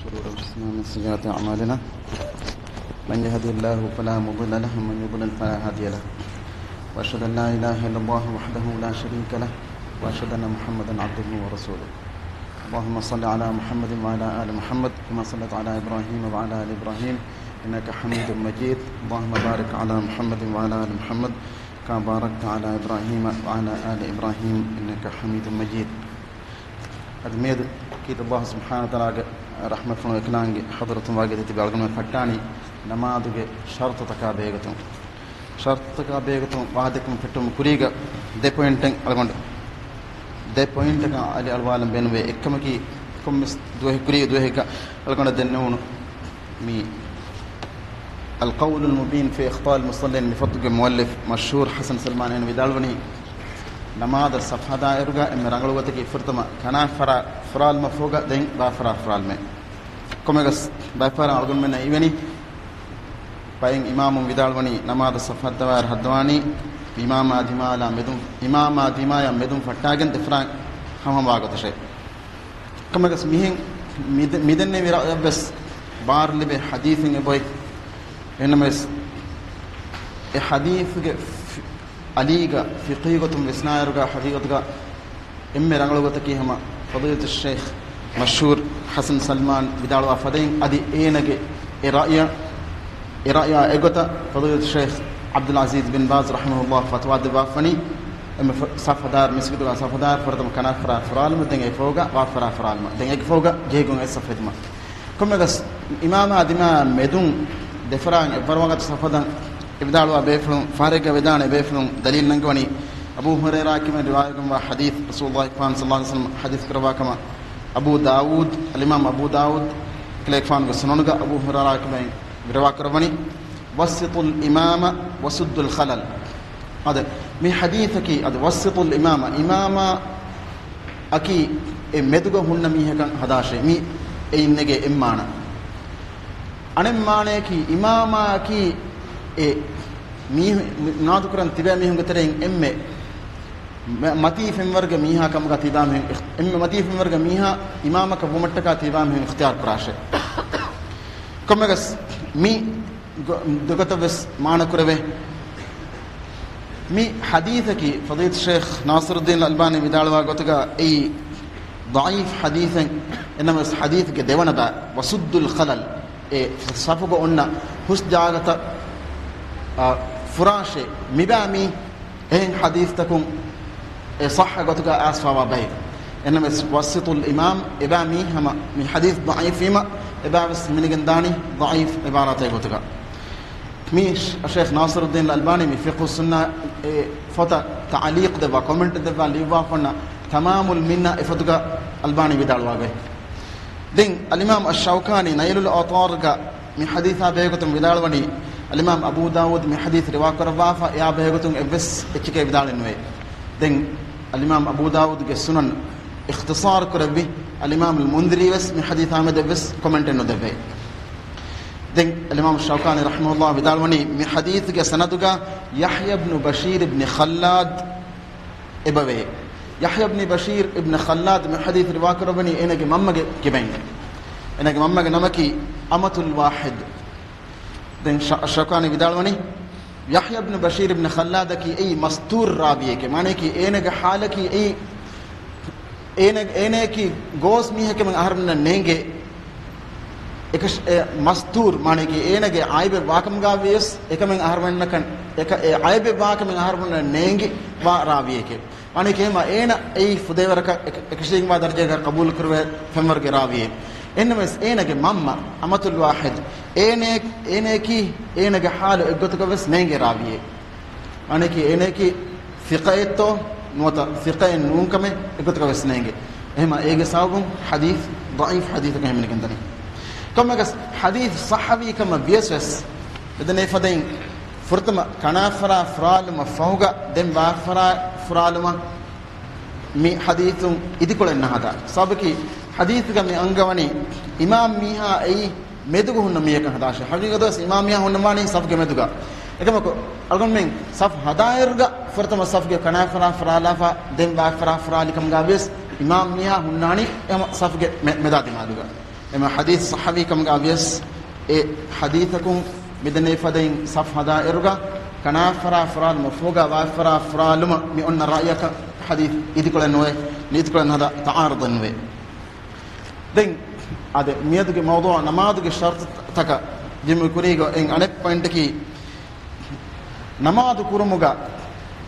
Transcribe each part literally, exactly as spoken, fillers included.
شرور أنفسنا ومن سيئات أعمالنا. من يهده الله فلا مضل له ومن يضلل فلا هادي له. وأشهد أن لا إله إلا الله وحده لا شريك له. وأشهد أن محمدا عبده ورسوله. اللهم صل على محمد وعلى آل محمد كما صليت على إبراهيم وعلى آل إبراهيم إنك حميد مجيد. اللهم بارك على محمد وعلى آل محمد كما باركت على إبراهيم وعلى آل إبراهيم إنك حميد مجيد. އަދި މިއަދު ކީރިތި ﷲ ސުބްޙާނަހޫ ވަތަޢާލާގެ ރަޙްމަތްފުޅު އެކަލާނގެ ޙަޟްރަތުން ވާގި ދެތިބި އަޅުގަނޑުމެން ފައްޓާނީ ނަމާދުގެ ޝަރުޠުތަކާ ބެހޭގޮތުން. ޝަރުޠުތަކާ ބެހޭގޮތުން ވާހަކަދެއްކުން ފެއްޓުމުގެ ކުރީގަ ދެ ޕޮއިންޓެއް އަޅުގަނޑު، ދެ ޕޮއިންޓަކަށް އަލި އަޅުވާލަން ބޭނުންވޭ. އެއްކަމަކީ، ކޮންމެސް ދުވަހެއް ކުރީ ދުވަހެއްގަ އަޅުގަނޑަށް ދެންނެވުނު މި القول المبين في أخطاء المصلين މި ފޮތުގެ މުއައްލިފް މަޝްހޫރު ޙަސަން ސަލްމާން އޭނަ ވިދާޅުވަނީ، ނަމާދަށް ސަފް ހަދާއިރުގަ އެންމެ ރަނގަޅު ގޮތަކީ ފުރަތަމަ ކަނާފަރާ ފުރާލުމަށްފަހުގަ ދެން ވާފަރާ ފުރާލުމޭ. ކޮންމެއަކަސް ބައެއްފަހަރަށް އަޅުގަނޑުމެންނަށް އިވެނީ، ބައެއް އިމާމުން ވިދާޅުވަނީ ނަމާދަށް ސަފް ހައްދަވާއިރު ހައްދަވާނީ އިމާމާ ދިމާލާ މެދުން، އިމާމާ ދިމާޔާ މެދުން ފައްޓާގެން ދެފަރާން ހަމަހަމަވާ ގޮތަށޭ. ކަމަކަސް މިހެން މިދެ-، މިދެންނެވި ރައުޔަށްވެސް ބާރު ލިބޭ ޙަދީޘެއް އެބައޮތް. އެހެންނަމަވެސް، އެ ޙަދީޘްގެ ފި-، އަލީގަ ފިޤުހީ ގޮތުން ވިސްނާއިރުގަ ޙަޤީޤަތުގަ އެންމެ ރަނގަޅު ގޮތަކީ ހަމަ ފަޟީލަތުއްޝައިޚް މަޝްހޫރު ޙަސަން ސަލްމާން ވިދާޅުވާ ފަދައިން އަދި އޭނަގެ އެ ރައުޔަށް، އެ ރައުޔާ އެގޮތަށް ފަޟީލަތުއްޝައިޚް ޢަބްދުލް ޢަޒީޒް ބިން ބާޒް ރަޙިމަހުﷲ ފަތުވާ ދެއްވާފަނީ، އެންމެ ފަ-، ސަފް ހަދާއިރު މިސްކިތުގަ ސަފް ހަދާއިރު ފުރަތަމަ ކަނާފަރާ ފުރާލުމަށް ދެން އެއަށްފަހުގަ ވާފަރާ ފުރާލުމަށް ދެން އޭގެ ފަހުގަ ޖެހިގެން އޮތް ސަފް ހެދުމަށް. ކޮންމެއަކަސް އިމާމާ ދިމާ މެދުން ދެފަރާން އެއްވަރު ވަގުތު ސަފް ހަދަން އެ ވިދާޅުވާ ބޭފުޅުން، ފަހަރެއްގަ ވެދާނެ ބޭފުޅުން ދަލީލު ނަންގަވަނީ އަބޫ ހުރައިރާ ކިބައިން ރިވާޔަތްވާ ޙަދީޘް، ރަސޫލުﷲ ފާން ޞައްލަﷲ ޢަލައިހި ވަސައްލަމަ ޙަދީޘް ކުރައްވާ ކަމަށް އަބޫ ދާވޫދް، އަލްއިމާމް އަބޫ ދާވޫދް އެކަލޭގެފާނުގެ ސުނަނުގަ އަބޫ ހުރައިރާ ކިބައިން ރިވާ ކުރައްވަނީ، ވައްސިޠުލް އިމާމަ ވަސުއްދުލް ޚަލަލް. އަދި މި ޙަދީޘަކީ، އަދި ވައްސިޠުލް އިމާމަ، އިމާމާ އަކީ އެ މެދުގަ ހުންނަ މީހަކަށް ހަދާށޭ. މި އެއިން ނެގޭ އެއްމާނަ. އަނެއް މާނަޔަކީ، އިމާމާ އަކީ އެ މީހު-، މުނާދުކުރަން ތިބޭ މީހުންގެ ތެރެއިން އެންމެ މަ-، މަތީ ފެންވަރުގެ މީހާ ކަމުގަ ތިބާ މީހުން އިޚް-، އެންމެ މަތީ ފެންވަރުގެ މީހާ އިމާމަކަށް ވުމަށްޓަކާ ތިބާ މީހުން އިޚްތިޔާރު ކުރާށޭ. ކޮންމެއަކަސް މި ގޮ-، ދެގޮތަށްވެސް މާނަކުރެވޭ. މި ޙަދީޘަކީ ފަޟީލަތު ޝޭޚް ނާޞިރުއްދީން އަލްބާނީ ވިދާޅުވާ ގޮތުގަ އެއީ ޟަޢީފް ޙަދީޘެއް. އެނަމަވެސް ޙަދީޘްގެ ދެވަނަ ބައި، ވަސުއްދުލް ޚަލަލް، އެ ސަފުގަ އޮންނަ ހުސް ޖާގަތައް، އާ، ފުރާށޭ. މިބައި މީ އެހެން ޙަދީޘްތަކުން އެ ޞައްޙަ ގޮތުގަ އައިސްފަވާ ބައެއް. އެނަމެސް ވައްސިޠުލް އިމާމް އެބައި މީ ހަމަ މި ޙަދީޘް ޟަޢީފް ވީމަ، އެބައިވެސް ހިމެނިގެން ދާނީ ޟަޢީފް އިބާރާތެއް ގޮތުގަ. މީ ޝޭޚް ނާޞިރުއްދީން އަލްބާނީ މި ފިޤުހު ސުންނާ އެ ފޮތަށް ތަޢުލީޤު ދެއްވާ، ކޮމެންޓް ދެއްވާ ލިޔުއްވާފަ އޮންނަ ތަމާމުލް މިންނާ އެ ފޮތުގަ އަލްބާނީ ވިދާޅުވާ ގޮތް. ދެން އަލްއިމާމް އައްޝައުކާނީ ނައިލުލް އައުޠާރުގަ މި ޙަދީޘާ ބެހޭގޮތުން ވިދާޅުވަނީ، އަލްއިމާމް އަބޫ ދާވޫދު މި ޙަދީޘް ރިވާ ކުރައްވާފަ، އެއާ ބެހޭގޮތުން އެއްވެސް އެއްޗެކޭ ވިދާޅެއް ނުވޭ. ދެން އަލްއިމާމް އަބޫ ދާވޫދުގެ ސުނަން އިޚްތިޞާރު ކުރެއްވި، އަލްއިމާމް އަލްމުންޛިރީ ވެސް މި ޙަދީޘާ މެދު އެއްވެސް ކޮމެންޓެއް ނުދެއްވޭ. ދެން އަލްއިމާމް ޝައުކާނީ ރަޙިމަހުﷲ ވިދާޅުވަނީ، މި ޙަދީޘްގެ ސަނަދުގަ ޔަޙްޔަ ބްނު ބަޝީރް ބްނި ޚައްލާދް އެބަވޭ. ޔަޙްޔަ ބްނި ބަޝީރް އިބްނި ޚައްލާދް މި ޙަދީޘް ރިވާ ކުރައްވަނީ އޭނަގެ މަންމަގެ ކިބައިން. އޭނަގެ މަންމަގެ ނަމަކީ އަމަތުލް ވާޙިދް. ދެން ޝަ-، ޝައުކާނީ ވިދާޅުވަނީ، ޔަޙްޔަ ބްނު ބަޝީރް އިބްނު ޚައްލާދަކީ އެއީ މަސްތޫރު ރާވީއެކޭ. މާނަޔަކީ އޭނަގެ ޙާލަކީ އެއީ، އޭނަ-، އޭނަޔަކީ ގޯސް މީހެކޭ އަހަރުމެންނަށް ނޭނގޭ. އެކަށް-، އެ މަސްތޫރު، މާނަޔަކީ އޭނަގެ އައިބެއް ވާކަމުގަ ވިޔަސް، އެކަމެއް އަހަރުމެންނަކަށް، އެކަ-، އެ އައިބެއް ވާކަމެއް އަހަރުމެންނަށް ނޭނގި ވާ ރާވީއެކޭ. އަނެކޭ މަ އޭނަ އެއީ ފުދޭވަރަކަށް އެކ-، އެކަށީގެންވާ ދަރަޖައަކަށް ޤަބޫލު ކުރެވޭ ފެންވަރުގެ ރާވީއެއް. އެހެންނަމަވެސް އޭނަގެ މަންމަ އަމަތުލް ވާޙިދް އޭނަ-، އޭނަޔަކީ އޭނަގެ ޙާލު އެއްގޮތަކަށް ވެސް ނޭނގޭ ރާވީއެއް. އަނެކީ އޭނަޔަކީ ޘިޤައެއްތޯ ނުވަތަ ޘިޤައެއް ނޫން ކަމެއް އެއްގޮތަކަށް ވެސް ނޭނގޭ. އެހެމަ އޭގެ ސަބަބުން ޙަދީޘް ޟަޢީފް ޙަދީޘަކަށް ހިމެނިގެންދަނީ. ކޮންމެއަކަސް ޙަދީޘް ޞައްޙަވީ ކަމަށް ވިޔަސް ވެސް، އެދެނޭ ފަދައިން ފުރަތަމަ ކަނާފަރާ ފުރާލުމަށް ފަހުގަ ދެން ވާފަރާ ފުރާލުމަށް މި ޙަދީޘުން އިދިކޮޅެއް ނަހަދާ. ސަބަބަކީ ޙަދީޘްގަ މި އަންގަވަނީ އިމާމް މީހާ އެއީ މެދުގަ ހުންނަ މީހަކަށް ހަދާށޭ. ޙަޤީޤަތުގަ ވެސް އިމާމް މީހާ ހުންނަވާނީ ސަފްގެ މެދުގަ. އެކަމަކު އަޅުގަނޑުމެން ސަފް ހަދާއިރުގަ ފުރަތަމަ ސަފްގެ ކަނާފަރާ ފުރާލާފަ ދެން ވާފަރާ ފުރާލި ކަމުގަ ވިޔަސް އިމާމް މީހާ ހުންނާނީ އެހަމަ ސަފްގެ މެ-، މެދާ ދިމާލުގަ. އެމަ ޙަދީޘް ޞައްޙަވީ ކަމުގަ ވިޔަސް، އެ ޙަދީޘަކުން މިދެންނެވި ފަދައިން ސަފް ހަދާ އިރުގަ، ކަނާފަރާ ފުރާލުމަށް ފޯގާ ވާފަރާ ފުރާލުމަށް މި އޮންނަ ރައުޔަކަށް ޙަދީޘް އިދިކޮޅެއް ނުވޭ، ނިތިކޮޅެއް ހަދާ ތަޢާރުޟެއް ނުވޭ. ދެން އަދި މިއަދުގެ މައުޟޫޢަށް ނަމާދުގެ ޝަރުޠުތަކަށް ޖެހުމުގެ ކުރީގަ އެން އަނެއް ޕޮއިންޓަކީ، ނަމާދު ކުރުމުގަ،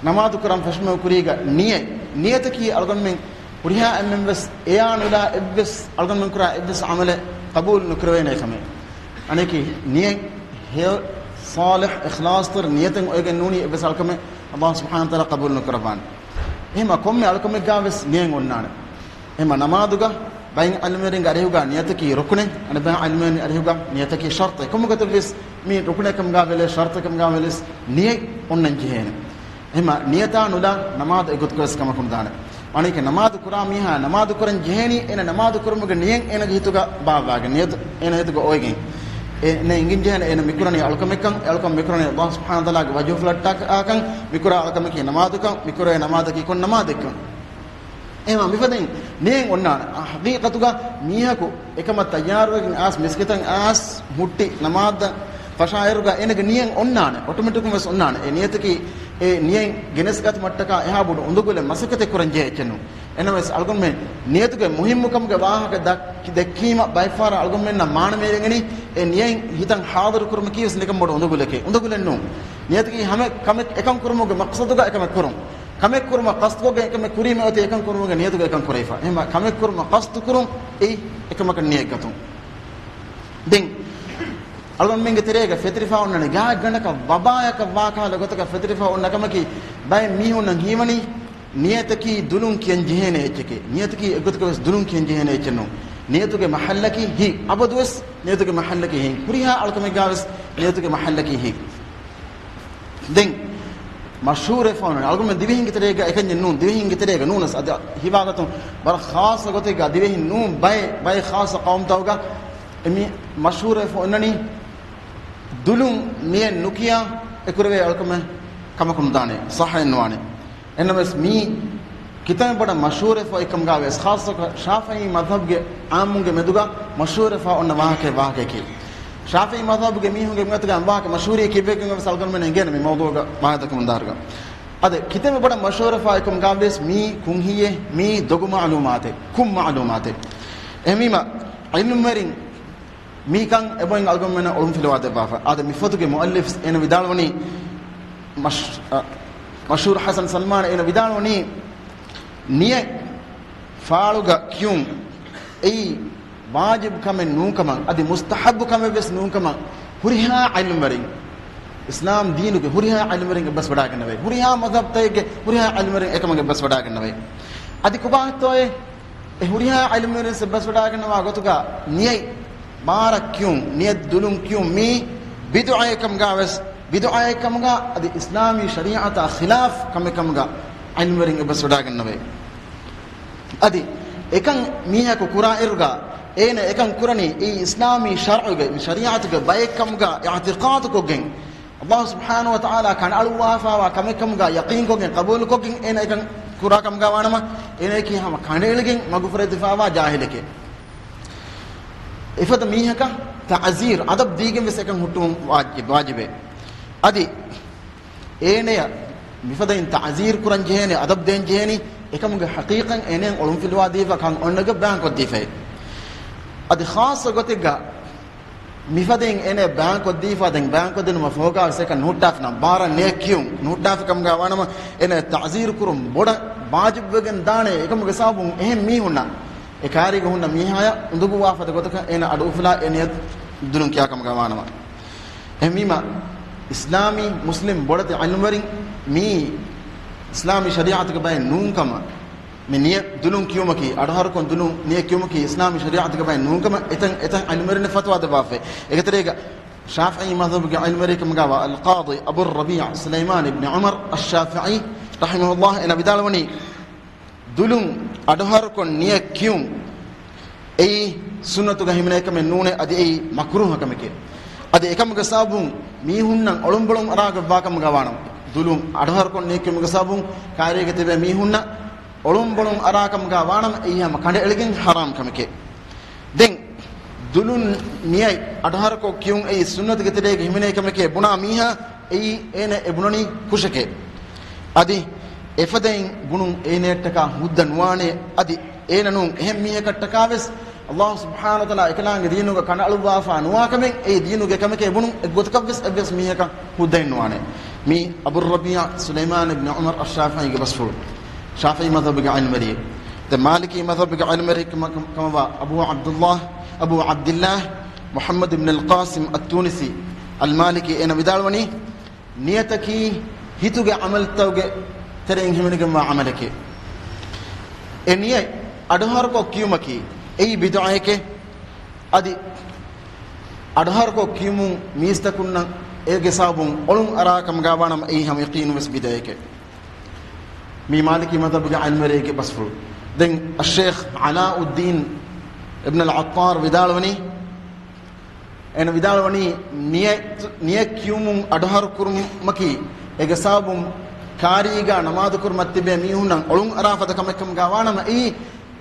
ނަމާދު ކުރަން ފެށުމުގެ ކުރީގަ ނިޔަތް، ނިޔަތަކީ އަޅުގަނޑުމެން ހުރިހާ އެންމެން ވެސް އެޔާ ނުލާ އެއްވެސް އަޅުގަނޑުމެން ކުރާ އެއްވެސް ޢަމަލެއް ޤަބޫލު ނުކުރެވޭނެ ކަމެއް. އަނެކީ ނިޔަތް ހެޔޮ ޞާލިޙް އިޚްލާޞްތެރި ނިޔަތެއް އޮތްގެން ނޫނީ އެއްވެސް އަޅުކަމެއް ﷲ ސުބްޙާނަހޫ ވަތަޢާލާ ޤަބޫލު ނުކުރައްވާނެ. އެހެމަ ކޮންމެ އަޅުކަމެއްގަ ވެސް ނިޔަތް އޮންނާނެ. އެހެމަ ނަމާދުގަ ބައެއް ޢިލްމުވެރިންގެ އަރިހުގަ ނިޔަތަކީ ރުކުނެއް، އަނެއް ބައެއް ޢިލްމުވެރިންގެ އަރިހުގަ ނިޔަތަކީ ޝަރުޠެއް. ކޮންމެ ގޮތެއް ވެސް މީ ރުކުނެއް ކަމުގަ ވެލެ، ޝަރުޠެއް ކަމުގަ ވެލެސް ނިޔަތް އޮންނަން ޖެހޭނެ. އެހެމަ ނިޔަތާ ނުލާ ނަމާދު އެގޮތަކަށް ވެސް ކަމަކު ނުދާނެ. އަނެކެ ނަމާދު ކުރާ މީހާ ނަމާދު ކުރަން ޖެހޭނީ، އޭނަ ނަމާދު ކުރުމުގެ ނިޔަތް އޭނަގެ ހިތުގަ ބާއްވާގެން، ނިޔަތު އޭނަ ހިތުގަ އޮވެގެން. އޭނަ އިނގިން ޖެހޭނެ އޭނަ މިކުރަނީ އަޅުކަމެއްކަން، އެ އަޅުކަން މިކުރަނީ ﷲ ސުބްޙާނަހޫ ވަތަޢާލާގެ ވަޖްހުފުޅަށްޓަކާކަން، މިކުރާ އަޅުކަމަކީ ނަމާދުކަން، މިކުރޭ ނަމާދަކީ ކޮން ނަމާދެއްކަން. އެހެމަ މިފަދައިން ނިޔަތް އޮންނާނެ. އާ، ޙަޤީޤަތުގަ މީހަކު އެކަމަށް ތައްޔާރުވެގެން އާސް، މިސްކިތަށް އާސް، ހުއްޓި ނަމާދަށް ފަށާއިރުގަ އޭނަގެ ނިޔަތް އޮންނާނެ، އޮޓޮމެޓިކުން ވެސް އޮންނާނެ. އެ ނިޔަތަކީ އެ ނިޔަތް ގެނެސްގަތުމަށްޓަކާ އެހާ ބޮޑު އުނދަގުލެއް މަސައްކަތެއް ކުރަން ޖެހޭ އެއްޗެއް ނޫން. އެނަމަވެސް އަޅުގަނޑުމެން ނިޔަތުގެ މުހިއްމުކަމުގެ ވާހަކަ ދައްކި-، ދެއްކީމަ ބައެއްފަހަރަށް އަޅުގަނޑުމެންނަށް މާނަ މޭރެނގެނީ އެ ނިޔަތް ހިތަށް ޙާޟިރު ކުރުމަކީ ވެސް ނިކަން ބޮޑު އުނދަގުލެކޭ. އުނދަގުލެއް ނޫން. ނިޔަތަކީ ހަމަ ކަމެއް އެކަން ކުރުމުގެ މަޤްޞަދުގަ އެކަމެއް ކުރުން. ކަމެއް ކުރުމަށް ޤަޞްދުކޮށްގެން އެކަމެއް ކުރީމަ އޮތީ އެކަން ކުރުމުގެ ނިޔަތުގަ އެކަން ކުރެވިފަ. އެހެން ކަމެއް ކުރުމަށް ޤަޞްދު ކުރުން އެއީ އެކަމަކަށް ނިޔަތް ގަތުން. ދެން އަޅުގަނޑުމެންގެ ތެރޭގަ ފެތުރިފާ އޮންނަނީ ގާތްގަނޑަކަށް ވަބާޔަކަށް ވާ ކަހަލަ ގޮތަކަށް ފެތުރިފާ އޮންނަ ކަމަކީ، ބައެއް މީހުންނަށް ހީވަނީ ނިޔަތަކީ ދުލުން ކިޔަން ޖެހޭނެ އެއްޗެކޭ. ނިޔަތަކީ އެގޮތަކަށް ވެސް ދުލުން ކިޔަން ޖެހޭނެ އެއްޗެއް ނޫން. ނިޔަތުގެ މަޙައްލަކީ ހިތް. އަބަދުވެސް ނިޔަތުގެ މަޙައްލަކީ ހިތް. ހުރިހާ އަޅުކަމެއްގަ ވެސް ނިޔަތުގެ މަޙައްލަކީ ހިތް. ދެން މަޝްހޫރުވެފަ އޮންނަނީ އަޅުގަނޑުމެން ދިވެހިންގެ ތެރޭގަ އެކަންޏެއް ނޫން. ދިވެހިންގެ ތެރޭގަ ނޫނަސް އަދި ހިވާގަތުން ވަރަށް ޚާއްޞަ ގޮތެއްގަ ދިވެހިން ނޫން ބައެއް، ބައެއް ޚާއްޞަ ޤައުމުތަކުގަ އެ މި މަޝްހޫރުވެފަ އޮންނަނީ ދުލުން ނިޔަތް ނުކިޔާ އެކުރެވޭ އަޅުކަމެއް ކަމަކު ނުދާނެ، ޞައްޙައެއް ނުވާނެ. އެނަމަވެސް މީ ކިތަންމެ ބޮޑަށް މަޝްހޫރުވެފަ އޮތްކަމުގަ ވެސް، ޚާއްޞަކޮށް ޝާފިޢީ މަޛްހަބުގެ ޢާއްމުންގެ މެދުގަ މަޝްހޫރުވެފަ އޮންނަ ވާހަކައެއް، ވާހަކައެކޭ. ޝާފިޢީ މަޛްހަބުގެ މީހުންގެ މިއޮތުގަ ވާހަކަ މަޝްހޫރީ ކިބެއްގެން ވެސް އަޅުގަނޑުމެން އެނގޭނެ މި މައުޟޫޢުގަ ވާހަކަ ދައްކަމުން ދާއިރުގަ. އަދި ކިތަންމެ ބޮޑަށް މަޝްހޫރުވެފަ އޮތްކަމުގަ ވެސް މީ ކުންހިއެއް، މީ ދޮގު މަޢުލޫމާތެއް، ކުށް މަޢުލޫމާތެއް. އެހެންވީމަ ޢިލްމުވެރިން މިކަން އެބައިން އަޅުގަނޑުމެންނަށް އޮޅުން ފިލުވާ ދެއްވާފަ. އާދެ، މި ފޮތުގެ މުއައްލިފް އޭނަ ވިދާޅުވަނީ، މަޝް-، އަ، މަޝްހޫރު ޙަސަން ސަލްމާން އޭނަ ވިދާޅުވަނީ، ނިޔަތް ފާޅުގަ ކިޔުން އެއީ ވާޖިބު ކަމެއް ނޫންކަމަށް، އަދި މުސްތަޙައްބު ކަމެއް ވެސް ނޫންކަމަށް، ހުރިހާ ޢިލްމުވެރިން، އިސްލާމް ދީނުގެ ހުރިހާ ޢިލްމުވެރިން އެއްބަސްވަޑާގަންނަވައި، ހުރިހާ މަޛްހަބްތަކެއްގެ ހުރިހާ ޢިލްމުވެރިން އެކަމަށް އެއްބަސްވަޑާގަންނަވައި. އަދި ކޮބާހިތޯއޭ؟ އެ ހުރިހާ ޢިލްމުވެރިން އެއްބަސްވަޑާގަންނަވާ ގޮތުގަ ނިޔަތް ބާރަށް ކިޔުން، ނިޔަތް ދުލުން ކިޔުން މީ ބިދުޢައެއް ކަމުގަ ވެސް، ބިދުޢައެއް ކަމުގަ އަދި އިސްލާމީ ޝަރީޢަތާ ޚިލާފް ކަމެއް ކަމުގަ ޢިލްމުވެރިން އެއްބަސްވަޑާގަންނަވައި. އަދި އެކަން މީހަކު ކުރާއިރުގަ އޭނަ އެކަން ކުރަނީ އެއީ އިސްލާމީ ޝަރުޢުގެ، މި ޝަރީޢަތުގެ ބައެއް ކަމުގަ އިޢްތިޤާދުކޮށްގެން، ﷲ ސުބްޙާނަހޫ ވަތަޢާލާ ކަނޑައަޅުއްވާފައިވާ ކަމެއް ކަމުގަ ޔަޤީންކޮށްގެން ޤަބޫލުކޮށްގެން އޭނަ އެކަން ކުރާ ކަމުގަ ވާނަމަ، އޭނައަކީ ހަމަ ކަނޑައެޅިގެން މަގުފުރެދިފައިވާ ޖާހިލެކޭ. އެފަދަ މީހަކަށް ތަޢުޒީރު، އަދަބު ދީގެން ވެސް އެކަން ހުއްޓުވުން ވާޖިބް، ވާޖިބޭ. އަދި އޭނަޔަށް މިފަދައިން ތަޢުޒީރު ކުރަން ޖެހޭނެ، އަދަބު ދޭން ޖެހޭނީ، އެކަމުގެ ޙަޤީޤަތް އޭނަޔަށް އޮޅުންފިލުވާ ދީފަ ކަން އޮންނަގަ ބަޔާންކޮށްދީފައި. އަދި ޚާއްޞަ ގޮތެއްގަ މިފަދައިން އޭނަ ބަޔާންކޮށްދީފަ، ދެން ބަޔާންކޮށްދިނުމަށް ފޯގާވެސް އެކަން ނުހުއްޓާފިނަމަ، ބާރަށް ނިޔަތް ކިޔުން ނުހުއްޓާފި ކަމުގަ ވާނަމަ، އޭނަ ތަޢުޒީރު ކުރުން ބޮޑަށް ވާޖިބުވެގެން ދާނެ. އެކަމުގެ ސަބަބުން އެހެން މީހުންނަށް، އެ ކާރީގަ ހުންނަ މީހާޔަށް އުނދަގޫވާ ފަދަ ގޮތަކަށް އޭނަ އަޑުއުފުލާ އެ ނިޔަތް ދުލުން ކިޔާ ކަމުގަ ވާނަމަ. އެހެންވީމަ، އިސްލާމީ މުސްލިމް ބޮޑެތި ޢިލްމުވެރިން މީ އިސްލާމީ ޝަރީޢަތުގެ ބައެއް ނޫންކަމަށް، މި ނިޔަތް ދުލުން ކިޔުމަކީ، އަޑުހަރުކޮށް ދުލުން ނިޔަތް ކިޔުމަކީ އިސްލާމީ ޝަރީޢަތުގެ ބައެއް ނޫންކަމަށް އެތައް، އެތައް ޢިލްމުވެރިން ފަތުވާ ދެއްވާފައި. އޭގެ ތެރޭގަ ޝާފިޢީ މަޛްހަބުގެ ޢިލްމުވެރިކަމުގަވާ އަލްޤާޟީ އަބުއްރަބީޢު ސުލައިމާން އިބްނު ޢުމަރު އައްޝާފިޢީ ރަޙިމަހުﷲ އޭނަ ވިދާޅުވަނީ، ދުލުން އަޑުހަރުކޮށް ނިޔަތް ކިޔުން އެއީ ސުންނަތުގަ ހިމެނޭ ކަމެއް ނޫނޭ، އަދި އެއީ މަކްރޫހަ ކަމެކޭ. އަދި އެކަމުގެ ސަބަބުން މީހުންނަށް އޮޅުންބޮޅުން އަރާގަތްވާ ކަމުގަ ވާނަމަ، ދުލުން އަޑުހަރުކޮށް ނިޔަތް ކިޔުމުގެ ސަބަބުން ކާރީގަ ތިބޭ މީހުންނަށް އޮޅުންބޮޅުން އަރާ ކަމުގަ ވާނަމަ، އެއީ ހަމަ ކަނޑައެޅިގެން ޙަރާމް ކަމެކޭ. ދެން ދުލުން ނިޔަތް އަޑުހަރުކޮށް ކިޔުން އެއީ ސުންނަތުގެ ތެރޭގަ ހިމެނޭ ކަމެކޭ ބުނާ މީހާ އެއީ އޭނަ އެ ބުނަނީ ކުށެކޭ. އަދި އެފަދައިން ބުނުން އޭނައަށްޓަކާ ހުއްދަ ނުވާނެ. އަދި އޭނަ ނޫން އެހެން މީހަކަށްޓަކާވެސް ﷲ ސުބްޙާނަހޫ ވަތަޢާލާ އެކަލާނގެ ދީނުގަ ކަނޑައަޅުއްވާފާ ނުވާކަމެއް އެއީ ދީނުގެ ކަމެކޭ ބުނުން އެއްގޮތަކަށްވެސް އެއްވެސް މީހަކަށް ހުއްދައެއް ނުވާނެ. މީ އަބުއްރަބީޢަ ސުލައިމާން އިބްނު ޢުމަރު އައްޝާފިޢީގެ ބަސްފުޅު. ޝާފިޢީ މަޛްހަބުގެ ޢިލްމުވެރިއެއް. ދެން މާލިކީ މަޛްހަބުގެ ޢިލްމުވެރި ކަމަށް ކަމަށްވާ އަބޫ ޢަބްދުﷲ، އަބޫ ޢަބްދިﷲ މުޙައްމަދު އިބްނުލް ޤާސިމް އައްތޫނިސީ އަލްމާލިކީ އޭނަ ވިދާޅުވަނީ، ނިޔަތަކީ ހިތުގެ ޢަމަލުތަކުގެ ތެރެއިން ހިމެނިގެންވާ ޢަމަލެކޭ. އެ ނިޔަތް އަޑުހަރުކޮށް ކިޔުމަކީ އެއީ ބިދުޢައެކޭ. އަދި އަޑުހަރުކޮށް ކިޔުމުން މީސްތަކުންނަށް އޭގެ ސަބަބުން އޮޅުން އަރާ ކަމުގަ ވާނަމަ އެއީ ހަމަ ޔަޤީނުންވެސް ބިދުޢައެކޭ. މީ މާލިކީ މަޛްހަބުގެ ޢިލްމުވެރިއެއްގެ ބަސްފުޅު. ދެން އައްޝޭޚް ޢަލާއުއްދީން އިބްނުލް ޢައްޠާރު ވިދާޅުވަނީ، އޭނަ ވިދާޅުވަނީ، ނިޔަތް، ނިޔަތް ކިޔުމުން އަޑުހަރު ކުރުމަކީ އޭގެ ސަބަބުން ކާރީގަ ނަމާދު ކުރުމަށް ތިބޭ މީހުންނަށް އޮޅުން އަރާ ފަދަ ކަމެއް ކަމުގަ ވާނަމަ އެއީ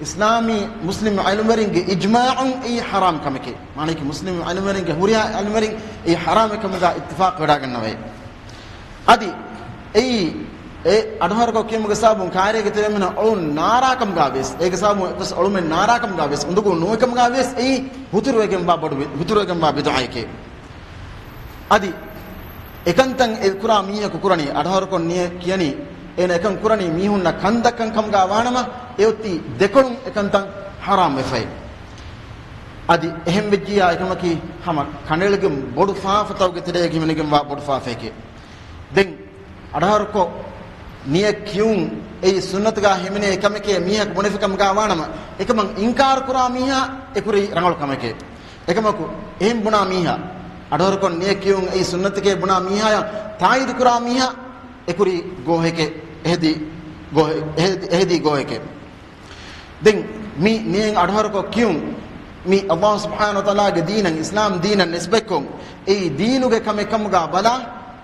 އިސްލާމީ މުސްލިމް ޢިލްމުވެރިންގެ އިޖްމާޢުން އެއީ ޙަރާމް ކަމެކޭ. މާނައަކީ މުސްލިމް ޢިލްމުވެރިންގެ ހުރިހާ ޢިލްމުވެރިން އެއީ ޙަރާމެއް ކަމުގަ އިއްތިފާޤު ވެޑާގަންނަވައި. އަދި އެއީ އެ އަޑުހަރުކޮށް ކިޔުމުގެ ސަބަބުން ކާރީގެ ތެރެއިން އޮޅުން ނާރާ ކަމުގަ ވިޔަސް، އޭގެ ސަބަބުން އެއްވެސް އޮޅުމެއް ނާރާ ކަމުގަ ވިޔަސް، އުނދަގޫ ނުވި ކަމުގަ ވިޔަސް އެއީ ހުތުރުވެގެންވާ ބޮޑު ބި-، ހުތުރުވެގެންވާ ބިދުޢައެކޭ. އަދި އެކަންތައް އެ ކުރާ މީހަކު ކުރަނީ، އަޑުހަރުކޮށް ނިޔަ ކިޔަނީ، އޭނަ އެކަން ކުރަނީ މީހުންނަށް ކަން ދައްކަން ކަމުގަ ވާނަމަ، އެއޮތީ ދެކޮޅުން އެކަންތައް ޙަރާމް ވެފައި. އަދި އެހެން ވެއްޖިއްޔާ އެކަމަކީ ހަމަ ކަނޑައެޅިގެން ބޮޑު ފާފަތަކުގެ ތެރޭގަ ހިމެނިގެންވާ ބޮޑު ފާފައެކޭ. ދެން އަޑުހަރުކޮށް ނިޔަ ކިޔުން އެއީ ސުންނަތުގަ ހިމެނޭ ކަމެކޭ މީހަކު ބުނެފި ކަމުގަ ވާނަމަ، އެކަމަށް އިންކާރު ކުރާ މީހާ އެކުރީ ރަނގަޅު ކަމެކޭ. އެކަމަކު އެހެން ބުނާ މީހާ، އަޑުހަރުކޮށް ނިޔަ ކިޔުން އެއީ ސުންނަތެކޭ ބުނާ މީހާޔަށް ތާއީދު ކުރާ މީހާ އެކުރީ ގޯހެކޭ، އެހެދި ގޯހެ-، އެހެދި، އެހެދީ ގޯހެކޭ. ދެން މި ނިޔަތް އަޑުހަރުކޮށް ކިޔުން، މި ﷲ ސުބްޙާނަހޫ ވަތަޢާލާގެ ދީނަށް، އިސްލާމް ދީނަށް ނިސްބަތްކޮށް، އެއީ ދީނުގެ ކަމެއް ކަމުގަ ބަލާ،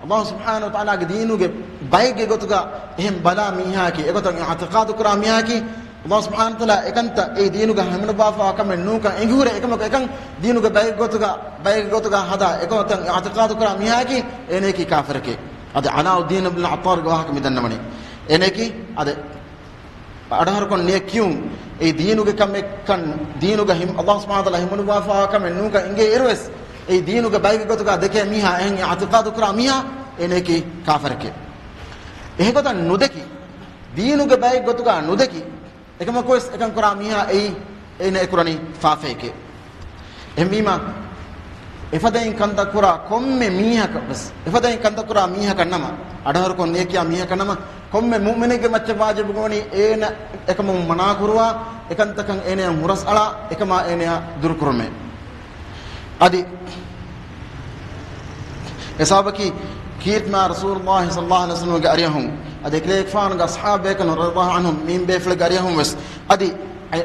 ﷲ ސުބްޙާނަހޫ ވަތަޢާލާގެ ދީނުގެ ބައެއްގެ ގޮތުގަ އެހެން ބަލާ މީހާއަކީ، އެގޮތަށް އިޢުތިޤާދު ކުރާ މީހާއަކީ، ﷲ ސުބްޙާނަހޫ ވަތަޢާލާ އެކަންތައް އެ ދީނުގަ ހިމެނުއްވާފައިވާ ކަމެއް ނޫންކަން އެނގިހުރެ، އެކަމަކު އެކަން ދީނުގެ ބައެއްގެ ގޮތުގަ، ބައެއްގެ ގޮތުގަ ހަދާ އެގޮތަށް އިޢުތިޤާދު ކުރާ މީހާއަކީ، އޭނައަކީ ކާފަރެކޭ. އަދި ޢަލާއުއްދީން އިބްނުލް ޢައްޠާރުގެ ވާހަކަ މި ދަންނަވަނީ. އޭނައަކީ އަދި އަޑުހަރުކޮށް ނިޔަ ކިޔުން، އެއީ ދީނުގެ ކަމެއްކަން، ދީނުގަ ހިމް-، ﷲ ސުބްޙާނަހޫ ވަތަޢާލާ ހިމެނުއްވާފައިވާ ކަމެއް ނޫންކަން އެނގޭ އިރުވެސް، އެއީ ދީނުގެ ބައެއްގެ ގޮތުގަ ދެކޭ މީހާ، އެހެން އިޢުތިޤާދު ކުރާ މީހާ، އޭނައަކީ ކާފަރެކޭ. އެހެން ގޮތަށް ނުދެކި، ދީނުގެ ބައެއްގެ ގޮތުގަ ނުދެކި، އެކަމަކުވެސް އެކަން ކުރާ މީހާ އެއީ، އޭނަ އެކުރަނީ ފާފައެކޭ. އެހެންވީމަ، އެފަދައިން ކަންތައް ކުރާ ކޮންމެ މީހަކަށް ވެސް، އެފަދައިން ކަންތައް ކުރާ މީހަކަށް ނަމަ، އަޑުހަރުކޮށް ނިޔަ ކިޔާ މީހަކަށް ނަމަ، ކޮންމެ މުއުމިނެއްގެ މައްޗަށް ވާޖިބު ވަނީ އޭނަ އެކަމުން މަނާ ކުރުވާ، އެކަންތަކަށް އޭނަޔަށް ހުރަސް އަޅާ، އެކަމާ އޭނަޔާ ދުރުކުރުމޭ. އަދި އެ ސަބަބަކީ ކީރިތި މާތް ރަސޫލުﷲ ޞައްލަﷲ ޢަލައިހި ވަސައްލަމަގެ އަރިއަހުން، އަދި އެކަލޭގެފާނުގެ އަޞްޙާބު ބޭކަލުން ރަޟިޔަﷲ ޢަންހުމް މިއިން ބޭފުޅެއްގެ އަރިއަހުން ވެސް، އަދި އެ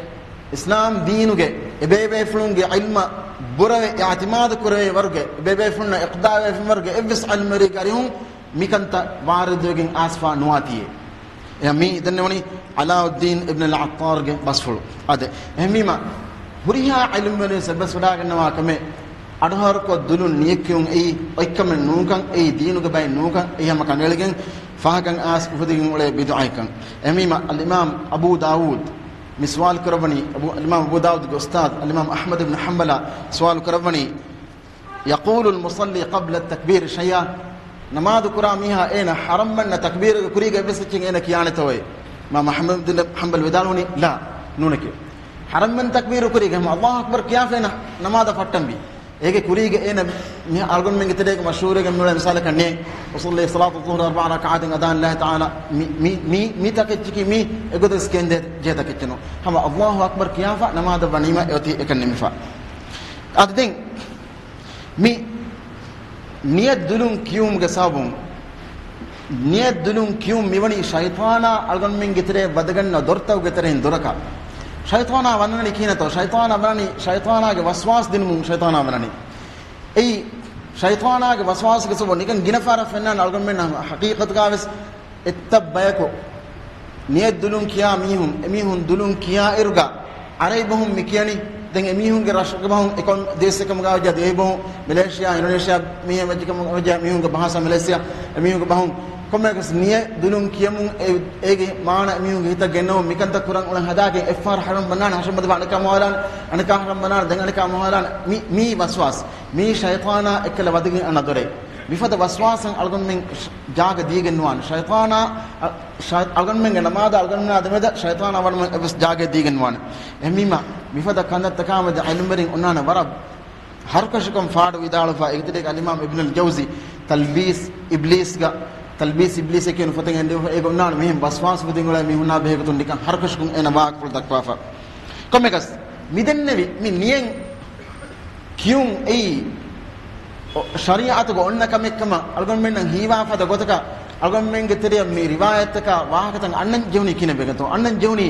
އިސްލާމް ދީނުގެ އެބޭބޭފުޅުންގެ ޢިލްމަށް ބުރަވެ އިޢުތިމާދު ކުރެވޭ ވަރުގެ، އެބޭބޭފުޅުންނަށް އިޤްތިދާ ވެފިން ވަރުގެ އެއްވެސް ޢިލްމުވެރިއެއްގެ އަރިހުން މިކަންތައް ވާރިދުވެގެން އައިސްފަ ނުވާތީއޭ. އެ މީ ދެންނެވުނީ ޢަލާއުއްދީން އިބްނުލް ޢައްޠާރުގެ ބަސްފުޅު. އާދެ، އެހެންވީމަ، ހުރިހާ ޢިލްމުވެރިން އެއްބަސްވެވަޑައިގަންނަވާ ކަމެއް، އަޑުހަރުކޮށް ދުލުން ނިޔަތް ކިޔުން އެއީ އޮތްކަމެއް ނޫންކަން، އެއީ ހަމަ ކަނޑައެޅިގެން ފާހަގަން އައިސް އުފެދިގެން އުޅޭ ބިދުޢައެއްކަން. އެހެންވީމަ، އަލްއިމާމް އަބޫ ދާވޫދު މި ސުވާލު ކުރައްވަނީ، އަބޫ، އަލްއިމާމް އަބޫ ދާވޫދުގެ އުސްތާޛު އަލްއިމާމް އަޙްމަދު ބިން ޙަންބަލަށް ސުވާލު ކުރައްވަނީ، يقول المصلي قبل التكبير شيئا، ނަމާދު ކުރާ މީހާ އޭނަ ޙަރަމްވަންނަ ތަކްބީރުގެ ކުރީގަ އެއްވެސް އެއްޗެއް އޭނަ ކިޔާނެތޯއޭ؟ އިމާމް އަޙްމަދު ބިން ޙަންބަލް ވިދާޅުވަނީ، ލާ، ނޫނެކޭ. ޙަރަމްވަން ތަކްބީރު ކުރީގަ ހަމަ އަލްލާހު އަކްބަރު ކިޔާފަ އޭނަ ނަމާދަށް ފައްޓަންވީ. އޭގެ ކުރީގަ އޭނަ މި އަޅުގަނޑުމެންގެ ތެރޭގަ މަޝްހޫރުވެގެން މިއުޅޭ މިސާލަކަށް ނޭ، أصلي صلاة الظهر أربع ركعات أداء لله تعالى، މި، މި، މި، މި ތަކެއްޗަކީ މީ އެގޮތަށް ކެންދޭ ޖެހޭ ތަކެއްޗެއް ނޫން. ހަމަ އަލްލާހު އަކްބަރު ކިޔާފަ ނަމާދަށް ވަނީމަ އެއޮތީ އެކަން ނިމިފަ. އަދި ދެން މި ނިޔަތް ދުލުން ކިޔުމުގެ ސަބަބުން، ނިޔަތް ދުލުން ކިޔުން މިވަނީ ޝައިޠާނާ އަޅުގަނޑުމެންގެ ތެރޭ ވަދެގަންނަ ދޮރުތަކުގެ ތެރެއިން ދޮރަކަށް. ޝައިޠާނާ ވަންނަނީ ކިހިނެއްތޯ؟ ޝައިޠާނާ ވަންނަނީ، ޝައިޠާނާގެ ވަސްވާސް ދިނުމުން ޝައިޠާނާ ވަންނަނީ. އެއީ ޝައިޠާނާގެ ވަސްވާސްގެ ސަބަބުން ނިކަން ގިނަ ފަހަރަށް ފެންނާނެ އަޅުގަނޑުމެންނަށް ހަޤީޤަތުގަ ވެސް އެއްތައް ބަޔަކު ނިޔަތް ދުލުން ކިޔާ މީހުން، އެމީހުން ދުލުން ކިޔާ އިރުގަ އަރަބި ބަހުން މި ކިޔަނީ، ދެން އެމީހުންގެ ރަށުގެ ބަހުން އެކަން ދޭސް ކަމުގަ ވެއްޖެ ދިވެހި ބަހުން މެލޭޝިޔާ، އިންޑޮނޭޝިޔާ މީހެއް ވެއްޖެ ކަމުގަ ވެއްޖެ މީހުންގެ ބަހަށް މެލޭޝިޔާ އެމީހުންގެ ބަހުން ކޮންމެއަކަސް ނިޔަތް ދުލުން ކިޔަމުން އެ، އޭގެ މާނަ އެމީހުންގެ ހިތަށް ގެންނަމުން މިކަންތައް ކުރަން އުޅެން ހަދާގެން އެއްފަހަރު ޙަރަމް ބަންނާނެ، ޙަރަމް ބަދަ އަނެކާ މޮހާލާނެ، އަނެކާ ޙަރަމް ބަންނާނެ، ދެން އަނެކާ މޮހާލާނެ. މި، މީ ވަސްވާސް. މީ ޝައިޠާނާ އެއްކަލަ ވަދެގެން އަންނަ ދޮރެއް. މިފަދަ ވަސްވާސަށް އަޅުގަނޑުމެން ޖާގަ ދީގެން ނުވާނެ. ޝައިޠާނާ، އަ، ޝައި-، އަޅުގަނޑުމެންގެ ނަމާދަށް އަޅުގަނޑުމެންނާ ދެމެދަށް ޝައިޠާނާ ވަނުމަށް އެއްވެސް ޖާގައެއް ދީގެން ނުވާނެ. އެހެންވީމަ، މިފަދަ ކަންތައްތަކާމެދު ޢިލްމުވެރިން އޮންނާނެ ވަރަށް ހަރުކަށިކޮށް ފާޑު ވިދާޅުވެފަ، އޭގެ ތެރޭގަ އަލްއިމާމް އިބްނުލް ޖައުޒީ ތަލްބީސް އިބްލީސްގަ، ތަލްބީސް އިބްލީސް އެކި ނުފަތަން އެންޑިވެފަ، އޭގަ އޮންނާނެ މިހެން ވަސްވާސް ފުދިން އުޅޭ މީހުންނާ ބެހޭގޮތުން ނިކަން ހަރުކަށިކޮށް އޭނަ ވާހަކަފުޅު ދައްކަވާފަ. ކޮންމެއަކަސް، މިދެންނެވި މި ނިޔަތް ކިޔުން އެއީ، އޮ، ޝަރީޢަތުގަ އޮންނަ ކަމެއްކަމަށް އަޅުގަނޑުމެންނަށް ހީވާފަދަ ގޮތަކަށް އަޅުގަނޑުމެންގެ ތެރެއަށް މި ރިވާޔަތްތަކާ ވާހަކަތައް އަންނަން ޖެހުނީ ކިހިނެއް ވެގެންތޯ؟ އަންނަން ޖެހުނީ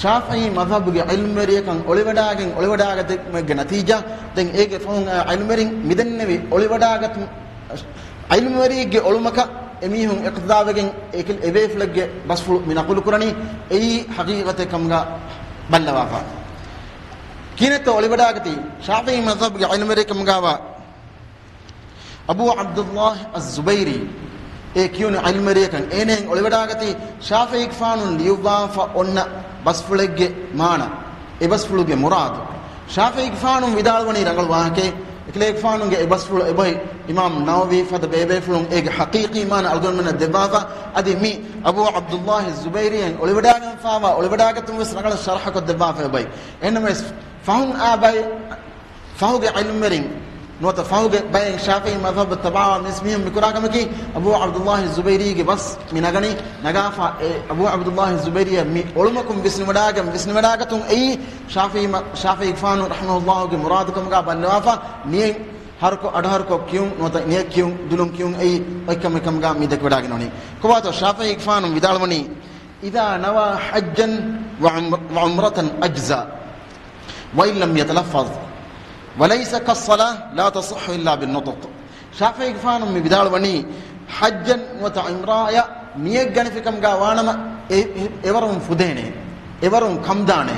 ޝާފިޢީ މަޛްހަބުގެ ޢިލްމުވެރިޔަކަށް އޮޅިވަޑާގެން އޮޅިވަޑާގަތުމެއްގެ ނަތީޖާ. ދެން އޭގެ ފަހުން އައި ޢިލްމުވެރިން މިދެންނެވި އޮޅިވަޑާގަތު ޢިލްމުވެރިއެއްގެ އޮޅުމަކަށް އެމީހުން އިޤްތިދާވެގެން އެކި-، އެބޭފުޅެއްގެ ބަސްފުޅު މި ނަޤުލު ކުރަނީ އެއީ ޙަޤީޤަތެއް ކަމުގަ ބައްލަވާފަ. ކިހިނެއްތޯ އޮޅިވަޑާގަތީ؟ ޝާފިޢީ މަޛްހަބުގެ ޢިލްމުވެރި ކަމުގަވާ އަބޫ ޢަބްދުﷲ އައްޒުބައިރީ އޭ ކިޔުނު ޢިލްމުވެރިޔަކަށް އޭނައިން އޮޅިވަޑާގަތީ ޝާފިޢީގެފާނުން ލިޔުއްވާފަ އޮންނަ ބަސްފުޅެއްގެ މާނަ، އެ ބަސްފުޅުގެ މުރާދު. ޝާފިޢީގެފާނުން ވިދާޅުވަނީ ރަނގަޅު ވާހަކައެއް. އެކަލޭގެފާނުގެ އެ ބަސްފުޅު އެބައި އިމާމް ނަވަވީ ފަދަ ބޭބޭފުޅުން އޭގެ ޙަޤީޤީ މާނަ އަޅުގަނޑުމެންނަށް ދެއްވާފަ. އަދި މި އަބޫ ޢަބްދުﷲ ޒުބައިރީއަށް އޮޅިވަޑާގެންފާވާ އޮޅިވަޑާގަތުން ވެސް ރަނގަޅަށް ޝަރަޙަކޮށް ދެއްވާފަ އެބައި. އެހެންނަމަވެސް، ފަހުން އާ ބައެއް، ފަހުގެ ޢިލްމުވެރިން ނުވަތަ ފަހުގެ ބައެއް ޝާފިޢީ މަޛްހަބަށް ތަބާވާ މިސް މީހުން މިކުރާ ކަމަކީ، އަބޫ ޢަބްދުﷲ ޒުބައިރީގެ ބަސް މި ނަގަނީ، ނަގާފަ އެ އަބޫ ޢަބްދުﷲ ޒުބައިރީއަށް މި އޮޅުމަކުން ވިސްނިވަޑާގެން، ވިސްނިވަޑާގަތުން އެއީ ޝާފިޢީ މަ-، ޝާފިޢީގެފާނު ރަޙިމަހުﷲގެ މުރާދު ކަމުގަ ބައްލަވާފަ. ނިޔަތް ހަރުކޮށް، އަޑުހަރުކޮށް ކިޔުން ނުވަތަ ނިޔަތް ކިޔުން، ދުލުން ކިޔުން އެއީ އޮތްކަމެއް ކަމުގަ މި ދެކިވަޑާގެން ވަނީ. ކޮބާތޯ ޝާފިޢީގެފާނު ވިދާޅުވަނީ، إذا نوى حجا وعمر-، وعمرة أجزى وإن لم يتلفظ، وليس كالصلاة لا تصح إلا بالنطق. ޝާފިޢީގެފާނު މި ވިދާޅުވަނީ، ޙައްޖަށް ނުވަތަ ޢުމްރާއަށް ނިޔަތް ގަނެފި ކަމުގަ ވާނަމަ، އެ-، އެ-، އެވަރުން ފުދޭނެ، އެވަރުން ކަންދާނެ.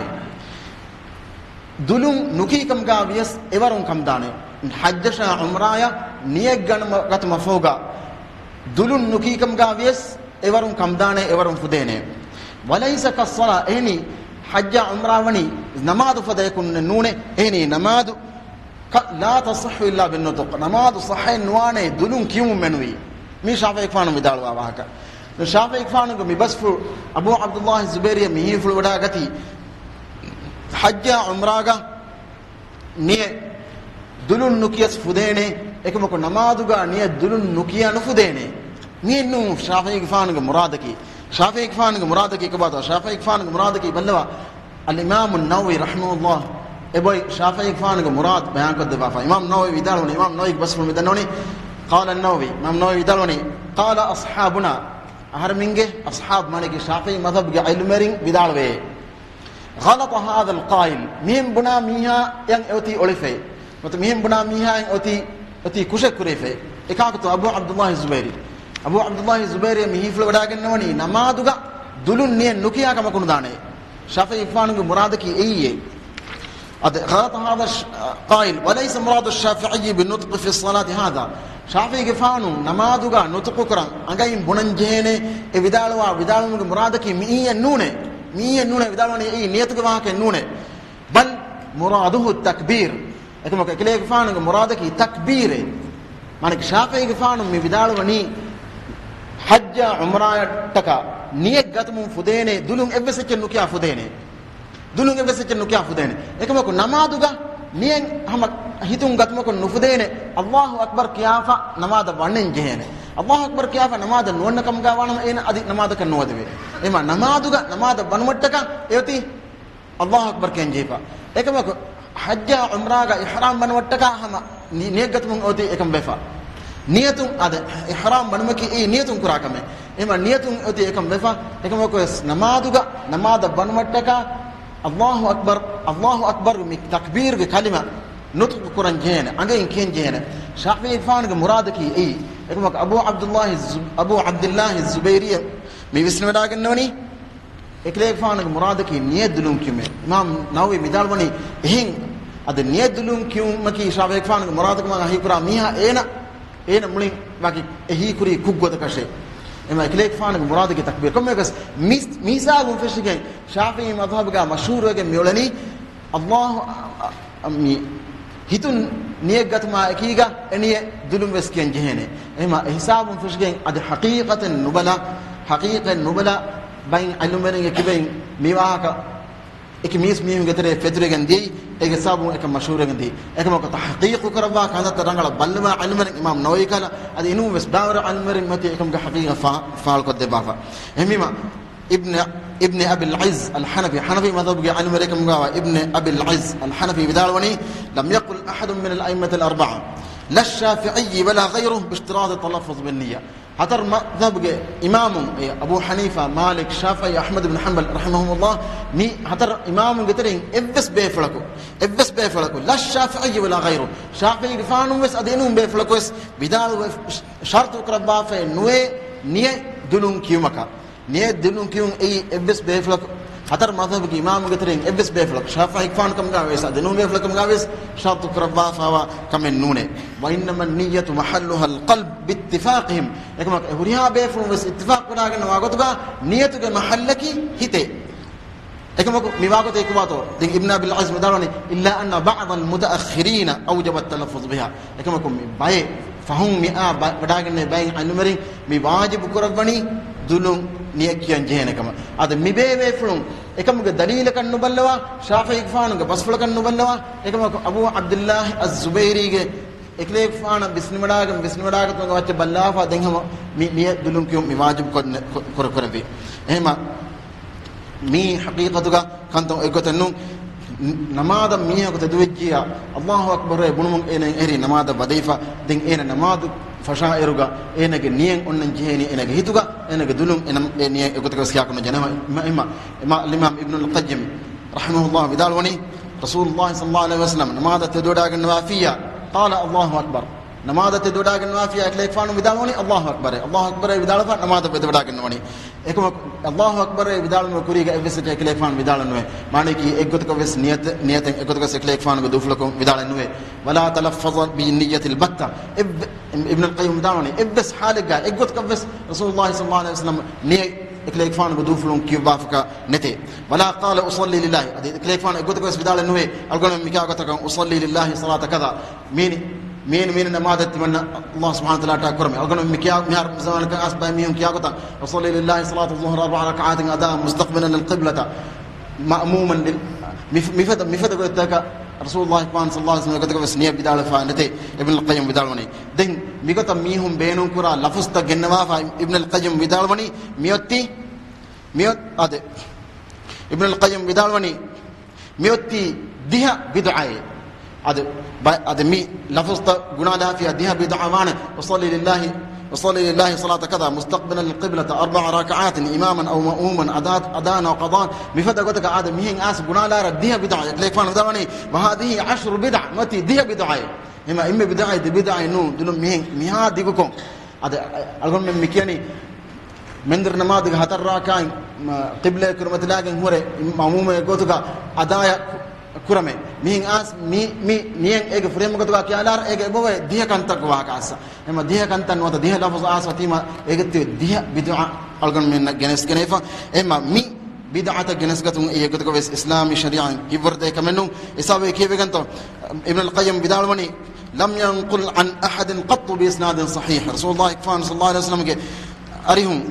ދުލުން ނުކީ ކަމުގަ ވިޔަސް އެވަރުން ކަންދާނެ. ޙައްޖަށާ ޢުމްރާއަށް ނިޔަތް ގަނުމަ-، ގަތުމަށްފަހުގަ ދުލުން ނުކީ ކަމުގަ ވިޔަސް އެވަރުން ކަންދާނެ، އެވަރުން ފުދޭނެ. وليس كالصلاة، އެހެނީ ޙައްޖާ ޢުމްރާ ވަނީ ނަމާދު ފަދަޔަކުން ނޫނޭ. އެހެނީ ނަމާދު ކަ-، لا تصح إلا بالنطق، ނަމާދު ޞައްޙައެއް ނުވާނޭ ދުލުން ކިޔުމުން މެނުވީ. މީ ޝާފިޢީގެފާނު ވިދާޅުވާ ވާހަކަ. ޝާފިޢީގެފާނުގެ މި ބަސްފުޅު އަބޫ ޢަބްދުﷲ ޒުބައިރީއަށް މި ހީފުޅުވަޑާގަތީ، ޙައްޖާ ޢުމްރާގަ ނިޔަތް ދުލުން ނުކިޔަސް ފުދޭނެ، އެކަމަކު ނަމާދުގަ ނިޔަތް ދުލުން ނުކިޔާ ނުފުދޭނެ. މިއެއްނޫން ޝާފިޢީގެފާނުގެ މުރާދަކީ. ޝާފިޢީގެފާނުގެ މުރާދަކީ ކޮބާތޯ؟ ޝާފިޢީގެފާނުގެ މުރާދަކީ ބައްލަވާ، އަލްއިމާމު ނަވަވީ ރަޙިމަހުﷲ އެބައި ޝާފިޢީގެފާނުގެ މުރާދު ބަޔާންކޮށްދެއްވާފަ. އިމާމު ނަވަވީ ވިދާޅުވަނީ، އިމާމު ނަވަވީގެ ބަސްފުޅު މި ދަންނަވަނީ، قال النووي، އިމާމު ނަވަވީ ވިދާޅުވަނީ، قال أصحابنا، އަހަރެމެންގެ އަޞްޙާބު، މާނައަކީ ޝާފިޢީ މަޛްހަބުގެ ޢިލްމުވެރިން ވިދާޅުވޭ. غلط هذا القائل، މިހެން ބުނާ މީހާއަށް އެއޮތީ އޮޅިފައި. ނުވަތަ މިހެން ބުނާ މީހާއަށް އޮތީ، އޮތީ ކުށެއް ކުރެފައި. އެކާކުތޯ؟ އަބޫ ޢަބްދުﷲ ޒުބައިރީ. އަބޫ ޢަބްދުﷲ ޒުބައިރީ މި ހީފުޅުވަޑާގަންނަވަނީ ނަމާދުގަ ދުލުން ނިޔަތް ނުކިޔާ ކަމަކު ނުދާނެ. ޝާފިޢީގެފާނުގެ މުރާދަކީ އެއީ. އަދި، غلط هذا القائل، وليس مراد الشافعي بالنطق في الصلاة هذا. ޝާފިޢީގެފާނު ނަމާދުގަ ނުޠުޤު ކުރަން، އަނގައިން ބުނަން ޖެހޭނެ، އެ ވިދާޅުވާ ވިދާޅުވުމުގެ މުރާދަކީ މިއީއެއް ނޫނޭ. މިއީއެއް ނޫނޭ، ވިދާޅުވަނީ އެއީ ނިޔަތުގެ ވާހަކައެއް ނޫނޭ. بل مراده التكبير. އެކަމަކު އެކަލޭގެފާނުގެ މުރާދަކީ ތަކްބީރޭ. މާނައަކީ ޝާފިޢީގެފާނު މި ވިދާޅުވަނީ ޙައްޖާ ޢުމްރާއަށްޓަކާ ނިޔަތް ގަތުމުން ފުދޭނެ، ދުލުން އެއްވެސް އެއްޗެއް ނުކިޔާ ފުދޭނެ. ދުލުން އެއްވެސް އެއްޗެއް ނުކިޔާ ފުދޭނެ. އެކަމަކު ނަމާދުގަ ނިޔަތް ހަމަ ހިތުން ގަތުމަކުން ނުފުދޭނެ، ﷲ އަކްބަރު ކިޔާފަ ނަމާދަށް ވަންނަން ޖެހޭނެ. ﷲ އަކްބަރު ކިޔާފަ ނަމާދަށް ނުވަންނަ ކަމުގަ ވާނަމަ އޭނަ އަދި ނަމާދަކަށް ނުވަދެވޭ. އެމަ ނަމާދުގަ ނަމާދަށް ވަނުމަށްޓަކާ އެއޮތީ ﷲ އަކްބަރު ކިޔަން ޖެހިފަ. އެކަމަކު ޙައްޖާ ޢުމްރާގަ އިޙްރާމް ބަނުމަށްޓަކާ ހަމަ ނި-، ނިޔަތްގަތުމުން އޮތީ އެކަން ވެފަ. ނިޔަތުން އަދަ އިޙްރާމް ބަނުމަކީ އެއީ ނިޔަތުން ކުރާ ކަމެއް. އެމަ ނިޔަތުން އޮތީ އެކަން ވެފަ. އެކަމަކު ވެސް ނަމާދުގަ ނަމާދަށް ވަނުމަށްޓަކާ ﷲ އަކްބަރު، ﷲ އަކްބަރު މި ތަކްބީރުގެ ކަލިމަ ނުޠުޤު ކުރަން ޖެހޭނެ، އަނގައިން ކިޔަން ޖެހޭނެ. ޝާފިޢީގެފާނުގެ މުރާދަކީ އެއީ. އެކަމަކު އަބޫ ޢަބްދުﷲ ޒު-، އަބޫ ޢަބްދިﷲ ޒުބައިރީއަށް މި ވިސްނަވަޑާގަންނަވަނީ، އެކަލޭގެފާނުގެ މުރާދަކީ ނިޔަތް ދުލުން ކިޔުމޭ. އިމާމް ނަވަވީ ވިދާޅުވަނީ އެހެން. އަދި ނިޔަތް ދުލުން ކިޔުމަކީ ޝާފިޢީގެފާނުގެ މުރާދަކަމާ ހީކުރާ މީހާ އޭނަ، އޭނަ މުޅިން ވަކި އެ ހީކުރީ ކުށްގޮތަކަށޭ. އެމަ އެކަލޭގެފާނުގެ މުރާދަކީ ތަކްބީރު. ކޮންމެއަކަސް މި، މި ހިސާބުން ފެށިގެން ޝާފިޢީ މަޛްހަބުގަ މަޝްހޫރުވެގެން މިއުޅެނީ އައްލާހު، އަ، އަ، މި ހިތުން ނިޔަތް ގަތުމާ އެކީގަ އެ ނިޔަތް ދުލުން ވެސް ކިޔަން ޖެހޭނެ. އެހެމަ އެ ހިސާބުން ފެށިގެން އަދި ޙަޤީޤަތެއް ނުބަލާ، ޙަޤީޤަތް ނުބަލާ ބައިން ޢިލްމުވެރިންގެ ކިބައިން މި ވާހަކަ އެކި މީސް މީހުންގެ ތެރޭ ފެތުރިގެން ދިޔައީ، އޭގެ ސަބަބުން އެކަން މަޝްހޫރުވެގެން ދިޔައީ. އެކަމަކު ތަޙްޤީޤު ކުރައްވާ ކަންތައްތައް ރަނގަޅަށް ބައްލަވާ ޢިލްމުވެރިން އިމާމް ނަވަވީ ކަހަލަ، އަދި އިނޫން ވެސް ބައިވަރު ޢިލްމުވެރިން މަތީ އެކަމުގެ ޙަޤީޤަތް ފާ، ފާޅުކޮށްދެއްވާފަ. އެހެންވީމަ، އިބްނު، އިބްނު އަބިލް ޢިއްޒް އަލް ޙަނަފީ، ޙަނަފީ މަޛްހަބުގެ ޢިލްމުވެރިކަމުގަވާ އިބްނު އަބިލް ޢިއްޒް އަލް ޙަނަފީ ވިދާޅުވަނީ، لم يقل أحد من الأئمة الأربعة لا الشافعي ولا غيره باشتراط التلفظ بالنية. ހަތަރު މަޛްހަބުގެ އިމާމުން، އެ އަބޫ ޙަނީފާ، މާލިކް، ޝާފިޢީ، އަޙްމަދު ބިން ޙަންބަލް ރަޙިމަހުމުﷲ، މި ހަތަރު އިމާމުންގެ ތެރެއިން އެއްވެސް ބޭފުޅަކު، އެއްވެސް ބޭފުޅަކު، لا الشافعي ولا غيره، ޝާފިޢީގެފާނު ވެސް އަދި އިނޫން ބޭފުޅަކު ވެސް ވިދާޅުވެ، ޝަރުޠު ކުރައްވާފައެއް ނުވޭ ނިޔަތް ދުލުން ކިޔުމަކަށް. ނިޔަތް ދުލުން ކިޔުން އެއީ އެއްވެސް ބޭފުޅަކު، ހަތަރު މަޛްހަބުގެ އިމާމުންގެ ތެރެއިން އެއްވެސް ބޭފުޅަކު، ޝާފިޢީ ކަމުގަ ވެސް އަދި އިނޫން ބޭފުޅެއް ކަމުގަ ވެސް ޝަރުޠު ކުރައްވާފައިވާ ކަމެއް ނޫނޭ. وإنما النية محلها القلب باتفاقهم. އެކަމަކު އެ ހުރިހާ ބޭފުޅުން ވެސް އިއްތިފާޤު ކުރާގަންނަވާ ގޮތުގަ ނިޔަތުގެ މަޙައްލަކީ ހިތޭ. އެކަމަކު މި ވާގޮތަށް ކުވާތޯ؟ ދެން އިބްނު އަބިލް ޢިއްޒް ވިދާޅުވަނީ، إلا أن بعض المتأخرين أوجب التلفظ بها. އެކަމަކު މި ބައެއް ފަހުން މިއާ ބަ، ވަޑާގެންނެވި ބައެއް ޢިލްމުވެރިން މި ވާޖިބު ކުރައްވަނީ ދުލުން ނިޔަތް ކިޔަން ޖެހޭނެ ކަމަށް. އަދި މި ބޭބޭފުޅުން އެކަމުގެ ދަލީލަކަށް ނުބައްލަވާ، ޝާފިޢީގެފާނުގެ ބަސްފުޅަކަށް ނުބައްލަވާ، އެކަމަކު އަބޫ ޢަބްދިއްލާހި އައްޒުބައިރީގެ އެކަލޭގެފާނަށް ވިސްނިވަޑާގެން، ވިސްނިވަޑާގަތުމުގެ ވައްޗަށް ބައްލާފަ ދެން ހަމަ މި ނިޔަތް ދުލުން ކިޔުން މި ވާޖިބު ކޮށް، ކޮ، ކުރެ، ކުރެއްވި. އެހެމަ މީ ޙަޤީޤަތުގަ ކަންތައް އެއްގޮތެއް ނޫން. ނަމާދަށް މީހަކު ތެދުވެއްޖިއްޔާ، އައްލާހު އަކްބަރޭ ބުނުމުން އޭނަ އެހެރީ ނަމާދަށް ވަދެފަ. ދެން އޭނަ ނަމާދު ފަށާއިރުގަ އޭނަގެ ނިޔަތް އޮންނަން ޖެހޭނީ އޭނަގެ ހިތުގަ، އޭނަގެ ދުލުން އޭނަ އެ ނިޔަތް އެއްގޮތަކަށް ވެސް ކިޔާކަމަށް ޖެހޭނެ. އެމަ، އެމަ، އެމަ އަލްއިމާމް އިބްނުލް ޤައްޔިމް ރަޙިމަހުﷲ ވިދާޅުވަނީ، ރަސޫލުﷲ ޞައްލަﷲު ޢަލައިހި ވަސައްލަމް ނަމާދަށް ތެދުވެވަޑާގަންނަވާފިއްޔާ، قال الله أكبر. ނަމާދަށް ތެދުވެވަޑާގަންނަވާފިއްޔާ އެކަލޭގެފާނު ވިދާޅުވަނީ، الله أكبر، الله أكبر ވިދާޅުވެފަ ނަމާދަށް ތެދުވެވަޑާގަންނަވަނީ. އެކަމަކު، الله أكبر ވިދާޅުވުމުގެ ކުރީގަ އެއްވެސް އެއްޗެއް އެކަލޭގެފާނު ވިދާޅުވެ ނުވޭ. މާނައަކީ އެއްގޮތަކަށް ވެސް ނިޔަތެއް، ނިޔަތެއް އެއްގޮތަކަށް އެކަލޭގެފާނުގެ ދޫފުޅަކުން ވިދާޅުވެ ނުވޭ. ولا تلفظ بالنية البتة. އެއްވެ، އިބްނުލް ޤައްޔިމް ވިދާޅުވަނީ، އެއްވެސް ޙާލެއްގަ އެއްގޮތަކަށް ވެސް ރަސޫލުﷲ ޞައްލަﷲު ޢަލައިހި ވަސައްލަމް ނިޔަތް އެކަލޭގެފާނުގެ ދޫފުޅުން ކިޔުއްވާފަކަށް ނެތޭ. ولا قال أصلي لله. އަދި އެކަލޭގެފާނު އެއްގޮތަކަށް ވެސް ވިދާޅެއް ނުވޭ، އަޅުގަނޑު މިކިޔާ ގޮތަކަށް أصلي لله صلاة كذا. މީނި، މީނި، މީނި ނަމާދެއް ތިމަންނަ ﷲ ސުބްޙާނަހޫ ވަތަޢާލާއަށް ކުރަމޭ. އަޅުގަނޑު މިކިޔާ، މިހާރު ޒަމާނަކަށް އައިސް ބައެއް މީހުން ކިޔާ ގޮތަށް، أصلي لله صلاة الظهر أربع ركعات أداء مستقبلا القبلة مأموما لل، މި، މިފަދަ، މިފަދަ ގޮތްތަކަށް ރަސޫލުﷲ ޞައްލަﷲު ޢަލައިހި ވަސައްލަމް އެގޮތަކަށް ވެސް ނިޔަތް ވިދާޅުވެފަ ނެތޭ، އިބްނުލް ޤައްޔިމް ވިދާޅުވަނީ. ދެން މިގޮތަށް މީހުން ބޭނުންކުރާ ލަފުޒުތައް ގެންނަވާފަ، އިބްނުލް ޤައްޔިމް ވިދާޅުވަނީ، މިއޮތީ، މިއޮތް، އާދެ، އިބްނުލް ޤައްޔިމް ވިދާޅުވަނީ، މިއޮތީ ދިހަ ބިދުޢައެއް. އަދި ބަ، އަދި މި ލަފުޒުތައް ގުނާލާފިޔާ ދިހަ ބިދުޢަ ވާނެ، أصلي لله، أصلي لله صلاة كذا مستقبلا القبلة أربع ركعات إماما أو مأموما أداء، أداء وقضاء. މިފަދަ ގޮތަކަށް އާދެ މިހެން އާސް ގުނާލާރަށް ދިހަ ބިދުޢައެއް. އެކަލޭގެފާނު ވިދާޅުވަނީ، وهذه عشر بدع، މިއޮތީ ދިހަ ބިދުޢައެއް. އެމަ އެންމެ ބިދުޢައެއް ދެ ބިދުޢައެއް ނޫން، ދުލުން މިހެން މިހާ ދިގުކޮށް. އަދި އަޅުގަނޑުމެން މި ކިޔަނީ، މެންދުރު ނަމާދުގެ ހަތަރު ރާކާތް، މަ، ޤިބްލަޔަށް ކުރިމަތިލާގެން ހުރެ، މައުމޫމެއް ގޮތުގަ އަދާޔަށް ކުރަމޭ. މިހެން އާސް މި، މި ނިޔަތް އޭގެ ފުރިހަމަ ގޮތުގަ ކިޔާލާރަ، އޭގެ އެބައޮތް ދިހަ ކަންތައް ވާހަކަ އައްސަ. އެމަ ދިހަ ކަންތައް ނުވަތަ ދިހަ ލަފުޒު އާސް އޮތީމަ އޭގެ ދިހަ ބިދުޢަ އަޅުގަނޑުމެންނަށް ގެނެސްގެނެފަ. އެމަ މި ބިދުޢަތައް ގެނެސްގަތުން އެއީ އެއްގޮތަކަށް ވެސް އިސްލާމީ ޝަރީޢަތުން ހިތްވަރު ދޭ ކަމެއް ނޫން. އެ ސަބަބުން ކިޔެވިގެންތޯ، އިބްނުލް ޤައްޔިމް ވިދާޅުވަނީ، لم ينقل عن أحد قط بإسناد صحيح. ރަސޫލުﷲ ޞައްލަﷲު ޢަލައިހި ވަސައްލަމްގެ އަރިހުން،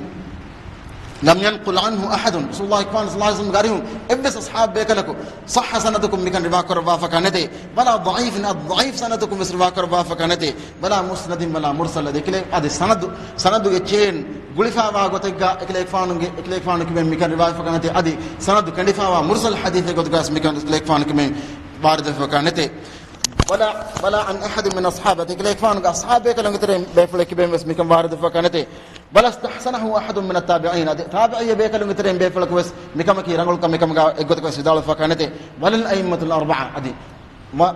لم ينقل عنه أحد، ރަސޫލުﷲ ޞައްލަﷲު ޢަލައިހި ވަސައްލަމްގެ އަރިހުން އެއްވެސް އަޞްޙާބު ބޭކަލަކު ޞައްޙަ ސަނަދަކުން މިކަން ރިވާ ކުރައްވާފަކާ ނެތޭ. ولا ضعيف، އަދި ޟަޢީފް ސަނަދަކުން ވެސް ރިވާ ކުރައްވާފަކާ ނެތޭ. ولا مسند ولا مرسل، އަދި އެކަލޭ، އަދި ސަނަދު، ސަނަދުގެ ޗޭން ގުޅިފައިވާ ގޮތެއްގަ އެކަލޭގެފާނުގެ، އެކަލޭގެފާނު ކިބެން މިކަން ރިވާވެފަކާ ނެތޭ. އަދި ސަނަދު ކެނޑިފައިވާ މުރްސަލް ޙަދީޘެއް ގޮތުގަސް މިކަން އެކަލޭގެފާނު ކިބެން ވާރިދުވެފަކާ ނެތޭ. ولا، ولا عن أحد من أصحابه، އެކަލޭގެފާނުގެ އަޞްޙާބު ބޭކަލުންގެ ތެރެއިން ބޭފުޅެއް ކިބެން ވެސް މިކަން ވާރިދުވެފަކާ ނެތޭ. ولا استحسنه أحد من التابعين، އަދި ތާބިޢީ ބޭކަލުންގެ ތެރެއިން ބޭފުޅަކު ވެސް މިކަމަކީ ރަނގަޅު ކަމެއް ކަމުގަ އެއްގޮތަކަށް ވެސް ވިދާޅުވެފަކާ ނެތޭ. ولا الأئمة الأربعة، އަދި މަ،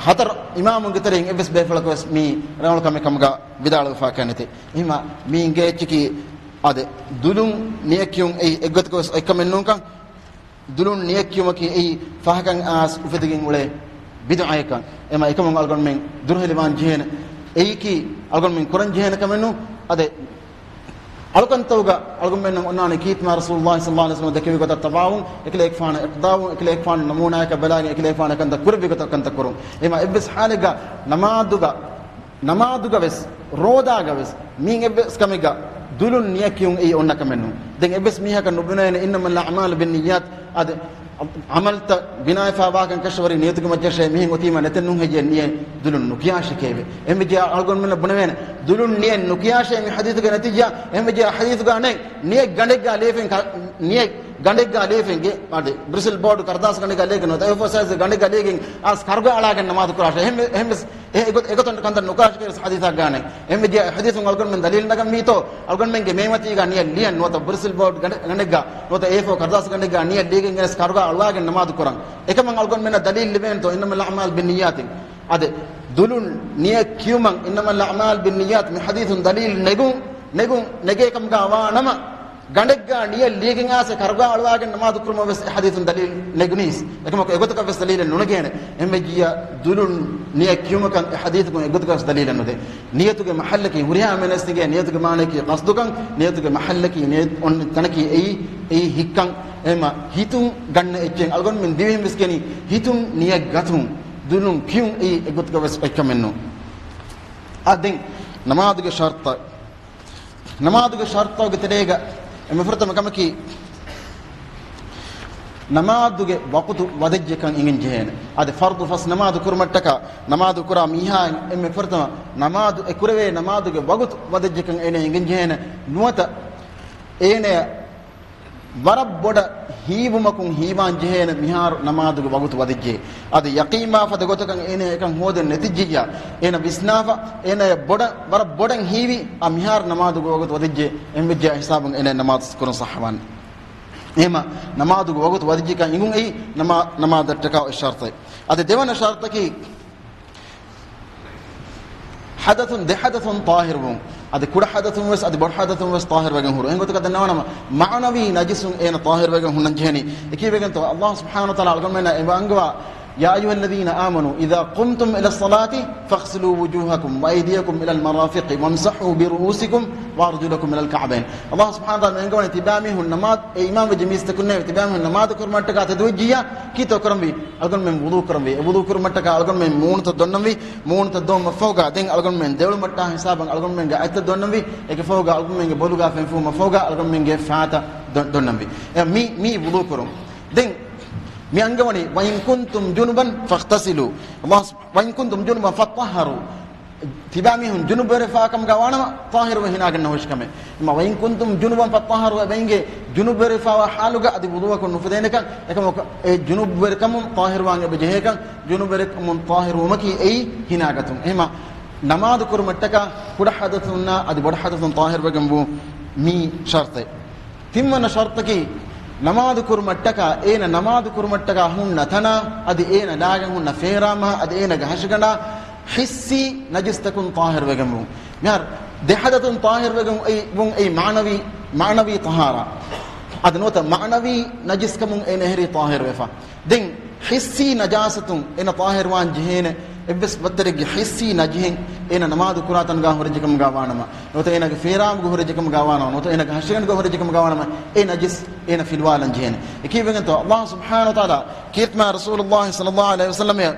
ހަތަރު އިމާމުންގެ ތެރެއިން އެއްވެސް ބޭފުޅަކު ވެސް މީ ރަނގަޅު ކަމެއް ކަމުގަ ވިދާޅުވެފަކާ ނެތޭ. އެހެމަ މީ އިނގޭ އެއްޗަކީ އާދެ، ދުލުން ނިޔަތް ކިޔުން އެއީ އެއްގޮތަކަށް ވެސް އޮތްކަމެއް ނޫންކަން. ދުލުން ނިޔަތް ކިޔުމަކީ އެއީ ފަހަކަށް އައިސް އުފެދިގެން އުޅޭ ބިދުޢައެއްކަން. އެމަ އެކަމުން އަޅުގަނޑުމެން ދުރުހެލިވާން ޖެހޭނެ. އެއީކީ އަޅުގަނޑުމެން ކުރަން ޖެހޭނެ ކަމެއް ނޫން. އާދެ، އަޅުކަންތައްގަ އަޅުގަނޑުމެންނަށް އޮންނާނެ ކީރިތި މާތް ރަސޫލުﷲ ޞައްލަﷲ ޢަލައިހި ވަސައްލަމަ ދެކެވި ގޮތަށް ތަބާވުން، އެކަލޭގެފާނަށް އިޤްތިދާވުން، އެކަލޭގެފާނު ނަމޫނާއަކަށް ބަލާގެން އެކަލޭގެފާނަށް ކަންތައް ކުރެއްވި ގޮތަށް ކަންތައް ކުރުން. އެމަ އެއްވެސް ޙާލެއްގަ ނަމާދުގަ ނަމާދުގަވެސް، ރޯދާގަވެސް، މިއިން އެއްވެސް ކަމެއްގަ ދުލުން ނިޔަތް ކިޔުން އެއީ އޮންނަ ކަމެއް ނޫން. ދެން އެއްވެސް މީހަކަށް ނުބުނޭނެ، إنما الأعمال بالنيات، އަދި ޢަމަލުތައް ބިނާވެފަ ވާކަން ކަށަވަރީ ނިޔަތުގެ މައްޗަށޭ، މިހެން އޮތީމަ ނެތެއް ނޫން ހެއްޔޭ ނިޔަތް ދުލުން ނުކިޔާށެކޭވެ. އެހެންވެއްޖެޔާ އަޅުގަނޑުމެންނަށް ބުނެވޭނެ، ދުލުން ނިޔަތް ނުކިޔާށޭ މި ޙަދީޘުގެ ނަތީޖާ. އެހެންވެއްޖެޔާ ޙަދީޘުގަ ނެތް ނިޔަތް ގަނޑެއްގަ ލިޔެފެން ކަ-، ނިޔަތް ގަނޑެއްގަ ލިޔެފެން ގެ-، އަދި ބްރިސިލް ބޯޑު ކަރުދާސް ގަނޑެއްގަ ލިޔެގެން ނުވަތަ އޭ ފޯ ސައިޒް ގަނޑެއްގަ ލިޔެގެން އައިސް ކަރުގަ އަޅާގެން ނަމާދު ކުރާށޭ. އެހެން ވެ-، އެހެން ވެސް އެ އެގޮތަށް ކަންތައް ނުކާށި ކިޔަސް ޙަދީޘަށް ގާނެ. އެހެންވެއްޖެޔާ ޙަދީޘުން އަޅުގަނޑުމެން ދަލީލު ނަގަންވީތޯ؟ އަޅުގަނޑުމެންގެ މޭމަތީގަ ނިޔަތް ލިޔަން ނުވަތަ ބްރިސިލް ބޯޑް ގަނޑެއްގަ ނުވަތަ އޭ ފޯ ކަރުދާސް ގަނޑެއްގަ ނިޔަތް ލިޔެގެން ގެނެސް ކަރުގަ އަޅުވާގެން ނަމާދު ކުރަން. އެކަމަށް އަޅުގަނޑުމެންނަށް ދަލީލު ލިބޭނެތޯ؟ إنما الأعمال بالنيات. އަދި ދުލުން ނިޔަތް ކިޔުމަށް إنما الأعمال بالنيات މި ޙަދީޘުން ދަލީލު ނެގުން، ނެގުން، ނެގޭ ކަމުގަ ވާނަމަ، ގަނޑެއްގަ ނިޔަތް ލިޔެގެން އާސެ ކަރުގަ އަޅުވާގެން ނަމާދު ކުރުމަށް ވެސް އެ ޙަދީޘުން ދަލީލު ނެގުނީސް. އެކަމަކު އެގޮތަކަށް ވެސް ދަލީލެއް ނުނެގޭނެ. އެހެންވެއްޖިއްޔާ ދުލުން ނިޔަތް ކިޔުމަކަށް އެ ޙަދީޘުގަ އެގޮތަކަށް ވެސް ދަލީލެއް ނުދޭ. ނިޔަތުގެ މަޙައްލަކީ ހުރިހާ މެނެސް ނިގޭ ނިޔަތުގެ މާނަޔަކީ ޤަޞްދުކަން، ނިޔަތުގެ މަޙައްލަކީ ނިޔަތް އޮންނަ ތަނަކީ އެއީ، އެއީ ހިއްކަން. އެހެމަ ހިތުން ގަންނަ އެއްޗެއް އަޅުގަނޑުމެން ދިވެހިން ވެސް ކިޔަނީ ހިތުން ނިޔަތް ގަތުން، ދުލުން ކިޔުން އެއީ އެގޮތަކަށް ވެސް އޮތްކަމެއް ނޫން. އާ ދެން ނަމާދުގެ ޝަރުޠު. ނަމާދުގެ ޝަރުޠުގެ ތެރޭގަ އެންމެ ފުރަތަމަ ކަމަކީ، ނަމާދުގެ ވަޤުތު ވަދެއްޖެކަން އެނގެން ޖެހޭނެ. އަދި ފަރްޟު ފަސް ނަމާދު ކުރުމަށްޓަކާ، ނަމާދު ކުރާ މީހާ އެންމެ ފުރަތަމަ ނަމާދު އެ ކުރެވޭ ނަމާދުގެ ވަޤުތު ވަދެއްޖެކަން އޭނަ އެނގެން ޖެހޭނެ. ނުވަތަ އޭނަ ވަރަށް ބޮޑަށް ހީވުމަކުން ހީވާން ޖެހޭނެ މިހާރު ނަމާދުގެ ވަގުތު ވަދެއްޖެ. އަދި ޔަޤީންވާ ފަދަ ގޮތަކަށް އޭނަ އެކަން ހޯދެއް ނެތިއްޖިއްޔާ، އޭނަ ވިސްނާފަ، އޭނަ ބޮޑަށް، ވަރަށް ބޮޑަށް ހީވި، އާ މިހާރު ނަމާދުގެ ވަގުތު ވަދެއްޖެ، އެހެންވެއްޖެ ހިސާބުން އޭނަ ނަމާދު ކުރުން ޞައްޙަވާނެ. އެހެމަ ނަމާދުގެ ވަގުތު ވަދެއްޖެކަން އިނގުން އެއީ ނަމާ-، ނަމާދަށްޓަކާ އޮތް ޝަރުޠެއް. އަދި ދެވަނަ ޝަރުޠަކީ، ޙަދަޘުން، ދެ ޙަދަޘުން ޠާހިރުވުން. އަދި ކުޑަ ޙަދަޘުން ވެސް، އަދި ބޮޑު ޙަދަޘުން ވެސް ޠާހިރުވެގެން ހުރު. އެހެން ގޮތަކަށް ދެންނެވިނަމަ، މަޢުނަވީ ނަޖިސުން އޭނަ ޠާހިރުވެގެން ހުންނަން ޖެހެނީ. އެކީވެގެންތޯ، ﷲ ސުބްޙާނަހޫ ވަތަޢާލާ އަޅުގަނޑުމެންނަށް އެ އަންގަވާ، يا أيها الذين آمنوا إذا قمتم إلى الصلاة فاغسلوا وجوهكم وأيديكم إلى المرافق وامسحوا برؤوسكم وأرجلكم إلى الكعبين. ﷲ ސުބްޙާނަހޫ ވަތަޢާލާ އަންގަވަނީ ތިބާމީހުން ނަމާދު، އެ އީމާންވެއްޖެ މީސްތަކުންނޭ، ތިބާމީހުން ނަމާދު ކުރުމަށްޓަކާ ތެދުވެއްޖިއްޔާ ކީތޯ ކުރަންވީ؟ އަޅުގަނޑުމެން ވުޟޫ ކުރަންވީ. އެ ވުޟޫ ކުރުމަށްޓަކާ އަޅުގަނޑުމެން މޫނުތައް ދޮންނަންވީ. މޫނުތައް ދޮންމަށްފަހުގަ ދެން އަޅުގަނޑުމެން ދެއުޅުމަށްޓާ ހިސާބަށް އަޅުގަނޑުމެންގެ އަތްތައް ދޮންނަންވީ. އޭގެ ފަހުގަ އަޅުގަނޑުމެންގެ ބޮލުގަ ފެންފުޅުމަށްފަހުގަ އަޅުގަނޑުމެންގެ ފައިތައް ދޮ-، ދޮންނަންވީ. އެ މީ، މީ ވުޟޫ ކުރުން. ދެން މި އަންގަވަނީ، وإن كنتم جنبا فاغتسلوا. ﷲ، وإن كنتم جنبا فاطهروا. ތިބާމީހުން ޖުނުބުވެރިވެފާ ކަމުގަ ވާނަމަ، ޠާހިރުވެ ހިނާގަންނަ ހުށިކަމެއް. އެމަ، وإن كنتم جنبا فاطهروا، އެބައިނގޭ ޖުނުބުވެރިވެފާވާ ޙާލުގަ އަދި ވުޟޫއަކުން ނުފުދޭނެކަން، އެކަމަކު އެ ޖުނުބުވެރިކަމުން ޠާހިރުވާން އެބަ ޖެހޭކަން، ޖުނުބުވެރިކަމުން ޠާހިރުވުމަކީ އެއީ ހިނާގަތުން. އެހެމަ، ނަމާދު ކުރުމަށްޓަކާ ކުޑަ ޙަދަޘުންނާ އަދި ބޮޑު ޙަދަޘުން ޠާހިރުވެގެން ވުން މީ ޝަރުޠެއް. ތިންވަނަ ޝަރުޠަކީ، ނަމާދު ކުރުމަށްޓަކާ، އޭނަ ނަމާދު ކުރުމަށްޓަކާ ހުންނަ ތަނާ، އަދި އޭނަ ލާގެން ހުންނަ ފޭރާމާ، އަދި އޭނަގެ ހަށިގަނޑާ ޙިއްސީ ނަޖިސްތަކުން ޠާހިރުވެގެން ވުން. މިހާރު ދެ ޙަދަޘުން ޠާހިރުވެގެން އެއީ، ވުން އެއީ މަޢުނަވީ، މަޢުނަވީ ޠަހާރާ. އަދި ނުވަތަ މަޢުނަވީ ނަޖިސްކަމުން އޭނަ އެހެރީ ޠާހިރުވެފަ. ދެން ޙިއްސީ ނަޖާސަތުން އޭނަ ޠާހިރުވާން ޖެހޭނެ، އެއްވެސް ވައްތަރެއްގެ ޙިއްސީ ނަޖިހެން އޭނަ ނަމާދު ކުރާ ތަނުގަ ހުރެއްޖެކަމުގަ ވާނަމަ، ނުވަތަ އޭނަގެ ފޭރާމުގަ ހުރެއްޖެކަމުގަ ވާނަމަ، ނުވަތަ އޭނަގެ ހަށިގަނޑުގަ ހުރެއްޖެކަމުގަ ވާނަމަ، އެ ނަޖިސް އޭނަ ފިލުވާލަން ޖެހޭނެ. އެކީވެގެންތޯ، ﷲ ސުބްޙާނަހޫ ވަތަޢާލާ ކީރިތި މާތް ރަސޫލުﷲ ޞައްލަﷲ ޢަލައިހި ވަސައްލަމަ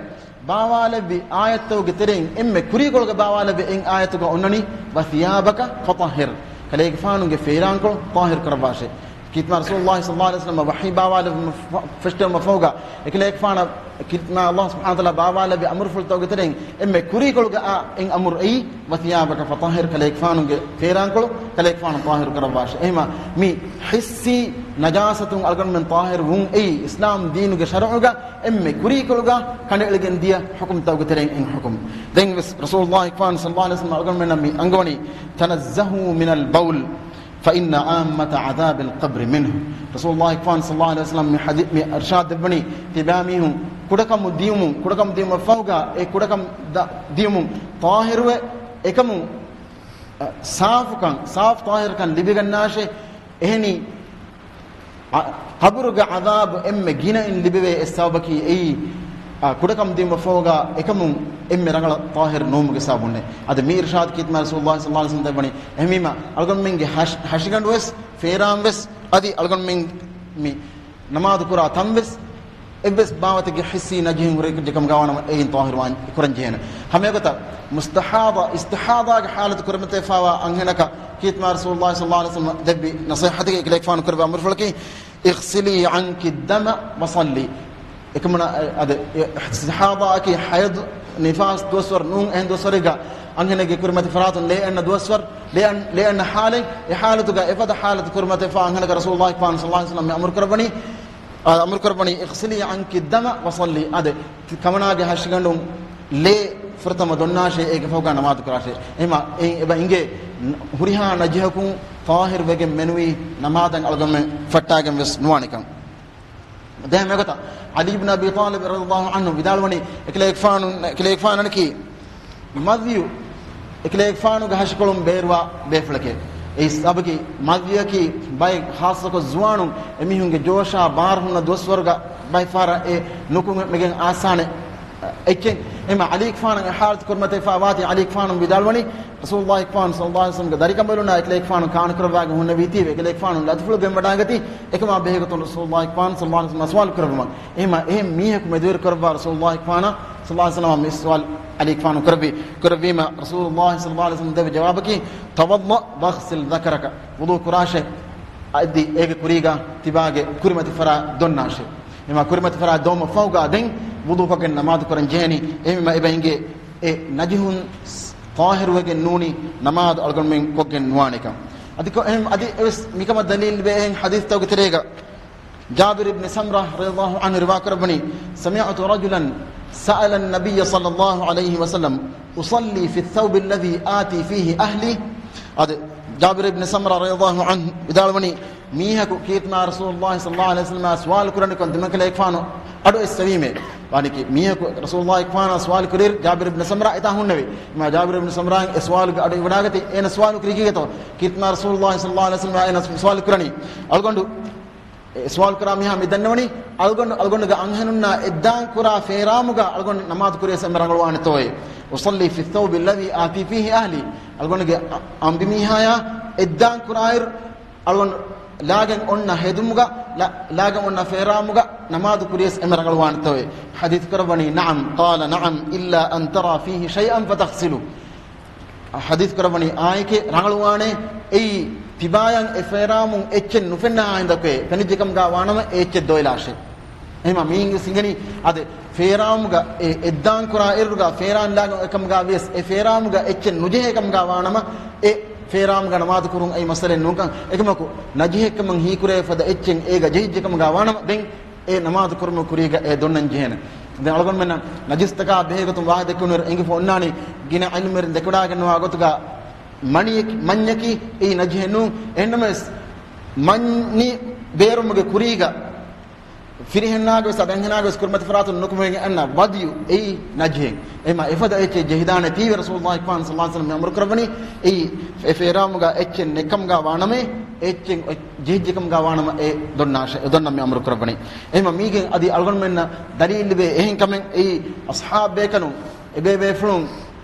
ބާވާލެއްވި އާޔަތްތަކުގެ ތެރެއިން އެންމެ ކުރީކޮޅުގަ ބާވާލެއްވި އެއް އާޔަތުގަ އޮންނަނީ، وثيابك فطهر، ކަލޭގެފާނުގެ ފޭރާންކޮޅު ޠާހިރު ކުރައްވާށޭ. ކީރިތި މާތް ރަސޫލުﷲ ޞައްލަﷲ ޢަލައިހި ވަސައްލަމަ ވަޙީ ބާވާލެއްވުމަށް ފަ-، ފެށިގެންވުމަށް ފަހުގަ، އެކަލޭގެފާނަށް ކީރިތި މާތް ﷲ ސުބްޙާނަހޫ ވަތަޢާލާ ބާވާލެއްވި އަމުރުފުޅުތަކުގެ ތެރެއިން އެންމެ ކުރީކޮޅުގަ އާ އެއް އަމުރު އެއީ، وثيابك فطهر، ކަލޭގެފާނުގެ ފޭރާންކޮޅު ކަލޭގެފާނު ޠާހިރު ކުރައްވާށޭ. އެހެމަ މި ޙިއްސީ ނަޖާސަތުން އަޅުގަނޑުމެން ޠާހިރު ވުން އެއީ، އިސްލާމް ދީނުގެ ޝަރުޢުގަ އެންމެ ކުރީކޮޅުގަ ކަނޑައެޅިގެން ދިޔަ ޙުކުމްތަކުގެ ތެރެއިން އެއް ޙުކުމް. ދެން ވެސް ރަސޫލުﷲ ކީރިތި މާތް ޞައްލަﷲ ޢަލައިހި ވަސައްލަމަ އަޅުގަނޑުމެންނަށް މި އަންގަވަނީ، تنزهوا من البول فإن عامة عذاب القبر منه. ރަސޫލުﷲ ކީރިތި މާތް ޞައްލަﷲ ޢަލައިހި ވަސައްލަމަ މި ޙަދީ-، މި އިރްޝާދު ދެއްވަނީ، ތިބާމީހުން ކުޑަކަމު ދިޔުމުން، ކުޑަކަމު ދިޔުމަށް ފަހުގަ، އެ ކުޑަކަމު ދަ-، ދިޔުމުން ޠާހިރުވެ، އެކަމުން ސާފުކަން، ސާފު ޠާހިރުކަން ލިބިގަންނާށޭ. އެހެނީ، އަ، ޤަބުރުގެ ޢަޛާބު އެންމެ ގިނައިން ލިބެވޭ އެއް ސަބަބަކީ އެއީ، އަ، ކުޑަކަމުދިން ވަފައުގަ އެކަމުން އެންމެ ރަނގަޅަށް ޠާހިރު ނުވުމުގެ ސަބަބުންނޭ. އަދި މި އިރުޝާދު ކީރިތި މާތް ރަސޫލުﷲ ޞައްލަﷲ ޢަލައިހި ވަސައްލަމަ ދެއްވަނީ. އެހެންވީމަ، އަޅުގަނޑުމެންގެ ހަށި-، ހަށިގަނޑުވެސް، ފޭރާންވެސް، އަދި އަޅުގަނޑުމެން މި ނަމާދު ކުރާ ތަންވެސް، އެއްވެސް ބާވަތެއްގެ ޙިއްސީ ނަޖިހެއް ހުރެ ކަމުގަ ވާނަމަ، އެއިން ޠާހިރު ވާން ކުރަން ޖެހޭނެ. ހަމައެގޮތަށް މުސްތަޙާޟާ، އިސްތިޙާޟާގެ ޙާލަތު ކުރިމަތިވެފައިވާ އަންހެނަކަށް ކީރިތި މާތް ރަސޫލުﷲ ޞައްލަﷲ ޢަލައިހި ވަސައްލަމަ ދެއްވި ނަޞޭޙަތެއް އެކަލޭގެފާނު ކުރެއްވި އަމުރުފުޅަކީ، اغسلي عنك الدم وصلي. އެކަމަނާ، އަދި، އިސްތިޙާޟާއަކީ ޙައިޟު، ނިފާސް ދުވަސްވަރު ނޫން، އެހެން ދުވަސްވަރެއްގަ އަންހެނެއްގެ ކުރިމަތި ފަރާތުން ލޭ އަންނަ ދުވަސްވަރު، ލޭ އަން-، ލޭ އަންނަ ޙާލެއް، އެ ޙާލަތުގަ އެފަދަ ޙާލަތު ކުރިމަތިވެފަ އަންހެނަކަށް ރަސޫލުﷲ ފާނު ޞައްލަﷲ ޢަލައިހި ވަސައްލަމަ އަމުރު ކުރައްވަނީ، އަ، އަމުރު ކުރައްވަނީ، اغسلي عنك الدم وصلي. އަދި، ކަމަނާގެ ހަށިގަނޑުން ލޭ ފުރަތަމަ ދޮންނާށޭ، އޭގެ ފަހުގަ ނަމާދު ކުރާށޭ. އެހެމަ، އެ-، އެބަ އިނގޭ ހުރިހާ ނަޖިހަކުން ޠާހިރު ވެގެން މެނުވީ ނަމާދަށް އަޅުގަނޑުމެން ފައްޓާގެން ވެސް ނުވާނެކަން. ދެން މިގޮތަށް ޢަލީ ބިން އަބީ ޠާލިބް ރަޟިޔަﷲ ޢަންހު ވިދާޅުވަނީ، އެކަލޭގެފާނު-، އެކަލޭގެފާނަކީ މަޒްޔު އެކަލޭގެފާނުގެ ހަށިކޮޅުން ބޭރުވާ ބޭފުޅެކޭ. އެއީ ސަބަބަކީ މަޒްޔަކީ ބައެއް ޚާއްޞަކޮށް ޒުވާނުން އެމީހުންގެ ޖޯޝާ ބާރު ހުންނަ ދުވަސްވަރުގަ ބައެއް ފަހަރަށް އެ ނުކުމެގެން އާސާނެ އެއްޗެއް. އެމަ ޢަލީގެފާނަށް އެ ޙާލަތު ކުރިމަތިވެފައި ވާތީ ޢަލީގެފާނު ވިދާޅުވަނީ، ރަސޫލުﷲ އަކްބަރު ޞައްލަﷲ ޢަލައިހި ވަސައްލަމްގެ ދަރިކަނބަލުންނާ އެކަލޭގެފާނު ކާނުކުރައްވާގެން ހުންނެވީތީވެ، އެކަލޭގެފާނު ލަދުފުޅު ގެންވަޑާގަތީ، އެކަމާ ބެހޭގޮތުން ރަސޫލުﷲ އަކްބަރު ޞައްލަﷲ ޢަލައިހި ވަސައްލަމަ ސުވާލު ކުރެއްވުމަށް. އެހެމަ އެހެން މީހަކު މެދުވެރި ކުރައްވާ ރަސޫލުﷲ އަކްބަރު ޞައްލަﷲ ޢަލައިހި ވަސައްލަމަ މި ސުވާލު ޢަލީގެފާނު ކުރެއްވި، ކުރެއްވީމަ ރަސޫލުﷲ ޞައްލަﷲ ޢަލައިހި ވަސައްލަމަ ދެއްވި ޖަވާބަކީ، توضأ واغسل ذكرك، ވުޟޫ ކުރާށޭ، އަދި އޭގެ ކުރީގަ ތިބާގެ ކުރިމަތި ފަރާތް ދޮންނާށޭ. އެމަ ކުރިމަތި ފަރާތް ދޮންމަ ފަހުގަ ދެން ވުޟޫ ކޮށްގެން ނަމާދު ކުރަން ޖެހޭނީ. އެހެމަ އެބަ އިނގޭ އެ ނަޖިހުން ޠާހިރުވެގެން ނޫނީ ނަމާދު އަޅުގަނޑުމެން ކޮށްގެން ނުވާނެކަން. އަދި ކޮ-، އެހެން، އަދި އެވެސް މިކަމަށް ދަލީލް ވޭ އެހެން ޙަދީޘްތަކުގެ ތެރޭގަ ޖާބިރު އިބްނި ސަމްރާ ރަޟިޔަﷲ ޢަންހު ރިވާ ކުރައްވަނީ، سمعت رجلا سأل النبي صلى الله عليه وسلم، أصلي في الثوب الذي آتي فيه أهلي؟ އަދި ޖާބިރު އިބްނި ސަމްރާ ރަޟިޔަﷲ ޢަންހު ވިދާޅުވަނީ، މީހަކު ކީރިތި މާތް ރަސޫލުﷲ ޞައްލަﷲ ޢަލައިހި ވަސައްލަމަ ސުވާލު ކުރަން ކޮން ދެމަކަލޭގެފާނު އަޑު އެއްސެވީމޭ. ވާނީކީ މީހަކު ރަސޫލުﷲ އަކްބަރު ސުވާލު ކުރިއިރު ޖާބިރު އިބްނި ސަމްރާ އެތާ ހުންނެވި. މާ ޖާބިރު އިބްނި ސަމްރާ އެ ސުވާލުގެ އަޑު އިވަޑާގަތީ، އޭނަ ސުވާލު ކުރީ ކީކޭތޯ؟ ކީރިތި މާތް ރަސޫލުﷲ ޞައްލަﷲ ޢަލައިހި ވަސައްލަމަ އޭނަ ސުވާލު ކުރަނީ. އަޅުގަނޑު އެ ސުވާލު ކުރާ މީހާ މި ދަންނަވަނީ، އަޅުގަނޑު، އަޅުގަނޑުގެ އަންހެނުންނާ އެއްދާން ކުރާ ފޭރާމުގަ އަޅުގަނޑު ނަމާދު ކުރިޔަސް އެންމެ ރަނގަޅުވާނެތޯއޭ؟ أصلي في الثوب الذي آتي فيه أهلي. އަޅުގަނޑުގެ އަ-، އަނބިމީހާޔާ އެއްދާން ކުރާއިރު، އަޅުގަނޑު ލާގެން އޮންނަ ހެދުމުގަ، ލާ-، ލާގެން އޮންނަ ފޭރާމުގަ ނަމާދު ކުރިޔަސް އެންމެ ރަނގަޅުވާނެތޯއޭ؟ ޙަދީޘް ކުރައްވަނީ، نعم، قال نعم، إلا أن ترى فيه شيئا فتغسله. ޙަދީޘް ކުރައްވަނީ، އާނއެކޭ، ރަނގަޅުވާނެ، އެއީ ތިބާޔަށް އެ ފޭރާމުން އެއްޗެއް ނުފެންނަ ހިނދަކު، ފެނިއްޖެ ކަމުގަ ވާނަމަ އެ އެއްޗެއް ދޮވެލާށޭ. އެހެމަ މީހުން ވެސް އިނގެނީ އަދި ފޭރާމުގަ އެ އެއްދާން ކުރާ އިރުގަ ފޭރާން ލާގެން އޮތް ކަމުގަ ވިޔަސް އެ ފޭރާމުގަ އެއްޗެއް ނުޖެހޭ ކަމުގަ ވާނަމަ އެ ފޭރާމުގަ ނަމާދު ކުރުން އެއީ މައްސަލައެއް ނޫންކަން. އެކަމަކު ނަޖިހެއްކަމަށް ހީކުރެވޭ ފަދަ އެއްޗެއް އޭގަ ޖެހިއްޖެ ކަމުގަ ވާނަމަ ދެން އެ ނަމާދު ކުރުމުގެ ކުރީގަ އެ ދޮންނަން ޖެހޭނެ. ދެން އަޅުގަނޑުމެންނަށް ނަޖިސްތަކާ ބެހޭގޮތުން ވާހަކަ ދެއްކެވުނުއިރު އެނގިފަ އޮންނާނީ ގިނަ ޢިލްމުވެރިން ދެކެވަޑާގެންނަވާ ގޮތުގަ މަނިޔަކީ، މަންޏަކީ އެއީ ނަޖިހެއް ނޫން. އެހެންނަމަވެސް މަންޏި ބޭރުމުގެ ކުރީގަ ފިރިހެންނާގެ ވެސް އަދި އަންހެނާގެ ވެސް ކުރިމަތި ފަރާތުން ނުކުމެގެން އަންނަ ވަދިޔު އެއީ ނަޖިހެއް. އެހެމަ އެފަދަ އެއްޗެއް ޖެހިދާނެ ތީވެ ރަސޫލުﷲ އަކްބަރު ޞައްލަﷲ ޢަލައިހި ވަސައްލަމަ އަމުރު ކުރައްވަނީ އެއީ އެ ފޭރާމުގަ އެއްޗެއް ނެއްކަމުގަ ވާނަމޭ އެއްޗެއް ޖެހިއްޖެކަމުގަ ވާނަމަ އެ ދޮންނާށޭ، އެ ދޮންނަން މި އަމުރު ކުރައްވަނީ. އެހެމަ މީގެން އަދި އަޅުގަނޑުމެންނަށް ދަލީލް ލިބޭ އެހެން ކަމެއް އެއީ އަޞްޙާބު ބޭކަލުން އެބޭބޭފުޅުން،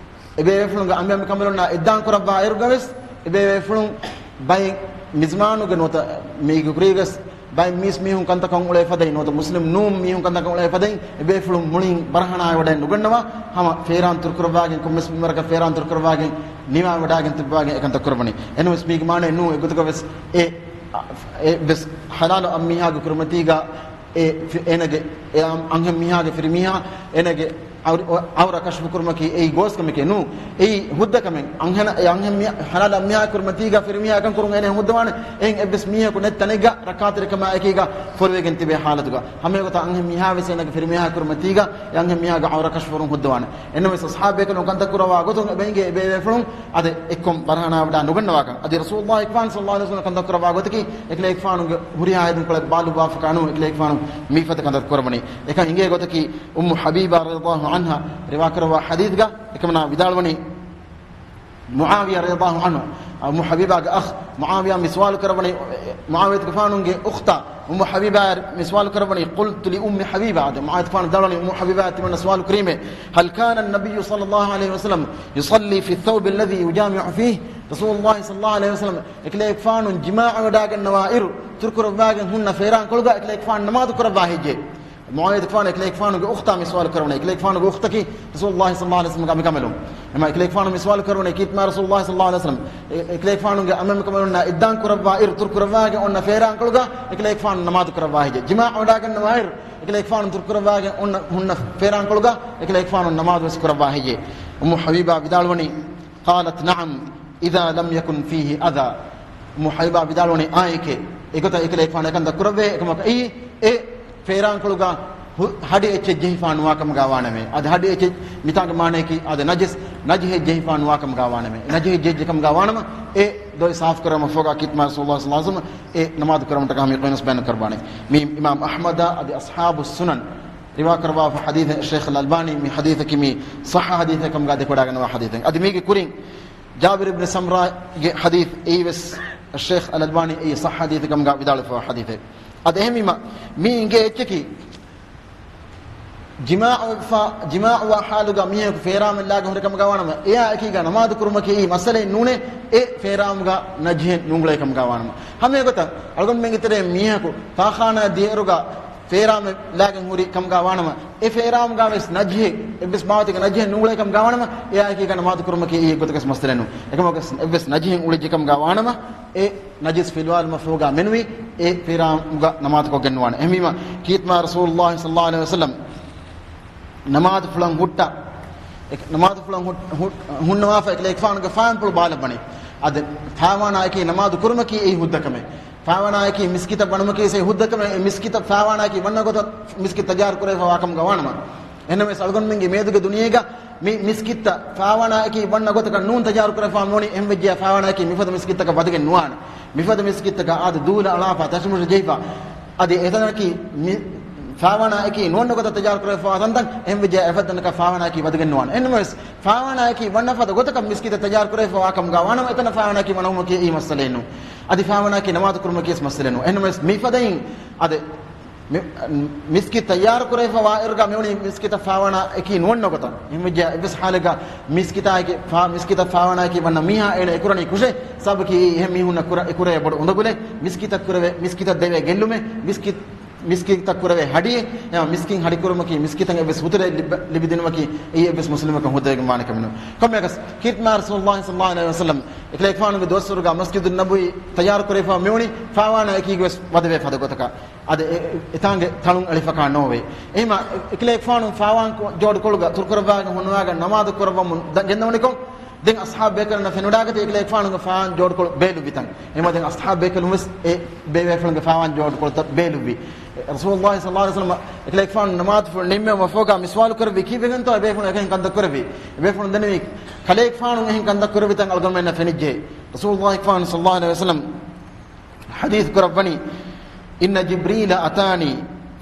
އެބޭބޭފުޅުންގެ އަނބިއަނބިކަނބަލުންނާ އެއްދާން ކުރައްވާ އިރުގަވެސް އެބޭބޭފުޅުން ބައެއް މިޒްމާނުގެ ނުވަތަ މީގެ ކުރީގަސް ބައެއް މީސް މީހުން ކަންތައް ކަން އުޅޭ ފަދައިން ނުވަތަ މުސްލިމް ނޫން މީހުން ކަންތައް ކަން އުޅޭ ފަދައިން އެބޭފުޅުން މުޅިން ބަރަހަނާވެވަޑައެއް ނުގަންނަވާ ހަމަ ފޭރާން ތުރުކުރައްވާގެން ކޮންމެސް މިންވަރަކަށް ފޭރާން ތުރުކުރައްވާގެން ނިވާވެވަޑައިގެން ތިއްބަވާގެން އެކަންތައް ކުރައްވަނީ. އެހެންވެސް މީގެ މާނައެއް ނޫން އެގޮތުގަވެސް އެ، އެއްވެސް ޙަލާލު އަންމީހާގެ ކުރިމަތީގަ އެ ފި-، އޭނަގެ އެ އަން-، އަންހެން މީހާގެ ފިރިމީހާ އޭނަގެ އައުރަ-، އައުރަ ކަޝްފު ކުރުމަކީ އެއީ ގޯސް ކަމެކޭ ނޫން. އެއީ ހުއްދަ ކަމެއް. އަންހެނަ-، އެ އަންހެން މީ-، ޙަލާލު އަންމީހާ ކުރިމަތީގަ ފިރިމީހާ އެކަން ކުރުން އޭނަ ހުއްދަވާނެ. އެހެން އެއްވެސް މީހަކު ނެތް ތަނެއްގަ ރައްކާތެރިކަމާ އެކީގަ ފޮރުވެގެން ތިބޭ ޙާލަތުގަ. ހަމައެގޮތަށް އަންހެން މީހާވެސް އޭނަގެ ފިރިމީހާ ކުރިމަތީގަ އެ އަންހެން މީހާގެ އައުރަ ކަޝްފުވުން ހުއްދަވާނެ. އެންނަމަވެސް އަޞްޙާބު ބޭކަލުން ކަންތައް ކުރައްވާ ގޮތުން އެބަ އިނގޭ އެބޭބޭފުޅުން އަދި އެއްކޮށް ބަރަހަނާވެވަޑައި ނުގަންނަވާކަން. އަދި ރަސޫލުﷲ އަކްބަރު ޞައްލަﷲ ޢަލައިހި ވަސައްލަމަ ކަންތައް ކުރައްވާ ގޮތަކީ އެކަލޭގެފާނުގެ ހުރިހާ އެދުންކޮޅެއް ބާލުއްވާފަކާ ނޫން އެކަލޭގެފާނު މިފަދަ ކަންތައް ކުރައްވަނީ. އެކަން އިނގޭ ގޮތަކީ އުއްމު ޙަބީބާ ރަޟިޔަﷲ ޢަންހާ ރިވާކުރައްވާ ޙަދީޘްގަ އެކަމަނާ ވިދާޅުވަނީ، މުޢާވިޔާ ރަޟިޔަﷲ ޢަންހު، އުއްމު ޙަބީބާގެ އަޚް މުޢާވިޔާ މި ސުވާލު ކުރައްވަނީ، މުޢާވިޔާތުގެފާނުގެ އުޚްތާ އުއްމު ޙަބީބާއަށް މި ސުވާލު ކުރައްވަނީ، قلت لأم حبيبة، އާދެ، މުޢާވިޔާތުގެފާނު ވިދާޅުވަނީ، އުއްމު ޙަބީބާއަށް ތިމަންނަ ސުވާލު ކުރީމޭ، هل كان النبي صلى الله عليه وسلم يصلي في الثوب الذي يجامع فيه؟ ރަސޫލުﷲ ޞައްލަﷲ ޢަލައިހި ވަސައްލަމަ އެކަލޭގެފާނު ޖިމާޢަށް ވަޑާގަންނަވާ އިރު، ތުރުކުރައްވާގެން ހުންނަ ފޭރާންކޮޅުގަ އެކަލޭގެފާނު ނަމާދު ކުރައްވާ ހެއްޔޭ؟ މުޢާވިޔާތުގެފާނު އެކަލޭގެފާނުގެ އުޚްތާ މި ސުވާލު ކުރައްވަނީ. އެކަލޭގެފާނުގެ އުޚްތަކީ ރަސޫލުﷲ ޞައްލަﷲ ޢަލައިހި ވަސައްލަމަގެ އަނބިކަނބަލުން. އެމަ އެކަލޭގެފާނު މި ސުވާލު ކުރައްވަނީ ކީރިތި މާތް ރަސޫލުﷲ ޞައްލަﷲ ޢަލައިހި ވަސައްލަމަ އެ-، އެކަލޭގެފާނުގެ އަނބިކަނބަލުންނާ އިއްދާން ކުރައްވާ އިރު، ތުރުކުރައްވާގެން އޮންނަ ފޭރާންކޮޅުގަ އެކަލޭގެފާނު ނަމާދު ކުރައްވާ ހެއްޔޭ؟ ޖިމާޢަށް ވަޑާގަންނަވާ އިރު، އެކަލޭގެފާނު ތުރުކުރައްވާގެން އޮންނަ ހުންނަ ފޭރާންކޮޅުގަ އެކަލޭގެފާނު ނަމާދު ވެސް ކުރައްވާ ހެއްޔޭ؟ އުއްމު ޙަބީބާ ވިދާޅުވަނީ، قالت نعم، إذا لم يكن فيه أذى. އުއްމު ޙަބީބާ ވިދާޅުވަނީ، އާނއެކޭ، އެގޮތަށް އެކަލޭގެފާނު އެކަންތައް ކުރައްވޭ. އެކަމަކު އެއީ އެ ފޭރާންކޮޅުގަ ހު-، ހަޑި އެއްޗެއް ޖެހިފާ ނުވާ ކަމުގަ ވާނަމޭ. އަދި ހަޑި އެއްޗެއް މިތާނގެ މާނަޔަކީ އަދި ނަޖިސް، ނަޖިހެއް ޖެހިފާ ނުވާ ކަމުގަ ވާނަމޭ. ނަޖިހެއް ޖެހިއްޖެ ކަމުގަ ވާނަމަ، އެ ދޮވެ ސާފު ކުރަމަށް ފޯގާ ކީރިތި މާތް ރަސޫލުﷲ ޞައްލަﷲ ޢަލައިހި ވަސައްލަމަ އެ ނަމާދު ކުރަމުން ޓަކާ މި ގޮތް ވެސް ބަޔާން ކުރައްވާނެ. މީ އިމާމް އަޙްމަދާ އަދި އަޞްޙާބު ސުނަން ރިވާ ކުރައްވާފަ ޙަދީޘެއް. ޝޭޚް އަލް އަލްބާނީ މި ޙަދީޘަކީ މީ ޞައްޙަ ޙަދީޘެއް ކަމުގަ ދެކެވަޑައިގަންނަވާ ޙަދީޘެއް. އަދި މީގެ ކުރިން ޖާބިރު ބިން ސަމްރާގެ ޙަދީޘް އެއީ ވެސް ޝޭޚް އަލް އަލްބާނީ އެއީ ޞައްޙަ ޙަދީޘެއް ކަމުގަ ވިދާޅުވެފަވާ ޙަދީޘެއް. އަދި އެހެންވީމަ މީ އިނގޭ އެއްޗަކީ ޖިމާޢު ވެފަ-، ޖިމާޢުވާ ޙާލުގަ މީހަކު ފޭރާމެއް ލާގެން ހުރި ކަމުގަ ވާނަމަ، އެއާ އެކީގަ ނަމާދު ކުރުމަކީ އެއީ މައްސަލައެއް ނޫނޭ، އެ ފޭރާމުގަ ނަޖިހެއް ނޫނގުޅޭ ކަމުގަ ވާނަމަ. ހަމައެގޮތަށް އަޅުގަނޑުމެންގެ ތެރޭ މީހަކު ފާޚާނާ ދިޔައިރުގަ ފޭރާމެއް ލާގެން ހުރި ކަމުގަ ވާނަމަ، އެ ފޭރާމުގަ ވެސް ނަޖިހެއް، އެއްވެސް ބާވަތެއްގެ ނަޖިހެއް ނޫނގުޅޭ ކަމުގަ ވާނަމަ، އެއާއެކީގަ ނަމާދު ކުރުމަކީ އެއީ އެއްގޮތަކަށް މައްސަލައެއް ނޫން. އެކަމަކު އެއްވެސް ނަޖިހެއް އުޅިއްޖެ ކަމުގަ ވާނަމަ، އެ ނަޖިސް ފިލުވާލުމަށް ފަހުގަ މެނުވީ، އެ ފޭރާމުގަ ނަމާދު ކޮށްގެން ނުވާނެ. އެހެންވީމަ، ކީރިތި މާތް ރަސޫލުﷲ ޞައްލަﷲ ޢަލައިހި ވަސައްލަމް ނަމާދުފުޅަށް ހުއްޓަ، އެ ނަމާދުފުޅަށް ހުއް-، ހުއް-، ހުންނަވާފަ އެކަލޭގެފާނުގެ ފާންޕުޅު ބާލައްވަނީ. އަދި ފާވާނާއަކީ ނަމާދު ކުރުމަކީ އެއީ ހުއްދަ ކަމެއް. ފާވާނާއަކީ މިސްކިތަށް ވަނުމަކީ އެއީ ހުއްދަ ކަމެއް. އެ މިސްކިތަށް ފާވާނާއަކީ ވަންނަ ގޮތަށް މިސްކިތް ތައްޔާރު ކުރެވިފަވާ ކަމުގަ ވާނަމަ. އެހެންނަމަވެސް އަޅުގަނޑުމެންގެ މިއަދުގެ ދުނިޔޭގަ މި މިސްކިތްތައް ފާވާނާއަކީ ވަންނަ ގޮތަކަށް ނޫން ތައްޔާރު ކުރެވިފަ މިވަނީ، އެހެންވެއްޖެޔާ ފާވާނާއަކީ މިފަދަ މިސްކިތްތަކަށް ވަދެގެން ނުވާނެ. މިފަދަ މިސްކިތްތަކަށް އާދެ ދޫލަ އަޅާފަ ތަށިމުށި ޖެހިފަ. އަދި އެތަނަކީ މި ފާވާނާއަކީ ނުވަންނަ ގޮތަށް ތައްޔާރު ކުރެވިފަވާ ތަންތަން، އެހެންވެއްޖެޔާ އެފަދައިން ފާވާނާއަކީ ވަދެގެން ނުވާނެ. އެހެންނަމަވެސް ފާވާނާއަކީ ވަންނަ ފަދަ ގޮތަކަށް މިސްކިތަށް ތައްޔާރު ކުރެވިފަވާ ކަމުގަ ވާނަމަ، އެތަނަށް ފާވާނާއަކީ ވަނުމަކީ އެއީ މައްސަލައެއް ނޫން. އަދި ފާވާނާއަކީ ނަމާދު ކުރުމަކީ ވެސް މައްސަލައެއް ނޫން. އެހެންނަމަވެސް މިފަދައިން އަދި މި-، މިސްކިތް ތައްޔާރު ކުރެވިފަވާއިރުގަ މިވަނީ މިސްކިތަށް ފާވާނާއަކީ ނުވަންނަ ގޮތަށް. އެހެންވެއްޖެޔާ އެއްވެސް ޙާލެއްގަ މިސްކިތާއެކީ ފާ-، މިސްކިތަށް ފާވާނާއަކީ ވަންނަ މީހާ އޭނަ އެކުރަނީ ކުށެއް. ސަބަބަކީ އެހެން މީހުންނަށް ކުރެ-، އެކުރެވޭ ބޮޑު އުނދަގުލެއް. މިސްކިތަށް ކުރެވޭ، މިސްކިތަށް ދެވޭ ގެއްލުމެއް، މިސްކިތް-، މިސްކިތަށް ކުރެވޭ ހަޑިއެއް، އެ މިސްކިތް ހަޑި ކުރުމަކީ މިސްކިތަށް އެއްވެސް ހުތުރެއް ލިބ-، ލިބިދިނުމަކީ އެއީ އެއްވެސް މުސްލިމަކަށް ހުއްދަވެގެން ވާނެ ކަމެއް ނޫން. ކޮންމެއަކަސް ކީރިތި މާތް ރަސޫލުﷲ ޞައްލަﷲ ޢަލައިހި ވަސައްލަމް އެކަލޭގެފާނުގެ ދުވަސްވަރުގަ މަސްޖިދުއް ނަބަވީ ތައްޔާރު ކުރެވިފަ މިވަނީ ފާވާނާއެކީގަވެސް ވަދެވޭ ފަދަ ގޮތަކަށް. އަދި އެ-، އެތާނގެ ތަޅުން އެޅިފަކާ ނޯވޭ. އެހެންމަ އެކަލޭގެފާނު ފާވާން ކޮ-، ޖޯޑުކޮޅުގަ ތުރުކުރައްވާގެން ހުންނަވާގެން ނަމާދު ކުރައްވަމުން ދަ-، ގެންދަވަނިކޮށް، ދެން އަޞްޙާބު ބޭކަލުންނަށް ފެނިވަޑާގަތީ އެކަލޭގެފާނުގެ ފާވާން ޖޯޑުކޮޅު ބޭލުއްވި ތަން. އެހެންމަ ދެން އަޞްޙާބު ބޭކަލުން ވެސް އެ ބޭބޭފުޅުންގެ ފާވާން ޖޯޑުކޮޅުތައް ބޭލުއްވި. ރަސޫލުﷲ ޞައްލަﷲ ޢަލައިހި ވަސައްލަމަ އެކަލޭގެފާނު ނަމާދުފުޅު ނިންމެވުމަށް ފަހުގަ މި ސުވާލު ކުރެއްވީ ކީއްވެގެންތޯ އެބޭފުޅުން އެކަހެން ކަންތައް ކުރެއްވީ؟ އެބޭފުޅުން ދެންނެވީ ކަލޭގެފާނު އެހެން ކަންތައް ކުރެއްވި ތަން އަޅުގަނޑުމެންނަށް ފެނިއްޖެ. ރަސޫލުﷲ ފާން ޞައްލަﷲ ޢަލައިހި ވަސައްލަމް ޙަދީޘް ކުރައްވަނީ، إن جبريل أتاني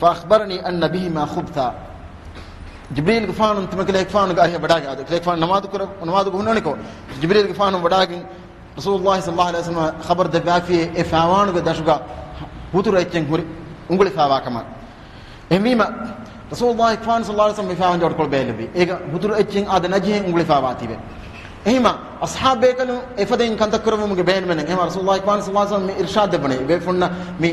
فأخبرني أن بهما خبثا. ޖިބްރީލްގެފާނު ތިމަން ކަލޭގެފާނުގެ އަރިހަށް ވަޑާގެން، އާދެ، ކަލޭގެފާނު ނަމާދު ކުރަ-، ނަމާދުގަ ހުންނަވަނިކޮށް، ޖިބްރީލްގެފާނު ވަޑާގެން ރަސޫލުﷲ ޞައްލަﷲ ޢަލައިހި ވަސައްލަމަ ޚަބަރު ދެއްވާފިއޭ، އެ ފާވާނުގެ ދަށުގަ ހުތުރު އެއްޗެއް ހުރި އުނގުޅިފާވާ ކަމަށް. އެހެންވީމަ، ރަސޫލުﷲ ފާން ޞައްލަﷲ ޢަލައިހި ވަސައްލަމަ މި ފާވާން ޖޯޑުކޮޅު ބޭލުއްވި. އޭގަ ހުތުރު އެއްޗެއް އާދެ ނަޖިހެއް އުނގުޅިފާވާތީވެ. އެހީމަ، އަޞްޙާބު ބޭކަލުން އެފަދައިން ކަންތައް ކުރެއްވުމުގެ ބޭނުމެއް ނެތް. އެހެންމަ ރަސޫލުﷲ ފާން ޞައްލަﷲ ޢަލައިހި ވަސައްލަމަ މި އިރުޝާދު ދެއްވަނީ، އެބޭފުޅުންނަށް މި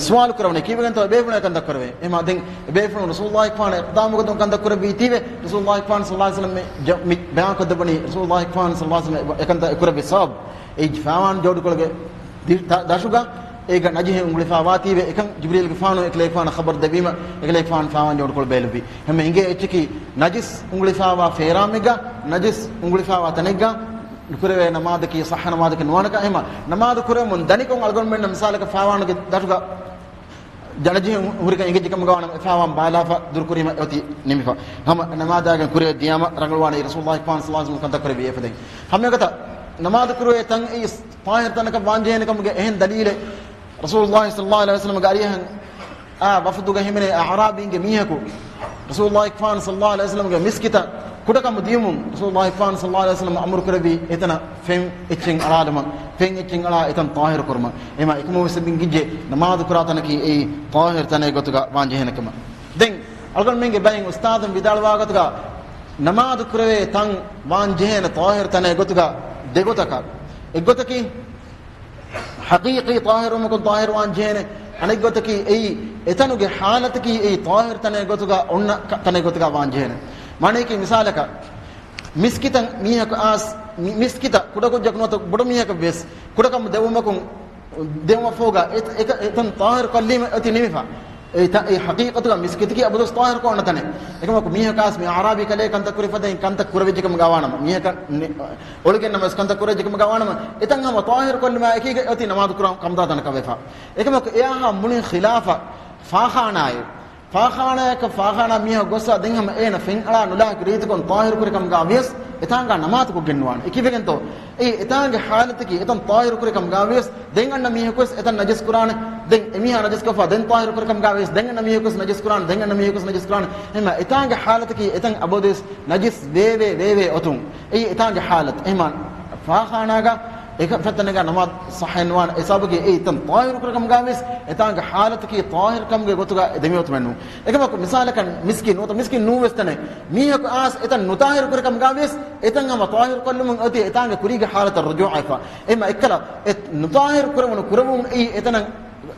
ސުވާލު ކުރައްވަނީ ކީއްވެގެންތޯ އެބޭފުޅުން ކަންތައް ކުރެވޭ؟ އެހެންމަ ދެން އެބޭފުޅުން ރަސޫލުﷲ ފާން އިޤްދާމުގަތުން ކަންތައް ކުރެއްވީތީވެ، ރަސޫލުﷲ ފާން ޞައްލަﷲ ޢަލައިހި ވަސައްލަމަ މި ޖަ-، މި ބަޔާން ކޮށްދެއްވަނީ، ރަސޫލުﷲ ފާން ޞައްލަﷲ ޢަލައިހި ވަސައްލަމަ އެކަންތައް އެކުރެއްވި ސަބަބު، އެ ފާވާން ޖޯޑުކޮޅުގެ ދި-، ތަ-، ދަށުގަ އޭގަ ނަޖިހެއް އުނގުޅިފާވާތީވެ، އެކަން ޖިބްރީލްގެފާނު އެކަލޭގެފާނަށް ޚަބަރު ދެއްވީމަ، އެކަލޭގެފާނު ފާވާން ޖޯޑުކޮޅު ބޭލުއްވި. ހަމަ އިނގޭ އެއްޗަކީ ނަޖިސް އުނގުޅިފާވާ ފޭރާމެއްގަ، ނަޖިސް އުނގުޅިފާވާ ތަނެއްގަ ނުކުރެވޭ ނަމާދަކީ ޞައްޙަ ނަމާދަކެއް ނުވާނެކަން. އެހެންމަ ނަމާދު ކުރެވެމުން ދަނިކޮށް އަޅުގަނޑުމެންނަށް މިސާލަކަށް ފާވާނުގެ ދަށުގަ ނަޖިހެއް ހުރިކަން އެނގިއްޖެ ކަމުގަ ވާނަމަ، އެ ފާވާން ބާލާފަ ދުރުކުރީމަ އެއޮތީ ނިމިފަ. ހަމަ ނަމާދާގެން ކުރިއަށް ދިޔާމަ ރަނގަޅުވާނެ ރަސޫލުﷲ ފާން ޞައްލަﷲ ޢަލައިހި ވަސައްލަމަ ކަންތައް ކުރެއްވި އެފަދައިން. ހަމައެގޮތަށް ނަމާދު ކުރެވޭ ތަން އެއީ ޠާހިރު ތަނަކަށް ވާންޖެހޭނެ ކަމުގެ އެހެން ދަލީލެއް ރަސޫލުﷲ ޞައްލަﷲ ޢަލައިހި ވަސައްލަމަގެ އަރިހަށް އާ ވަފުދުގަ ހިމެނޭ އަޢުރާބީންގެ މީހަކު ރަސޫލުﷲ ފާން ޞައްލަﷲ ޢަލައިހި ވަސައްލަމަގެ މިސްކިތަށް ކުޑަކަމު ދިޔުމުން ރަސޫލުﷲ ފާން ޞައްލަﷲ ޢަލައިހި ވަސައްލަމަ އަމުރު ކުރެއްވި އެތަނަށް ފެން އެއްޗެއް އަޅާލުމަށް، ފެން އެއްޗެއް އަޅާ އެތަން ޠާހިރު ކުރުމަށް. އެމާ އެކަމަކު ވެސް މި ގިންޖެ ނަމާދު ކުރާ ތަނަކީ އެއީ ޠާހިރު ތަނެއް ގޮތުގަ ވާން ޖެހޭނެ ކަމަށް. ދެން އަޅުގަނޑުމެންގެ ބައެއް އުސްތާޛުން ވިދާޅުވާ ގޮތުގަ ނަމާދު ކުރެވޭ ތަން ވާން ޖެހޭނެ ޠާހިރު ތަނެއް ގޮތުގަ ދެގޮތަކަށް. އެއްގޮތަކީ ޙަޤީޤީ ޠާހިރުވުމަކުން ޠާހިރު ވާން ޖެހޭނެ. އަނެއްގޮތަކީ އެއީ އެތަނުގެ ޙާލަތަކީ އެއީ ޠާހިރު ތަނެއް ގޮތުގަ އޮންނަ ކަ-، ތަނެއް ގޮތުގަ ވާން ޖެހޭނެ. މާނަޔަކީ މިސާލަކަށް، މިސްކިތަށް މީހަކު އާސް، މި-، މިސްކިތަށް ކުޑަކުއްޖަކު ނުވަތަ ބޮޑު މީހަކަށް ވެސް ކުޑަކަމު ދެވުމަކުން، ދެވުމަށްފަހުގަ އެ-، އެ-، އެތަން ޠާހިރު ކޮށްލީމަ އޮތީ ނިމިފަ. އެ ތަ-، އެ ޙަޤީޤަތުގަ މިސްކިތަކީ އަބަދުވެސް ޠާހިރު ކޮށް އޮންނަ ތަނެއް. އެކަމަކު މީހަކަސް މި އަޢުރާބީ ކަލޭ ކަންތައް ކުރި ފަދައިން ކަންތައް ކުރެވިއްޖެ ކަމުގަ ވާނަމަ، މީހަކަށް ނި-، އޮޅިގެން ނަމަވެސް ކަންތައް ކުރެވިއްޖެ ކަމުގަ ވާނަމަ، އެތަން ހަމަ ޠާހިރު ކޮށްލުމާ އެކީގަ އޮތީ ނަމާދު ކުރާ ކަމުދާ ތަނަކަށް ވެފަ. އެކަމަކު އެއާހާ މުޅިން ޚިލާފަށް ފާޚާނާއެއް. ފާޚާނާއަކަށް ފާޚާނާ މީހަކު ގޮއްސަ ދެން ހަމަ އޭނަ ފެން އަޅާ ނުލާހިކު ރީތިކޮން ޠާހިރު ކުރި ކަމުގަ ވިޔަސް އެތާނގަ ނަމާދު ކޮށްގެން ނުވާނެ. އެކީވެގެންތޯ؟ އެއީ އެތާނގެ ޙާލަތަކީ އެތަން ޠާހިރު ކުރި ކަމުގަ ވިޔަސް ދެން އަންނަ މީހަކުވެސް އެތަން ނަޖިސް ކުރާނެ. ދެން އެމީހާ ނަޖިސް ކޮށްފަ ދެން ޠާހިރު ކުރި ކަމުގަ ވިޔަސް ދެން އަންނަ މީހަކުވެސް ނަޖިސް ކުރާނެ، ދެން އަންނަ މީހަކުވެސް ނަޖިސް ކުރާނެ. އެހެންމަ އެތާނގެ ޙާލަތަކީ އެތަން އަބަދުވެސް ނަޖިސް ވޭވޭ ވޭވޭ އޮތުން. އެއީ އެތާނގެ ޙާލަތު. އެހެންމަ ފާޚާނާގަ އެކަ ފެތަނެގަ ނަމާދު ޞައްޙައެއް ނުވާނެ. އެ ސަބަބުގެ އެ އެތަން ޠާހިރު ކުރި ކަމުގަ ވިޔަސް އެތާނގެ ޙާލަތަކީ ޠާހިރު ކަމުގެ ގޮތުގަ ދެމިއޮތުމެއް ނޫން. އެކަމަކު މިސާލަކަށް މިސްކިތް ނުވަތަ މިސްކިތް ނޫން ވެސް ތަނެއް މީހަކު އާސް އެތަން ނުޠާހިރު ކުރި ކަމުގަ ވިޔަސް އެތަން ހަމަ ޠާހިރު ކޮށްލުމުން އޮތީ އެތާނގެ ކުރީގެ ޙާލަތަށް ރުޖޫޢަވެފަ. އެހެންމަ އެއްކަލަ އެ ނުޠާހިރު ކުރެވުނު ކުރެވުން އެއީ އެތަނަށް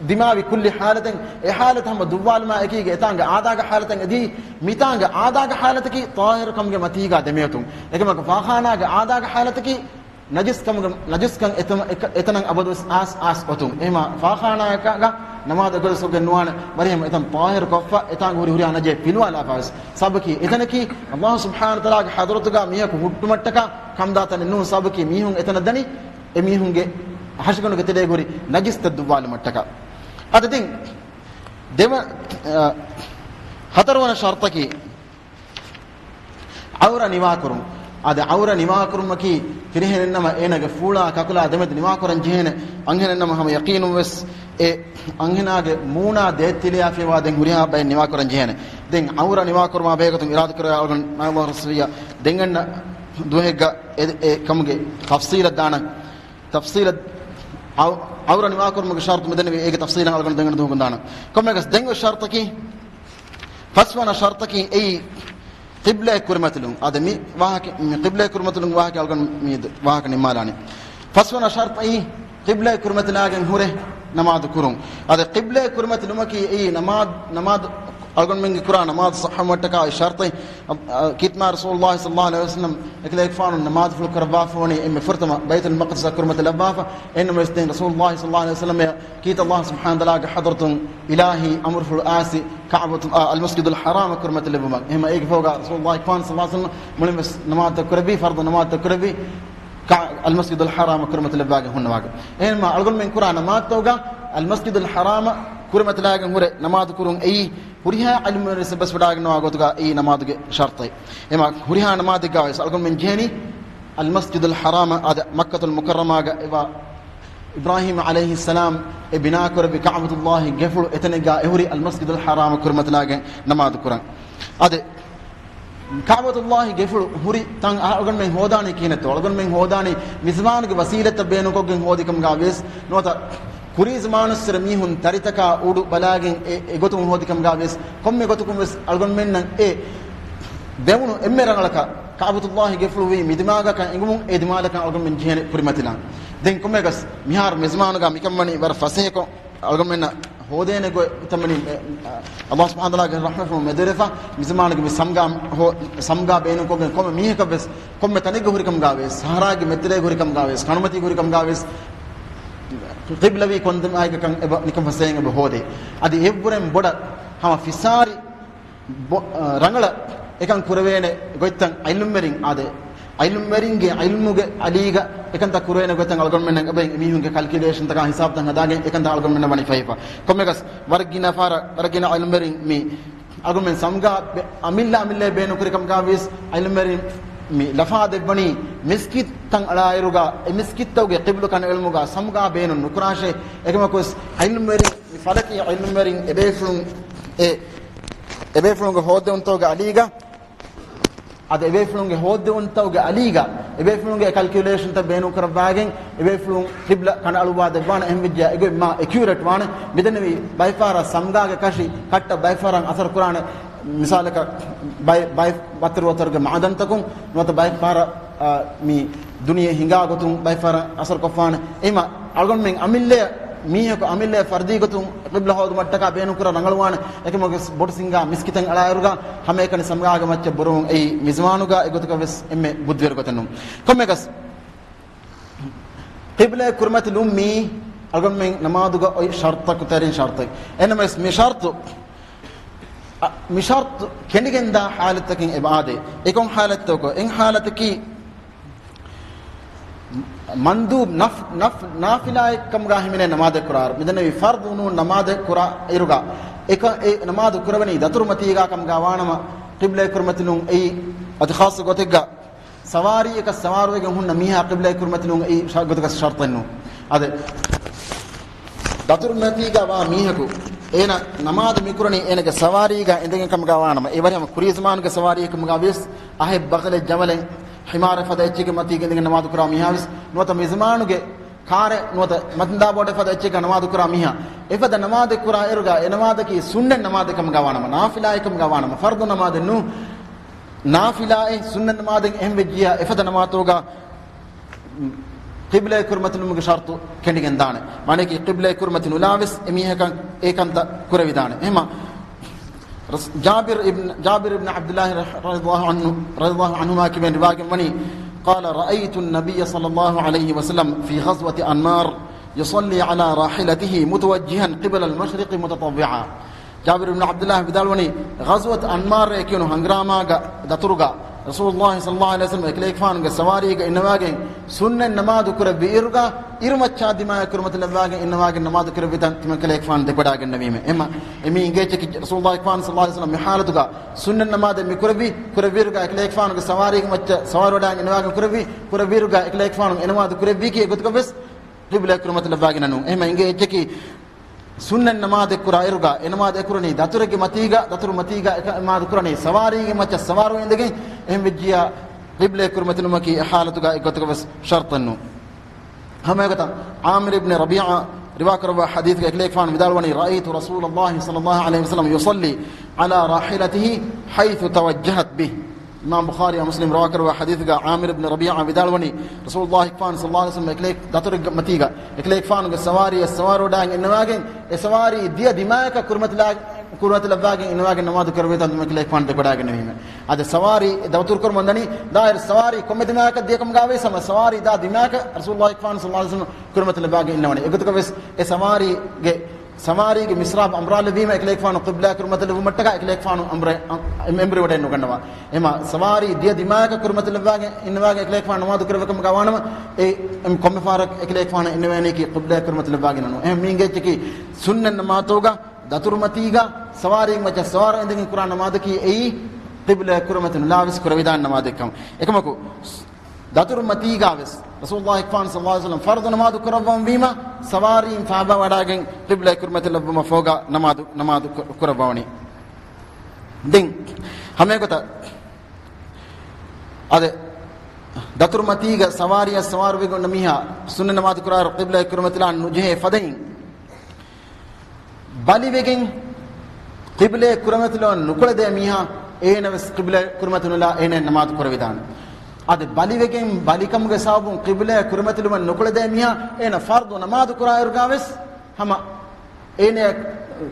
ދިމާވި ކުއްލި ޙާލަތެއް، އެ ޙާލަތު ހަމަ ދުއްވާލުމާ އެކީގަ އެތާނގެ އާދާގެ ޙާލަތަށް އެދީ، މިތާނގެ އާދާގެ ޙާލަތަކީ ޠާހިރު ކަމުގެ މަތީގަ ދެމިއޮތުން. އެކަމަކު ފާޚާނާގެ އާދާގެ ޙާލަތަކީ ނަޖިސް ކަމުގެ، ނަޖިސްކަން އެތަމަ-، އެކަ-، އެތަނަށް އަބަދުވެސް އާސް އާސް އޮތުން. އެހެންމަ ފާޚާނާއަކަށް ނަމާދު އެގޮތަށް ސޮއްގެން ނުވާނެ. ވަރިހަމަ އެތަން ޠާހިރު ކޮށްފަ، އެތާނގެ ހުރި ހުރިހާ ނަޖިސް ފިލުވާލާފަވެސް. ސަބަބަކީ އެތަނަކީ ﷲ ސުބްޙާނަހޫ ވަތަޢާލާގެ ޙަޟްރަތުގަ މީހަކު ހުއްޓުމަށްޓަކާ ކަމުދާ ތަނެއް ނޫން. ސަބަބަކީ މީހުން އެތަނަށް ދަނީ އެމީހުންގެ ހަށިގަނޑުގެ ތެރޭގަ ހުރި ނަޖިސްތައް ދުއްވާލުމަށްޓަކާ. އަދި ދެން ދެވަ-، އަ، ހަތަރުވަނަ ޝަރްޠަކީ ޢައުރަ ނިވާކުރުން. އަދި ޢައުރަ ނިވާކުރުމަކީ ފިރިހެނެއްނަމަ އޭނަގެ ފޫޅާ ކަކުލާ ދެމެދު ނިވާކުރަން ޖެހޭނެ. އަންހެނެއްނަމަ ހަމަ ޔަޤީނުން ވެސް އެ އަންހެނާގެ މޫނާ ދޭތެރެއާ ފިޔަވާ ދެން ހުރިހާ ބައެއް ނިވާކުރަން ޖެހޭނެ. ދެން ޢައުރަ ނިވާކުރުމާ ބެހޭގޮތުން އިރާދަކުރެވޭ އަޅުގަނޑު މާތް ރަސްވިއްޔާ ދެން އަންނަ ދުވަހެއްގަ އެ، އެ ކަމުގެ ތަފްޞީލަށް ދާނަން. ތަފްޞީލަށް ޢައު-، ޢައުރަ ނިވާކުރުމުގެ ޝަރުޠު މިދެންނެވި އޭގެ ތަފްޞީލަށް އަޅުގަނޑު ދެން އަންނަ ދުވަހު ދާނަން. ކޮންމެއަކަސް ދެން އޮތް ޝަރުޠަކީ، ފަސްވަނަ ޝަރުޠަކީ އެއީ ޤިބްލައަށް ކުރިމަތިލުން. އާދެ މި ވާހަކަ، މި ޤިބްލައަށް ކުރިމަތިލުން ވާހަކަ އަޅުގަނޑު މި ވާހަކަ ނިންމާލާނީ. ފަސްވަނަ ޝަރުޠައީ ޤިބްލައަށް ކުރިމަތިލާގެން ހުރެ ނަމާދު ކުރުން. އާދެ ޤިބްލައަށް ކުރިމަތިލުމަކީ އެއީ ނަމާދު، ނަމާދު އަޅުގަނޑުމެންގެ ކުރާ ނަމާދު ޞައްޙަވުމަށްޓަކާ އެއީ ޝަރުޠެއް. އަ، އަ، ކީރިތިމާ ރަސޫލުﷲ ޞައްލަﷲ ޢަލައިހި ވަސައްލަމް އެކަލޭގެފާނު ނަމާދުފުޅު ކުރައްވާފަ ވަނީ އެންމެ ފުރަތަމަ ބައިތުލް މަޤްދިސަށް ކުރިމަތިލައްވާފަ. އެހެންނަމަވެސް ދެން ރަސޫލުﷲ ޞައްލަﷲ ޢަލައިހި ވަސައްލަމް ކީރިތި ﷲ ސުބްޙާނަހޫ ވަތަޢާލާގެ ޙަޟްރަތުން އިލާހީ އަމުރުފުޅު އާސި ކަޢުބަތު، އާ، އަލްމަސްޖިދުލް ޙަރާމަށް ކުރިމަތިލެއްވުމަށް. އެހެންމަ އޭގެ ފަހުގަ ރަސޫލުﷲ ފާން ޞައްލަﷲ ޢަލައިހި ވަސައްލަމް މުޅިންވެސް ނަމާދުތައް ކުރެއްވީ، ފަރްޟު ނަމާދުތައް ކުރެއްވީ، ކަ-، އަލްމަސްޖިދުލް ޙަރާމަށް ކުރިމަތިލެއްވާގެން ހުންނަވާގެން. އެހެންމަ އަޅުގަނޑުމެން ކުރާ ނަމާދުތަކުގަ އަލްމަސްޖިދުލް ޙަރާމަށް ކުރިމަތިލާގެން ހުރެ ނަމާދު ކުރުން އެއީ ހުރިހާ ޢިލްމުވެރިން ވެސް އެއްބަސްވެވަޑައިގަންނަވާ ގޮތުގަ އެއީ ނަމާދުގެ ޝަރުޠެއް. އެމަ ހުރިހާ ނަމާދެއްގަ ވެސް އަޅުގަނޑުމެން ޖެހެނީ އަލްމަސްޖިދުލް ޙަރާމަށް، އާދެ، މައްކަތުލް މުކައްރަމާގަ އެބަ އިބްރާހީމް ޢަލައިހިއްސަލާމް އެ ބިނާކުރެއްވި ކަޢުބަތުﷲގެ ގެފުޅު އެތަނެއްގަ އެހުރި އަލްމަސްޖިދުލް ޙަރާމަށް ކުރިމަތިލާގެން ނަމާދު ކުރަން. އާދެ، ކަޢުބަތުﷲގެ ގެފުޅު ހުރި ތަން އަޅުގަނޑުމެން ހޯދާނީ ކިހިނެއްތޯ؟ އަޅުގަނޑުމެން ހޯދާނީ މިޒްމާނުގެ ވަސީލަތްތައް ބޭނުންކޮށްގެން ހޯދިކަމުގަ ވިޔަސް ނުވަތަ ކުރީ ޒަމާނުއްސުރެ މީހުން ތަރިތަކާ އުޑު ބަލާގެން އެ، އެގޮތުން ހޯދިކަމުގަ ވިޔަސް ކޮންމެ ގޮތަކުން ވެސް އަޅުގަނޑުމެންނަށް އެ ދެވުނު އެންމެ ރަނގަޅަކަށް ކަޢުބަތުﷲގެ ގެފުޅު ވީ މިދިމާލަކަށް އެނގުމުން އެ ދިމާލަކަށް އަޅުގަނޑުމެން ޖެހޭނެ ކުރިމަތިލަން. ދެން ކޮންމެއަކަސް މިހާރު މިޒްމާނުގަ މިކަން ވަނީ ވަރަށް ފަސޭހަކޮށް އަޅުގަނޑުމެންނަށް ހޯދޭނެ ގޮތް އެތަންމަނި، އެ، ﷲ ސުބްޙާނަހޫ ވަތަޢާލާގެ ރަޙްމަތުން މެދުވެރިވެފަ، މިޒަމާނުގެ މި ސަމްގާ ހޯ-، ސަމްގާ ބޭނުންކޮށްގެން ކޮންމެ މީހަކަށް ވެސް، ކޮންމެ ތަނެއްގަ ހުރިކަމުގަ ވެސް، ސަހަރާގެ މެދުތެރޭގަ ހުރިކަމުގަ ވެސް، ކަނޑުމަތީގަ ހުރިކަމުގަ ވެސް، ޤިބްލަވީ ކޮންދިމާއެއްގަކަން އެބަ ނިކަން ފަސޭހައިން އެބަ ހޯދޭ. އަދި އެއްވުރެން ބޮޑަށް ހަމަ ފިސާރި ބޮ-، އަ، ރަނގަޅަށް އެކަން ކުރެވޭނެ ގޮތްތައް ޢިލްމުވެރިން އާދެ، ޢިލްމުވެރިންގެ ޢިލްމުގެ އަލީގަ އެކަންތައް ކުރެވޭނެ ގޮތްތައް އަޅުގަނޑުމެންނަށް އެބައިން އެމީހުންގެ ކަލްކިއުލޭޝަންތަކާ ހިސާބުތައް ހަދާގެން އެކަންތައް އަޅުގަނޑުމެންނަށް ވަނީ ފަހިފަ. ކޮންމެއަކަސް ވަރަށް ގިނަ ފަހަރަށް، ވަރަށް ގިނަ ޢިލްމުވެރިން މި އަޅުގަނޑުމެން ސަމްގާ ބެ-، އަމިއްލަ އަމިއްލައެއް ބޭނުންކުރި ކަމުގަ ވިޔަސް ޢިލްމުވެރިން މި ލަފާ ދެއްވަނީ މިސްކިތްތައް އަޅާއިރުގަ އެ މިސްކިތްތަކުގެ ޤިބްލު ކަން ޢިލްމުގަ ސަމްގާ ބޭނުން ނުކުރާށޭ. އެކަމަކުވެސް ޢިލްމުވެރިން މި ފަލަކީ ޢިލްމުވެރިން އެބޭފުޅުން އެ، އެބޭފުޅުންގެ ހޯއްދެވުންތަކުގެ އަލީގަ އަދި އެބޭފުޅުންގެ ހޯއްދެވުންތަކުގެ އަލީގަ އެބޭފުޅުންގެ ކަލްކިއުލޭޝަންތައް ބޭނުންކުރައްވާގެން އެބޭފުޅުން ޤިބްލަ ކަނޑައަޅުއްވާ ދެއްވާނެ. އެހެންވެއްޖެޔާ އެގޮތް މާ އެކިއުރޭޓް ވާނެ. މިދެންނެވި ބައެއްފަހަރަށް ސަމްގާގެ ކަށި ކައްޓަށް ބައެއްފަހަރަށް އަސަރު ކުރާނެ. މިސާލަކަށް ބައެއް، ބައެއް ވަތަރު ވަތަރުގެ މައުދަންތަކުން ނުވަތަ ބައެއްފަހަރަށް، އާ، މި ދުނިޔެ ހިނގާ ގޮތުން ބައެއްފަހަރަށް އަސަރުކޮށްފާނެ. އެހެމަ އަޅުގަނޑުމެން އަމިއްލަޔަށް މީހަކު އަމިއްލަޔަށް ފަރްދީ ގޮތުން ޤިބްލަ ހޯދުމަށްޓަކާ ބޭނުންކުރަން ރަނގަޅުވާނެ. އެކަމަކު ބޮޑު ސިނގާ މިސްކިތަށް އަޅާއިރުގަ ހަމައެކަނި ސަމްގާގެ މައްޗަށް ބުރުމުން އެއީ މިޒުވާނުގަ އެގޮތަކަށް ވެސް އެންމެ ބުއްދިވެރި ގޮތެއް ނޫން. ކޮންމެއަކަސް ޤިބްލަޔަށް ކުރިމަތިލުން މީ އަޅުގަނޑުމެން ނަމާދުގަ އޮތް ޝަރުޠަކު ތެރެއިން ޝަރުޠެއް. އެހެންނަމަވެސް މި ޝަރުޠު، އަ، މި ޝަރުޠު ކެނޑިގެންދާ ޙާލަތްތަކެއް އެބަ އާދޭ. އެކޮން ޙާލަތްތަކު؟ އެއް ޙާލަތަކީ މަންދޫބް ނަފް-، ނަފް-، ނާފިލާއެއް ކަމުގަ ހިމެނޭ ނަމާދެއް ކުރާއިރު. މިދެންނެވި ފަރްޟު ނޫން ނަމާދެއް ކުރާ އިރުގަ އެކަ-، އެ ނަމާދު ކުރެވެނީ ދަތުރުމަތީގަ ކަމުގަ ވާނަމަ، ޤިބްލަޔަށް ކުރިމަތިލުން އެއީ އަދި ޚާއްޞަ ގޮތެއްގަ ސަވާރީއަކަށް ސަވާރުވެގެން ހުންނަ މީހާ ޤިބްލަޔަށް ކުރިމަތިލުން އެއީ ޝަ-، ގޮތަކަށް ޝަރުޠެއް ނޫން. އާދެ، ދަތުރުމަތީގަ ވާ މީހަކު އޭނަ ނަމާދު މިކުރަނީ އޭނަގެ ސަވާރީގަ އިނދެގެން ކަމުގަ ވާނަމަ، އެ ވަރިހަމަ ކުރީ ޒަމާނުގެ ސަވާރީއެއް ކަމުގަ ވިޔަސް އަހެއް ބަޣަލެއް ޖަމަލެއް ހިމާރެއް ފަދަ އެއްޗެއްގެ މަތީގަ އިނދެގެން ނަމާދު ކުރާ މީހާވެސް ނުވަތަ މި ޒަމާނުގެ ކާރެއް ނުވަތަ މަތިންދާ ބޯޓެއް ފަދަ އެއްޗެއްގަ ނަމާދު ކުރާ މީހާ އެފަދަ ނަމާދެއް ކުރާ އިރުގަ އެ ނަމާދަކީ ސުންނަތް ނަމާދެއް ކަމުގަ ވާނަމަ، ނާފިލާއެއް ކަމުގަ ވާނަމަ، ފަރްޟު ނަމާދެއް ނޫން، ނާފިލާއެއް ސުންނަތް ނަމާދެއް އެހެން ވެއްޖިޔާ އެފަދަ ނަމާދުގަ ޤިބްލަޔަށް ކުރިމަތިލުމުގެ ޝަރުޠު ކެނޑިގެން ދާނެ. މާނައަކީ ޤިބްލަޔަށް ކުރިމަތި ނުލާވެސް އެމީހަކަށް އެކަންތައް ކުރެވިދާނެ. އެހެމަ ރަސް-، ޖާބިރު އިބްން، ޖާބިރު އިބްން ޢަބްދުﷲ ރަ-، ރަޟިޔަﷲ ޢަންހު، ރަޟިޔަﷲ ޢަންހުމާ ކިބެން ރިވާގެން ވަނީ، قال رأيت النبي صلى الله عليه وسلم في غزوة أنمار يصلي على راحلته متوجها قبل المشرق متطوعا. ޖާބިރު އިބްން ޢަބްދުﷲ ވިދާޅުވަނީ، ޣަޒްވަތު އަންމާރޭ ކިޔުނު ހަނގްރާމާގަ ދަތުރުގަ ރަސޫލުﷲ ޞައްލަﷲ ޢަލައިހި ވަސައްލަމަ އެކަލޭގެފާނުގެ ސަވާރީގަ އިންނަވާގެން ސުންނަތް ނަމާދު ކުރެއްވި އިރުގަ އިރުމައްޗާ ދިމާޔަށް ކުރިމަތިލައްވާގެން އިންނަވާގެން ނަމާދު ކުރެއްވިތަން ތިމަން ކަލޭގެފާނު ދެކުވަޑާގެންނެވީމެ. އެމަ، އެމީ އިނގޭ އެއްޗަކީ ރަސޫލުﷲ ފާން ޞައްލަﷲ ޢަލައިހި ވަސައްލަމަ މި ޙާލަތުގަ ސުންނަތް ނަމާދެއް މި ކުރެއްވި، ކުރެއްވިއިރުގަ އެކަލޭގެފާނުގެ ސަވާރީގެ މައްޗަށް ސަވާރުވެޑާގެން އިންނަވާގެން ކުރެއްވި، ކުރެއްވިއިރުގަ އެކަލޭގެފާނު އެނަމާދު ކުރެއްވީކީ އެގޮތުގަ ވެސް ޤިބްލަޔަށް ކުރިމަތިލައްވާގެން ނޫން. އެހެމަ އިނގޭ އެއްޗަކީ ސުންނަތް ނަމާދެއް ކުރާ އިރުގަ އެ ނަމާދު އެކުރަނީ ދަތުރެއްގެ މަތީގަ، ދަތުރު މަތީގަ އެ ނަމާދު ކުރަނީ ސަވާރީގެ މައްޗަށް ސަވާރު އިނދެގެން. އެހެން ވެއްޖިޔާ ޤިބްލަޔަށް ކުރިމަތިލުމަކީ އެ ޙާލަތުގަ އެއްގޮތަކަށް ވެސް ޝަރުޠެއް ނޫން. ހަމައެގޮތަށް ޢާމިރު އިބްނި ރަބީޢާ ރިވާކުރައްވާ ޙަދީޘްގަ އެކަލޭގެފާނު ވިދާޅުވަނީ، رأيت رسول الله صلى الله عليه وسلم يصلي على راحلته حيث توجهت به. އިމާމް ބުޚާރީ މުސްލިމް ރިވާކުރައްވާ ޙަދީޘްގަ ޢާމިރު އިބްނި ރަބީޢާ ވިދާޅުވަނީ، ރަސޫލުﷲ ފާން ޞައްލަﷲ ޢަލައިހި ވަސައްލަމަ އެކަލޭ ދަތުރެއްގެ މަތީގަ އެކަލޭގެފާނުގެ ސަވާރީއަށް ސަވާރުވެޑާގެން އިންނަވާގެން އެ ސަވާރީ ދިޔަ ދިމާޔަކަށް ކުރިމަތިލާ-، ކުރިމަތިލައްވާގެން އިންނަވާގެން ނަމާދު ކުރެއްވިތަން ތިމަން ކަލޭގެފާނު ދެކުވަޑާގެންނެވީމެ. އަދި ސަވާރީ ދަތުރު ކުރަމުން ދަނީ ދާއިރު ސަވާރީ ކޮންމެ ދިމާޔަކަށް ދިޔަ ކަމުގަ ވިޔަސް ހަމަ ސަވާރީ ދާ ދިމާޔަކަށް ރަސޫލުﷲ ފާން ޞައްލަﷲ ޢަލައިހި ވަސައްލަމަ ކުރިމަތިލައްވާގެން އިންނަވަނީ. އެގޮތަކަށް ވެސް އެ ސަވާރީގެ، ސަވާރީގެ މިސްރާބު އަނބުރާލެއްވީމަ އެކަލޭގެފާނު ޤިބްލާ ކުރިމަތިލެއްވުމަށްޓަކާ އެކަލޭގެފާނު އަނބުރެ-، އަނ-، އެ-، އެނބުރި ވަޑައެއް ނުގަންނަވާ. އެމަ ސަވާރީ ދިޔަ ދިމާޔަކަށް ކުރިމަތިލައްވާގެން އިންނަވާގެން އެކަލޭގެފާނު ނަމާދު ކުރެއްވި ކަމުގަ ވާނަމަ، އެ، އެ، ކޮންމެ ފަހަރަކު އެކަލޭގެފާނަށް އިންނަވޭނީކީ ޤިބްލާ ކުރިމަތިލައްވާގެން ނޫން. އެހެން މީގެ އެއްޗަކީ ސުންނަތް ނަމާދުގަ ދަތުރުމަތީގަ ސަވާރީގެ މައްޗަށް ސަވާރު އިނދެގެން ކުރާ ނަމާދަކީ އެއީ ޤިބްލަޔަށް ކުރިމަތި ނުލާވެސް ކުރެވިދާނެ ނަމާދެއްކަމަށް. އެކަމަކު، ދަތުރު މަތީގަ ވެސް ރަސޫލުﷲ ފާން ޞައްލަﷲ ޢަލައިހި ވަސައްލަމަ ފަރުޟު ނަމާދު ކުރައްވަން ވީމަ، ސަވާރީން ފާބާވަޑާގެން ޤިބްލަޔަށް ކުރިމަތިލައްވުމަށް ފަހުގަ ނަމާދު، ނަމާދު ކު-، ކުރައްވަވަނީ. ދެން ހަމައެގޮތަށް އަދި ދަތުރު މަތީގަ ސަވާރީއަށް ސަވާރުވެގެން އުންނަ މީހާ ސުންނަތް ނަމާދު ކުރާއިރު ޤިބްލަޔަށް ކުރިމަތިލާން ނުޖެހޭ ފަދައިން، ބަލިވެގެން ޤިބްލަޔަށް ކުރިމަތިލަވަން ނުކުޅެދޭ މީހާ، އޭނަ ވެސް ޤިބްލަޔަށް ކުރިމަތި ނުލާ އޭނަ ނަމާދު ކުރެވިދާނެ. އަދި ބަލިވެގެން ބަލިކަމުގެ ސަބަބުން ޤިބްލަޔަށް ކުރިމަތިލަވަން ނުކުޅެދޭ މީހާ، އޭނަ ފަރްޟު ނަމާދު ކުރާއިރުގަ ވެސް ހަމަ އޭނަ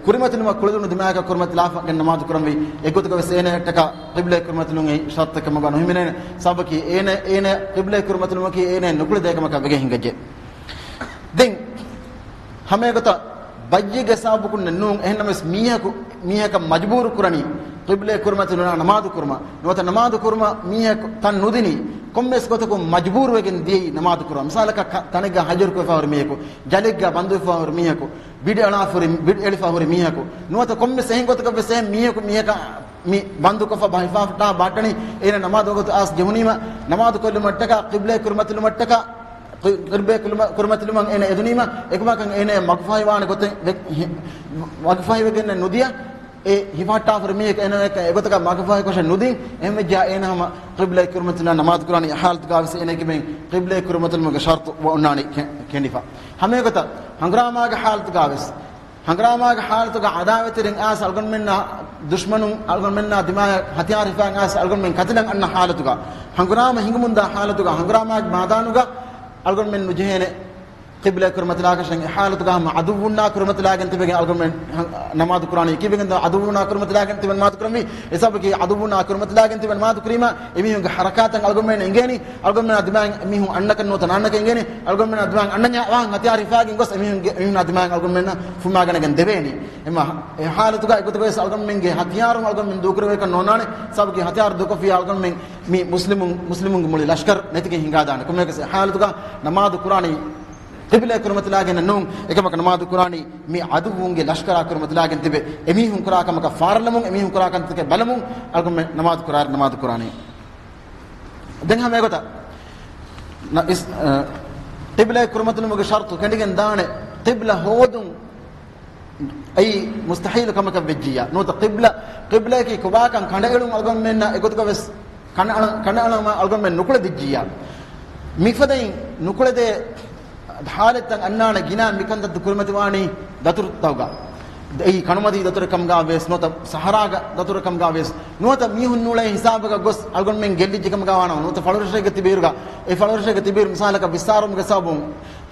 ކުރިމަތިލުމަށް ކުޅެދުނު ދިމާޔަކަށް ކުރިމަތިލާފަ ގެން ނަމާދު ކުރަންވީ. އެގޮތުގަ ވެސް އޭނައަށްޓަކާ ޤިބްލަޔަށް ކުރިމަތިލުން އެއީ ޝަރްޠެއް ކަމުގަ ނުހިމެނޭނެ. ސަބަބަކީ އޭނަ، އޭނަ ޤިބްލަޔަށް ކުރިމަތިލުމަކީ އޭނަ ނުކުޅެދޭ ކަމަކަށް ވެގެން ހިނގައްޖެ. ދެން ހަމައެގޮތަށް ބައްޔެއްގެ ސަބަބަކުން ނޫން، އެހެންނަމަވެސް މީހަކު، މީހަކަށް މަޖުބޫރު ކުރަނީ ޤިބްލަޔަށް ކުރިމަތިލުން ނަމާދު ކުރުމަށް ނުވަތަ ނަމާދު ކުރުމަށް މީހަކު ތަން ނުދިނީ، ކޮންމެސް ގޮތަކުން މަޖުބޫރުވެގެން ދިޔައީ ނަމާދު ކުރުމަށް. މިސާލަކަށް ކަ-، ތަނެއްގަ ހަޖަރު ކުރެފަ ހުރި މީހަކު، ޖަލެއްގަ ބަންދުވެފަ ހުރި މީހަކު، ބިޑް އެޅާފަ ހުރި، ބިޑް އެޅިފަ ހުރި މީހަކު، ނުވަތަ ކޮންމެސް އެހެން ގޮތަކަށް ވެސް އެހެން މީހަކު މީހަކަށް މި ބަންދުކޮށްފަ ބަހިފާފަ ބާއްޓަނީ، އޭނަ ނަމާދު ވަގުތު އައިސް ޖެހުނީމަ، ނަމާދު ކޮށްލުމަށްޓަކާ ޤިބްލަޔަށް ކުރިމަތިލުމަށްޓަކާ، ޤި-، ޤިބްލަޔަށް ކުރިމަ-، ކުރިމަތިލުމަށް އޭނަ އެދުނީމަ، އެކަމަކަށް އޭނަ މަގުފަހިވާނެ ގޮތެއް ވެ-، ހި-، މަގުފަހިވެގެން ނުދިޔަ، އެ ހިފަހައްޓާފަ މީހަކު އޭނާ އެކަށް އެގޮތަކަށް މަގުފަހިކޮށެއް ނުދީ. އެހެންވެއްޖެއްޔާ އޭނާ ހަމަ ޤިބްލައަށް ކުރިމަތިލާ ނަމާދު ކުރާނީ. އެ ޙާލަތުގަވެސް އޭނާ ކިބެން ޤިބްލައަށް ކުރިމަތިލުމުގެ ޝަރުޠު އޮންނާނީ ކެ-، ކެނޑިފަ. ހަމައެގޮތަށް ހަނގުރާމާގެ ޙާލަތުގަވެސް، ހަނގުރާމާގެ ޙާލަތުގަ ޢަދާވަތްތެރިން އައިސް އަޅުގަނޑުމެންނާ ދުޝްމަނުން އަޅުގަނޑުމެންނާ ދިމާޔަށް ހަތިޔާރު ހިފާ އައިސް އަޅުގަނޑުމެން ކަތިލަން އަންނަ ޙާލަތުގަ، ހަނގުރާމަ ހިނގުމުންދާ ޙާލަތުގަ، ހަނގުރާމާގެ މައިދާނުގަ އަޅުގަނޑުމެން ނުޖެހޭނެ ޤިބްލައަށް ކުރިމަތިލާކަށެއް. އެ ޙާލަތުގަ ހަމަ ޢަދުއްވުންނާ ކުރިމަތިލާގެން ތިބެގެން އަޅުގަނޑުމެން ހަ-، ނަމާދު ކުރާނީ. ކީއްވެގެންދޯ ޢަދުއްވުންނާ ކުރިމަތިލާގެން ތިބެ ނަމާދު ކުރަންވީ؟ އެ ސަބަބަކީ ޢަދުއްވުންނާ ކުރިމަތިލާގެން ތިބެ ނަމާދު ކުރީމަ، އެމީހުންގެ ޙަރަކާތަށް އަޅުގަނޑުމެން އެނގޭނީ، އަޅުގަނޑުމެންނާ ދިމާއިން އެމީހުން އަންނަކަން ނުވަތަ ނާންނަކަން އެނގޭނީ، އަޅުގަނޑުމެންނާ ދިމާއިން އަންނަންޏާ ވާން ހަތިޔާރު ހިފާގެން ގޮސް އެމީހުންގެ، އެމީހުންނާ ދިމާއިން އަޅުގަނޑުމެންނަށް ފުއްމާގަނެގެން ދެވޭނީ. އެމަ އެ ޙާލަތުގަ އެގޮތަކަށް ވެސް އަޅުގަނޑުމެންގެ ހަތިޔާރުން އަޅުގަނޑުމެން ދޫކުރެވޭކަށް ނޯންނާނެ. ސަބަބަކީ ހަތިޔާރު ދޫކޮށްފިއްޔާ އަޅުގަނޑުމެން މި މުސްލިމުން، މުސްލިމުންގެ މުޅި ލަޝްކަރު ނެތިގެން ހިނގާދާނެ. ކޮންމެއަކަސް އެ ޙާލަތުގަ ނަމާދު ކުރާނީ ޤިބްލައަށް ކުރިމަތިލާގެން ނޫން، އެކަމަކު ނަމާދު ކުރާނީ މި ޢަދުއްވުންގެ ލަޝްކަރާ ކުރިމަތިލާގެން ތިބެ، އެމީހުން ކުރާ ކަމަކަށް ފާރަލަމުން، އެމީހުން ކުރާ ކަންތަކެއް ބަލަމުން އަޅުގަނޑުމެން ނަމާދު ކުރާއިރު ނަމާދު ކުރާނީ. ދެން ހަމަ އެގޮތަށް ނަ-، އިސް-، އަ، ޤިބްލައަށް ކުރިމަތިލުމުގެ ޝަރުޠު ކެނޑިގެން ދާނެ، ޤިބްލަ ހޯދުން އެއީ މުސްތަޙީލު ކަމަކަށް ވެއްޖިއްޔާ. ނުވަތަ ޤިބްލަ، ޤިބްލައަކީ ކޮބާކަން ކަނޑައެޅުން އަޅުގަނޑުމެންނަށް އެގޮތުގަ ވެސް ކަނޑައަޅަ-، ކަނޑައަޅަމާ އަޅުގަނޑުމެން ނުކުޅެދިއްޖިއްޔާ. މިފަދައިން ނުކުޅެދޭ ޙާލަތްތައް އަންނާނެ ގިނަ މިކަންތައް ކުރިމަތިވާނީ ދަތުރުތަކުގަ. އެއީ ކަނުމަތީ ދަތުރެއް ކަމުގަ ވެސް، ނުވަތަ ސަހަރާގަ ދަތުރެއް ކަމުގަ ވެސް، ނުވަތަ މީހުން ނޫޅޭ ހިސާބަކަށް ގޮސް އަޅުގަނޑުމެން ގެއްލިއްޖެ ކަމުގަ ވާނަމަ، ނުވަތަ ފަޅުރަށެއްގަ ތިބިއިރުގަ، އެ ފަޅުރަށެއްގަ ތިބިއިރު މިސާލަކަށް ވިއްސާރުމުގެ ސަބަބުން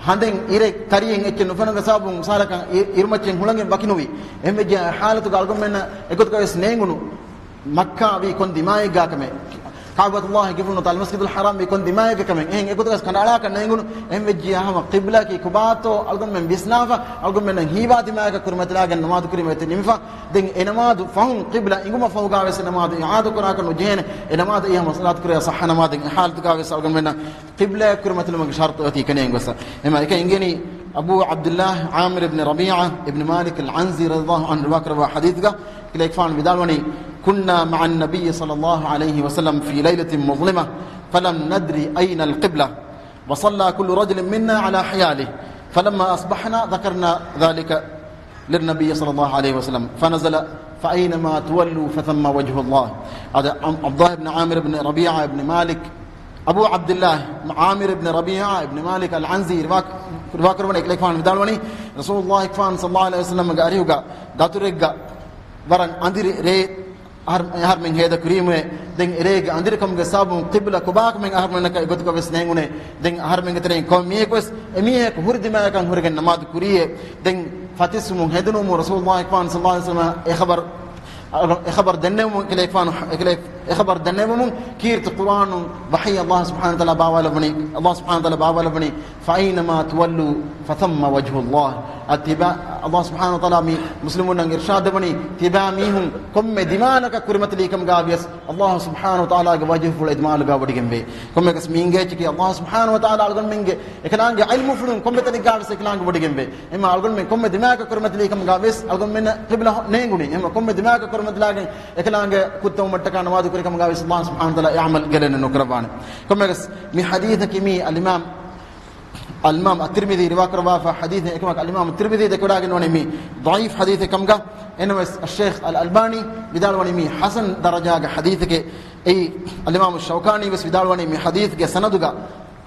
ހަނދެއް އިރެއް ތަރިއެއް އެއްޗެއް ނުފެނުނުގެ ސަބަބުން މިސާލަކަށް އި-، އިރުމައްޗެއް ހުޅަނގެއް ވަކިނުވި. އެހެންވެއްޖެ އެ ޙާލަތުގަ އަޅުގަނޑުމެންނަށް އެގޮތުގަ ވެސް ނޭނގުނު މައްކާ ވީ ކޮން ދިމާއެއްގާ ކަމެއް، ކަޢުބަތުﷲ ގެފުޅު ނުވަތަ އަލްމަސްޖިދުލް ޙަރާމް ވީ ކޮން ދިމާއެއްގެ ކަމެއް. އެހެން އެގޮތަކަސް ކަނޑައަޅާކަށް ނޭނގުނު. އެހެންވެއްޖިއްޔާ ހަމަ ޤިބްލައަކީ ކޮބާތޯ އަޅުގަނޑުމެން ވިސްނާފަ، އަޅުގަނޑުމެންނަށް ހީވާ ދިމާއަކަށް ކުރިމަތިލާގެން ނަމާދު ކުރީމަ އެތި ނިމިފަ. ދެން އެ ނަމާދު ފަހުން ޤިބްލަ އިނގުމަށް ފަހުގާ ވެސް އެ ނަމާދު އިޢާދަ ކުރާކަށް ނުޖެހޭނެ. އެ ނަމާދު އެއީ ހަމަ ޞަލާތު ކުރެވޭ ޞައްޙަ ނަމާދެއް. އެ ޙާލަތުގާ ވެސް އަޅުގަނޑުމެންނަށް ޤިބްލައަށް ކުރިމަތިލުމުގެ ޝަރުޠު އޮތީ ކަނި ގޮސް. އެމަ އެކަ އިނގެނީ އަބޫ ޢަބްދިއްލާހް ޢާމިރު ބިން ރަބީޢާ އިބްނު މާލިކް އަލް ޢަންޒީ ރަޟިޔަﷲ ޢަންހު ރިވާކުރައްވާ ޙަދީޘްގަ ކިލެގެފާނު ވިދާޅުވަނީ، كنا مع النبي صلى الله عليه وسلم في ليلة مظلمة فلم ندر أين القبلة وصلى كل رجل منا على حياله فلما أصبحنا ذكرنا ذلك للنبي صلى الله عليه وسلم فنزل فأينما تولوا فثم وجه الله. އަދި ޢަ-، ޢަބްދުﷲ ބިން ޢާމިރު ބިން ރަބީޢާ އިބްނު މާލިކް، އަބޫ ޢަބްދިއްލާހް ޢާމިރު ބިން ރަބީޢާ އިބްނު މާލިކް އަލް ޢަންޒީ ރިވާ-، ރިވާކުރައްވަނީ ކިލެގެފާނު ވިދާޅުވަނީ، ރަސޫލުﷲ ފާން ޞައްލަﷲ ޢަލައިހި ވަސައްލަމްގެ އަރިހުގަ ދަތުރެއްގަ ވަރަށް އަނދިރި ރޭ އަހަރު-، އަހަރުމެން ހޭދަ ކުރީމުވެ، ދެން އެރޭގެ އަނދިރިކަމުގެ ސަބަބުން ޤިބްލަ ކޮބާކަމެއް އަހަރުމެންނަކަށް އެގޮތުގަ ވެސް ނޭނގުނޭ. ދެން އަހަރުމެންގެ ތެރެއިން ކޮން މީހަކު ވެސް އެމީހަކު ހުރި ދިމާޔަކަށް ހުރެގެން ނަމާދު ކުރީއޭ. ދެން ފަތިސްވުމުން ހެދުނުވުމުން ރަސޫލުﷲ ފާން ޞައްލަﷲ ޢަލައިހި ވަސައްލަމަ އެ ޚަބަރު، އެ ޚަބަރު ދެންނެވުމުން ކިލެގެފާނު، އެކިލެ-، އެ ޚަބަރު ދެންނެވުމުން ކީރިތި ޤުރުއާނުން ވަޙީ ﷲ ސުބްޙާނަހޫ ވަތަޢާލާ ބާވާލައްވަނީ، ﷲ ސުބްޙާނަހޫ ވަތަޢާލާ ބާވާލައްވަނީ، فأينما تولوا فثم وجه الله. އަ، ތިބާ، ﷲ ސުބްޙާނަހޫ ވަތަޢާލާ މި މުސްލިމުންނަށް އިރްޝާދު ދެއްވަނީ، ތިބާ މީހުން ކޮންމެ ދިމާލަކަށް ކުރިމަތިލީ ކަމުގަ ވިޔަސް، ﷲ ސުބްޙާނަހޫ ވަތަޢާލާގެ ވަޖްހުފުޅު އެ ދިމާލުގަ ވޮޑިގެންވޭ. ކޮންމެއަކަސް މީނގޭޗަކީ ﷲ ސުބްޙާނަހޫ ވަތަޢާލާ އަޅުގަނޑުމެންގެ އެކަލާނގެ ޢިލްމުފުޅުން ކޮންމެ ތަނެއްގަ ވެސް އެކަލާނގެ ވޮޑިގެންވޭ. އެމަ އަޅުގަނޑުމެން ކޮންމެ ދިމާލަކަށް ކުރިމަތިލީ ކަމުގަ ވެސް އަޅުގަނޑުމެންނަށް ޤިބްލަ ނޭނގުނީ. އެމަ ކޮންމެ ދިމާލަކަށް ކުރިމަތިލާގެން އެކަލާނގެ ކުއްތަވުމަށްޓަކާ ނަމާދު ކުރި ކަމުގަ ވެސް ﷲ ސުބްޙާނަހޫ ވަތަޢާލާ އެ ޢަމަލު ގެއްލެން ނުކުރައްވާނެ. ކޮންމެއަކަސް މި ޙަދީޘަކީ މީ އަލްއިމާމް، އަލްއިމާމް އައްތިރްމިޛީ ރިވާކުރައްވާފަ ޙަދީޘެއް އެކަމަކު އަލްއިމާމް ތިރްމިޛީ ދެކެވަޑާގެން ވަނީ މީ ޟަޢީފް ޙަދީޘެއް ކަމުގަ. އެނަމަވެސް އައްޝައިޚް އަލް އަލްބާނީ ވިދާޅުވަނީ މީ ޙަސަން ދަރަޖާގެ ޙަދީޘެކޭ. އެއީ އަލްއިމާމު ޝައުކާނީ ވެސް ވިދާޅުވަނީ މި ޙަދީޘްގެ ސަނަދުގަ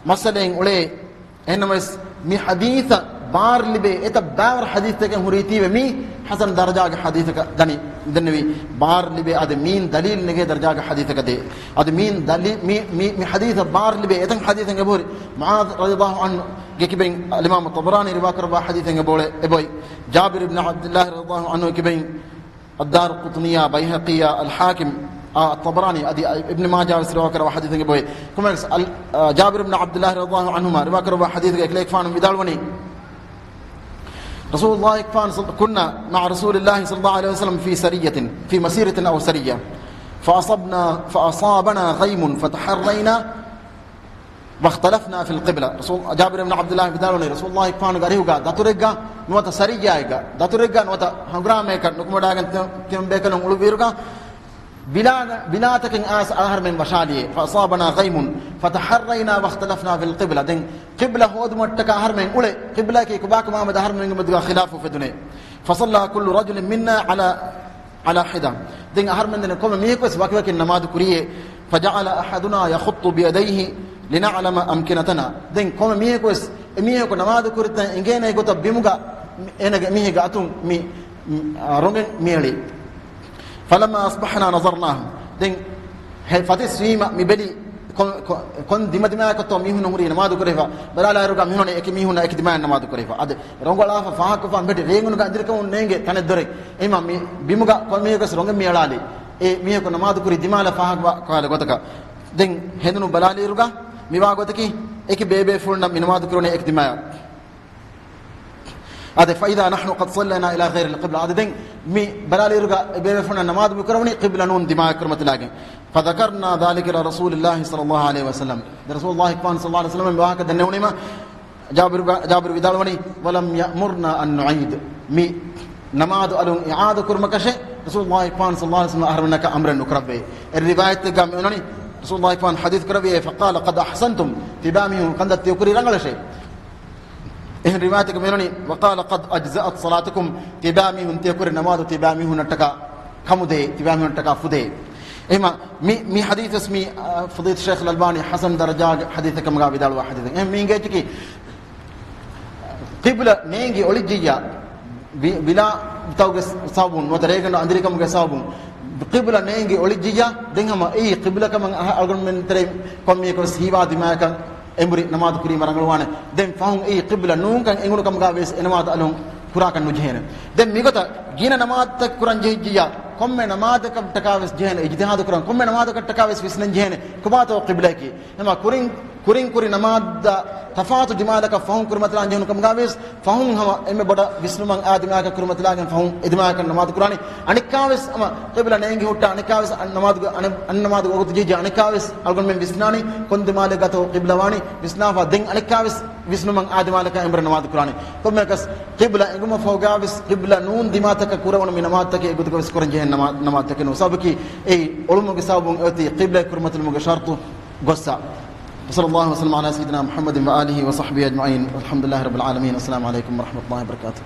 މައްސަލައެއް އުޅޭ. އެހެންނަމަވެސް، މި ޙަދީޘަށް ބާރު ލިބޭ އެތައް ބާވަރު ޙަދީޘްތަކެއް ހުރީތީވެ، މީ ޙަސަން ދަރަޖާގެ ޙަދީޘަކަށް ދަނީ، ދެންނެވީ. ބާރު ލިބޭ އަދި މީން ދަލީލު ނެގޭ ދަރަޖާގެ ޙަދީޘަކަށް ދޭ. އަދި މީން ދަލީ-، މި، މި، މި ޙަދީޘަށް ބާރު ލިބޭ އެތައް ޙަދީޘެއް އެބަހުރި. މުޢާޛް ރަޟިޔަﷲ ޢަންހުގެ ކިބައިން އަލްއިމާމު ޠަބަރާނީ ރިވާކުރައްވާ ޙަދީޘެއް އެބައުޅޭ، އެބައޮތް. ޖާބިރު ބިން ޢަބްދިއްލާހި ރަޟިޔަﷲ ޢަންހުގެ ކިބައިން އައްދާރަޤުޠުނީއާ، ބައިހަޤީއާ، އަލްޙާކިމް، އާ، ޠަބަރާނީ އަދި އިބްނު މާޖާ ވެސް ރިވާކުރައްވާ ޙަދީޘެއް އެބައޮތް. ކޮންމެއަކަސް އަލް-، އާ، ޖާބިރު ބިން ޢަބްދިއްލާހި ރަޟިޔަﷲ ޢަންހުމާ ރިވާކުރައްވާ ޙަދީޘެއްގަ އެކަލޭގެފާނު ވިދާޅުވަނީ، ރަސޫލުﷲ ފާން ޞައް-، كنا مع رسول الله صلى الله عليه وسلم في سرية، في مسيرة أو سرية، فأصبنا، فأصابنا غيم فتحرينا واختلفنا في القبلة. ރަސޫލް، ޖާބިރު ބިން ޢަބްދިއްލާހި ވިދާޅުވަނީ، ރަސޫލުﷲ ފާނުގެ އަރިހުގަ ދަތުރެއްގަ ނުވަތަ ސަރިއްޔާއެއްގަ، ދަތުރެއްގަ ނުވަތަ ހަނގުރާމައެއްގަ ނުކުމެވަޑާގެން ތި-، ތިމަން ބޭކަލުން އުޅުއްވިއިރުގަ، ބިލާ-، ބިލާތަކެއް އައިސް އަހަރުމެން ވަށާލިއޭ. فأصابنا غيم فتحرينا واختلفنا في القبلة. ދެން ޤިބްލަ ހޯދުމަށްޓަކާ އަހަރުމެން އުޅެ، ޤިބްލައަކީ ކޮބާކަމާމެދު އަހަރުމެންގެ މެދުގަ ޚިލާފު އުފެދުނޭ. فصلى كل رجل منا على على حدة. ދެން އަހަރުމެން ދެން ކޮންމެ މީހަކުވެސް ވަކިވަކިން ނަމާދު ކުރިޔޭ. فجعل أحدنا يخط بيديه لنعلم أمكنتنا. ދެން ކޮންމެ މީހަކުވެސް އެ މީހަކު ނަމާދު ކުރިތަން އެނގޭނެ ގޮތަށް ބިމުގަ އޭނަގެ މީހެއްގެ އަތުން މި، މި، އާ، ރޮނގެއް މިއެޅި. فلما أصبحنا نظرناه. ދެން ހެ-، ފަތިސްވީމަ މި ބެލި ކޮން، ކޮ-، ކޮން ދިމަދިމާއަކަށްތޯ މީހުން ހުރީ ނަމާދު ކުރެވިފަ. ބަލާލާއިރުގަ މިހުން އެކި މީހުންނާ އެކި ދިމާއަށް ނަމާދު ކުރެވިފަ. އަދި ރޮނގަޅާފަ ފާހަގަކޮށްފަ މި ބެލި ރޭނގުނުގަ އަނދިރިކަމުން ނޭނގެ ތަނެއް ދޮރެއް. އެހެންމަ މި ބިމުގަ ކޮން މީހަކަސް ރޮނގެއް މިއަޅާލި. އެ މީހަކު ނަމާދު ކުރި ދިމާލަށް ފާހަގަ ކާލެ ގޮތަކަށް. ދެން ހެނދުނު ބަލާލިއިރުގަ މިވާ ގޮތަކީ އެކި ބޭބޭފުޅުންނަށް މި ނަމާދު ކުރުނީ އެކި ދިމާއަށް. އާދެ، فإذا نحن قد صلينا إلى غير القبلة. އާދެ، ދެން މި ބަލާލިއިރުގަ އެ ބޭބޭފުޅުންނަށް ނަމާދު މި ކުރެވުނީ ޤިބްލަ ނޫން ދިމާއަށް ކުރިމަތިލާގެން. فذكرنا ذلك لرسول الله صلى الله عليه وسلم. ދެން ރަސޫލުﷲ ފާން ޞައްލަﷲ ޢަލައިހި ވަސައްލަމަށް މި ވާހަކަ ދެންނެވުނީމަ، ޖާބިރު، ޖާބިރު ވިދާޅުވަނީ، ولم يأمرنا أن نعيد. މި ނަމާދު އަލުން އިޢާދަ ކުރުމަކަށެއް ރަސޫލުﷲ ފާން ޞައްލަﷲ ޢަލައިހި ވަސައްލަމަ އަހަރުމެންނަކަށް އަމްރެއް ނުކުރައްވޭ. އެ ރިވާޔަތެއްގަ މި އޮންނަނީ، ރަސޫލުﷲ ފާން ޙަދީޘް ކުރެއްވިއޭ، فقال قد أحسنتم، ތިބާމީހުން ކަންތައް ތިޔަ ކުރީ ރަނގަޅަށޭ. އެހެން ރިވާޔަތެއްގަ މި އޮންނަނީ، وقال قد أجزأت صلاتكم، ތިބާމީހުން ތިޔަ ކުރި ނަމާދު ތިބާމީހުންނަށްޓަކާ ކަމުދޭ، ތިބާމީހުންނަށްޓަކާ ފުދޭ. އެހެންމަ މި، މި ޙަދީޘް ވެސް މި، އާ، ފަޟީލަތު ޝޭޚް އަލް އަލްބާނީ ޙަސަން ދަރަޖާގެ ޙަދީޘެއް ކަމުގަ ވިދާޅުވާ ޙަދީޘެއް. އެހެން މީގެ އެއްޗަކީ، ޤިބްލަ ނޭނގި އޮޅިއްޖިއްޔާ، ވި-، ވިލާތަކުގެ ސަބަބުން ނުވަތަ ރޭގަނޑު އަނދިރިކަމުގެ ސަބަބުން ޤިބްލަ ނޭނގި އޮޅިއްޖިއްޔާ، ދެން ހަމަ އެއީ ޤިބްލަ ކަމަށް އަހަ-، އަޅުގަނޑުމެން ތެރެއިން ކޮންމީހަކުވެސް ހީވާ ދިމާޔަކަށް އެނބުރި ނަމާދު ކުރީމަ ރަނގަޅުވާނެ. ދެން ފަހުން އެއީ ޤިބްލަ ނޫންކަން އެނގުނު ކަމުގަ ވިޔަސް އެ ނަމާދު އަލުން ކުރާކަށް ނުޖެހޭނެ. ދެން މިގޮތަށް ގިނަ ނަމާދުތައް ކުރަން ޖެހިއްޖިއްޔާ، ކޮންމެ ނަމާދަކަށްޓަކާ ވެސް ޖެހޭނެ، އިޖްތިހާދު ކުރަން، ކޮންމެ ނަމާދަކަށްޓަކާ ވެސް ވިސްނަން ޖެހޭނެ ކޮބާތޯ ޤިބްލައަކީ. ހަމަ ކުރިން، ކުރިން ކުރި ނަމާދުތައް ތަފާތު ދިމާލަކަށް ފަހުން ކުރިމަތިލާން ޖެހުނު ކަމުގަ ވިޔަސް، ފަހުން ހަމަ އެންމެ ބޮޑަށް ވިސްނުމަށް އާ ދިމާލަކަށް ކުރިމަތިލާގެން ފަހުން އެ ދިމާލަކަށް ނަމާދު ކުރާނީ. އަނެއްކާވެސް ހަމަ ޤިބްލަ ނޭނގި ހުއްޓާ، އަނެއްކާވެސް އަން-، ނަމާދުގެ އަނެއް-، އަންނަމާދުގެ ވަގުތު ޖެހިއްޖެ، އަނެއްކާވެސް އަޅުގަނޑުމެން ވިސްނާނީ ކޮން ދިމާލެއްގަތޯ ޤިބްލަ ވާނީ، ވިސްނާފަ ދެން އަނެއްކާވެސް ވިސްނުމަށް އާ ދިމާލަކަށް އެނބުރި ނަމާދު ކުރާނީ. ކޮންމެއަކަސް ޤިބްލަ އެނގުމަށް ފަހުގަ ވިޔަސް ޤިބްލަ ނޫން ދިމާތަކަށް ކުރެވުނު މި ނަމާދުތަކެއް އެގޮތުގަ ވިޔަސް ކުރަން ޖެހޭ ނަމާ-، ނަމާދުތަކެއް ނޫން. ސަބަބަކީ އެއީ އޮޅުމުގެ ސަބަބުން އެއޮތީ ޤިބްލަ ކުރިމަތިލުމުގެ ޝަރުޠު ގޮއްސަ. وصلى الله وسلم على سيدنا محمد وآله وصحبه أجمعين. والحمد لله رب العالمين. السلام عليكم ورحمة الله وبركاته.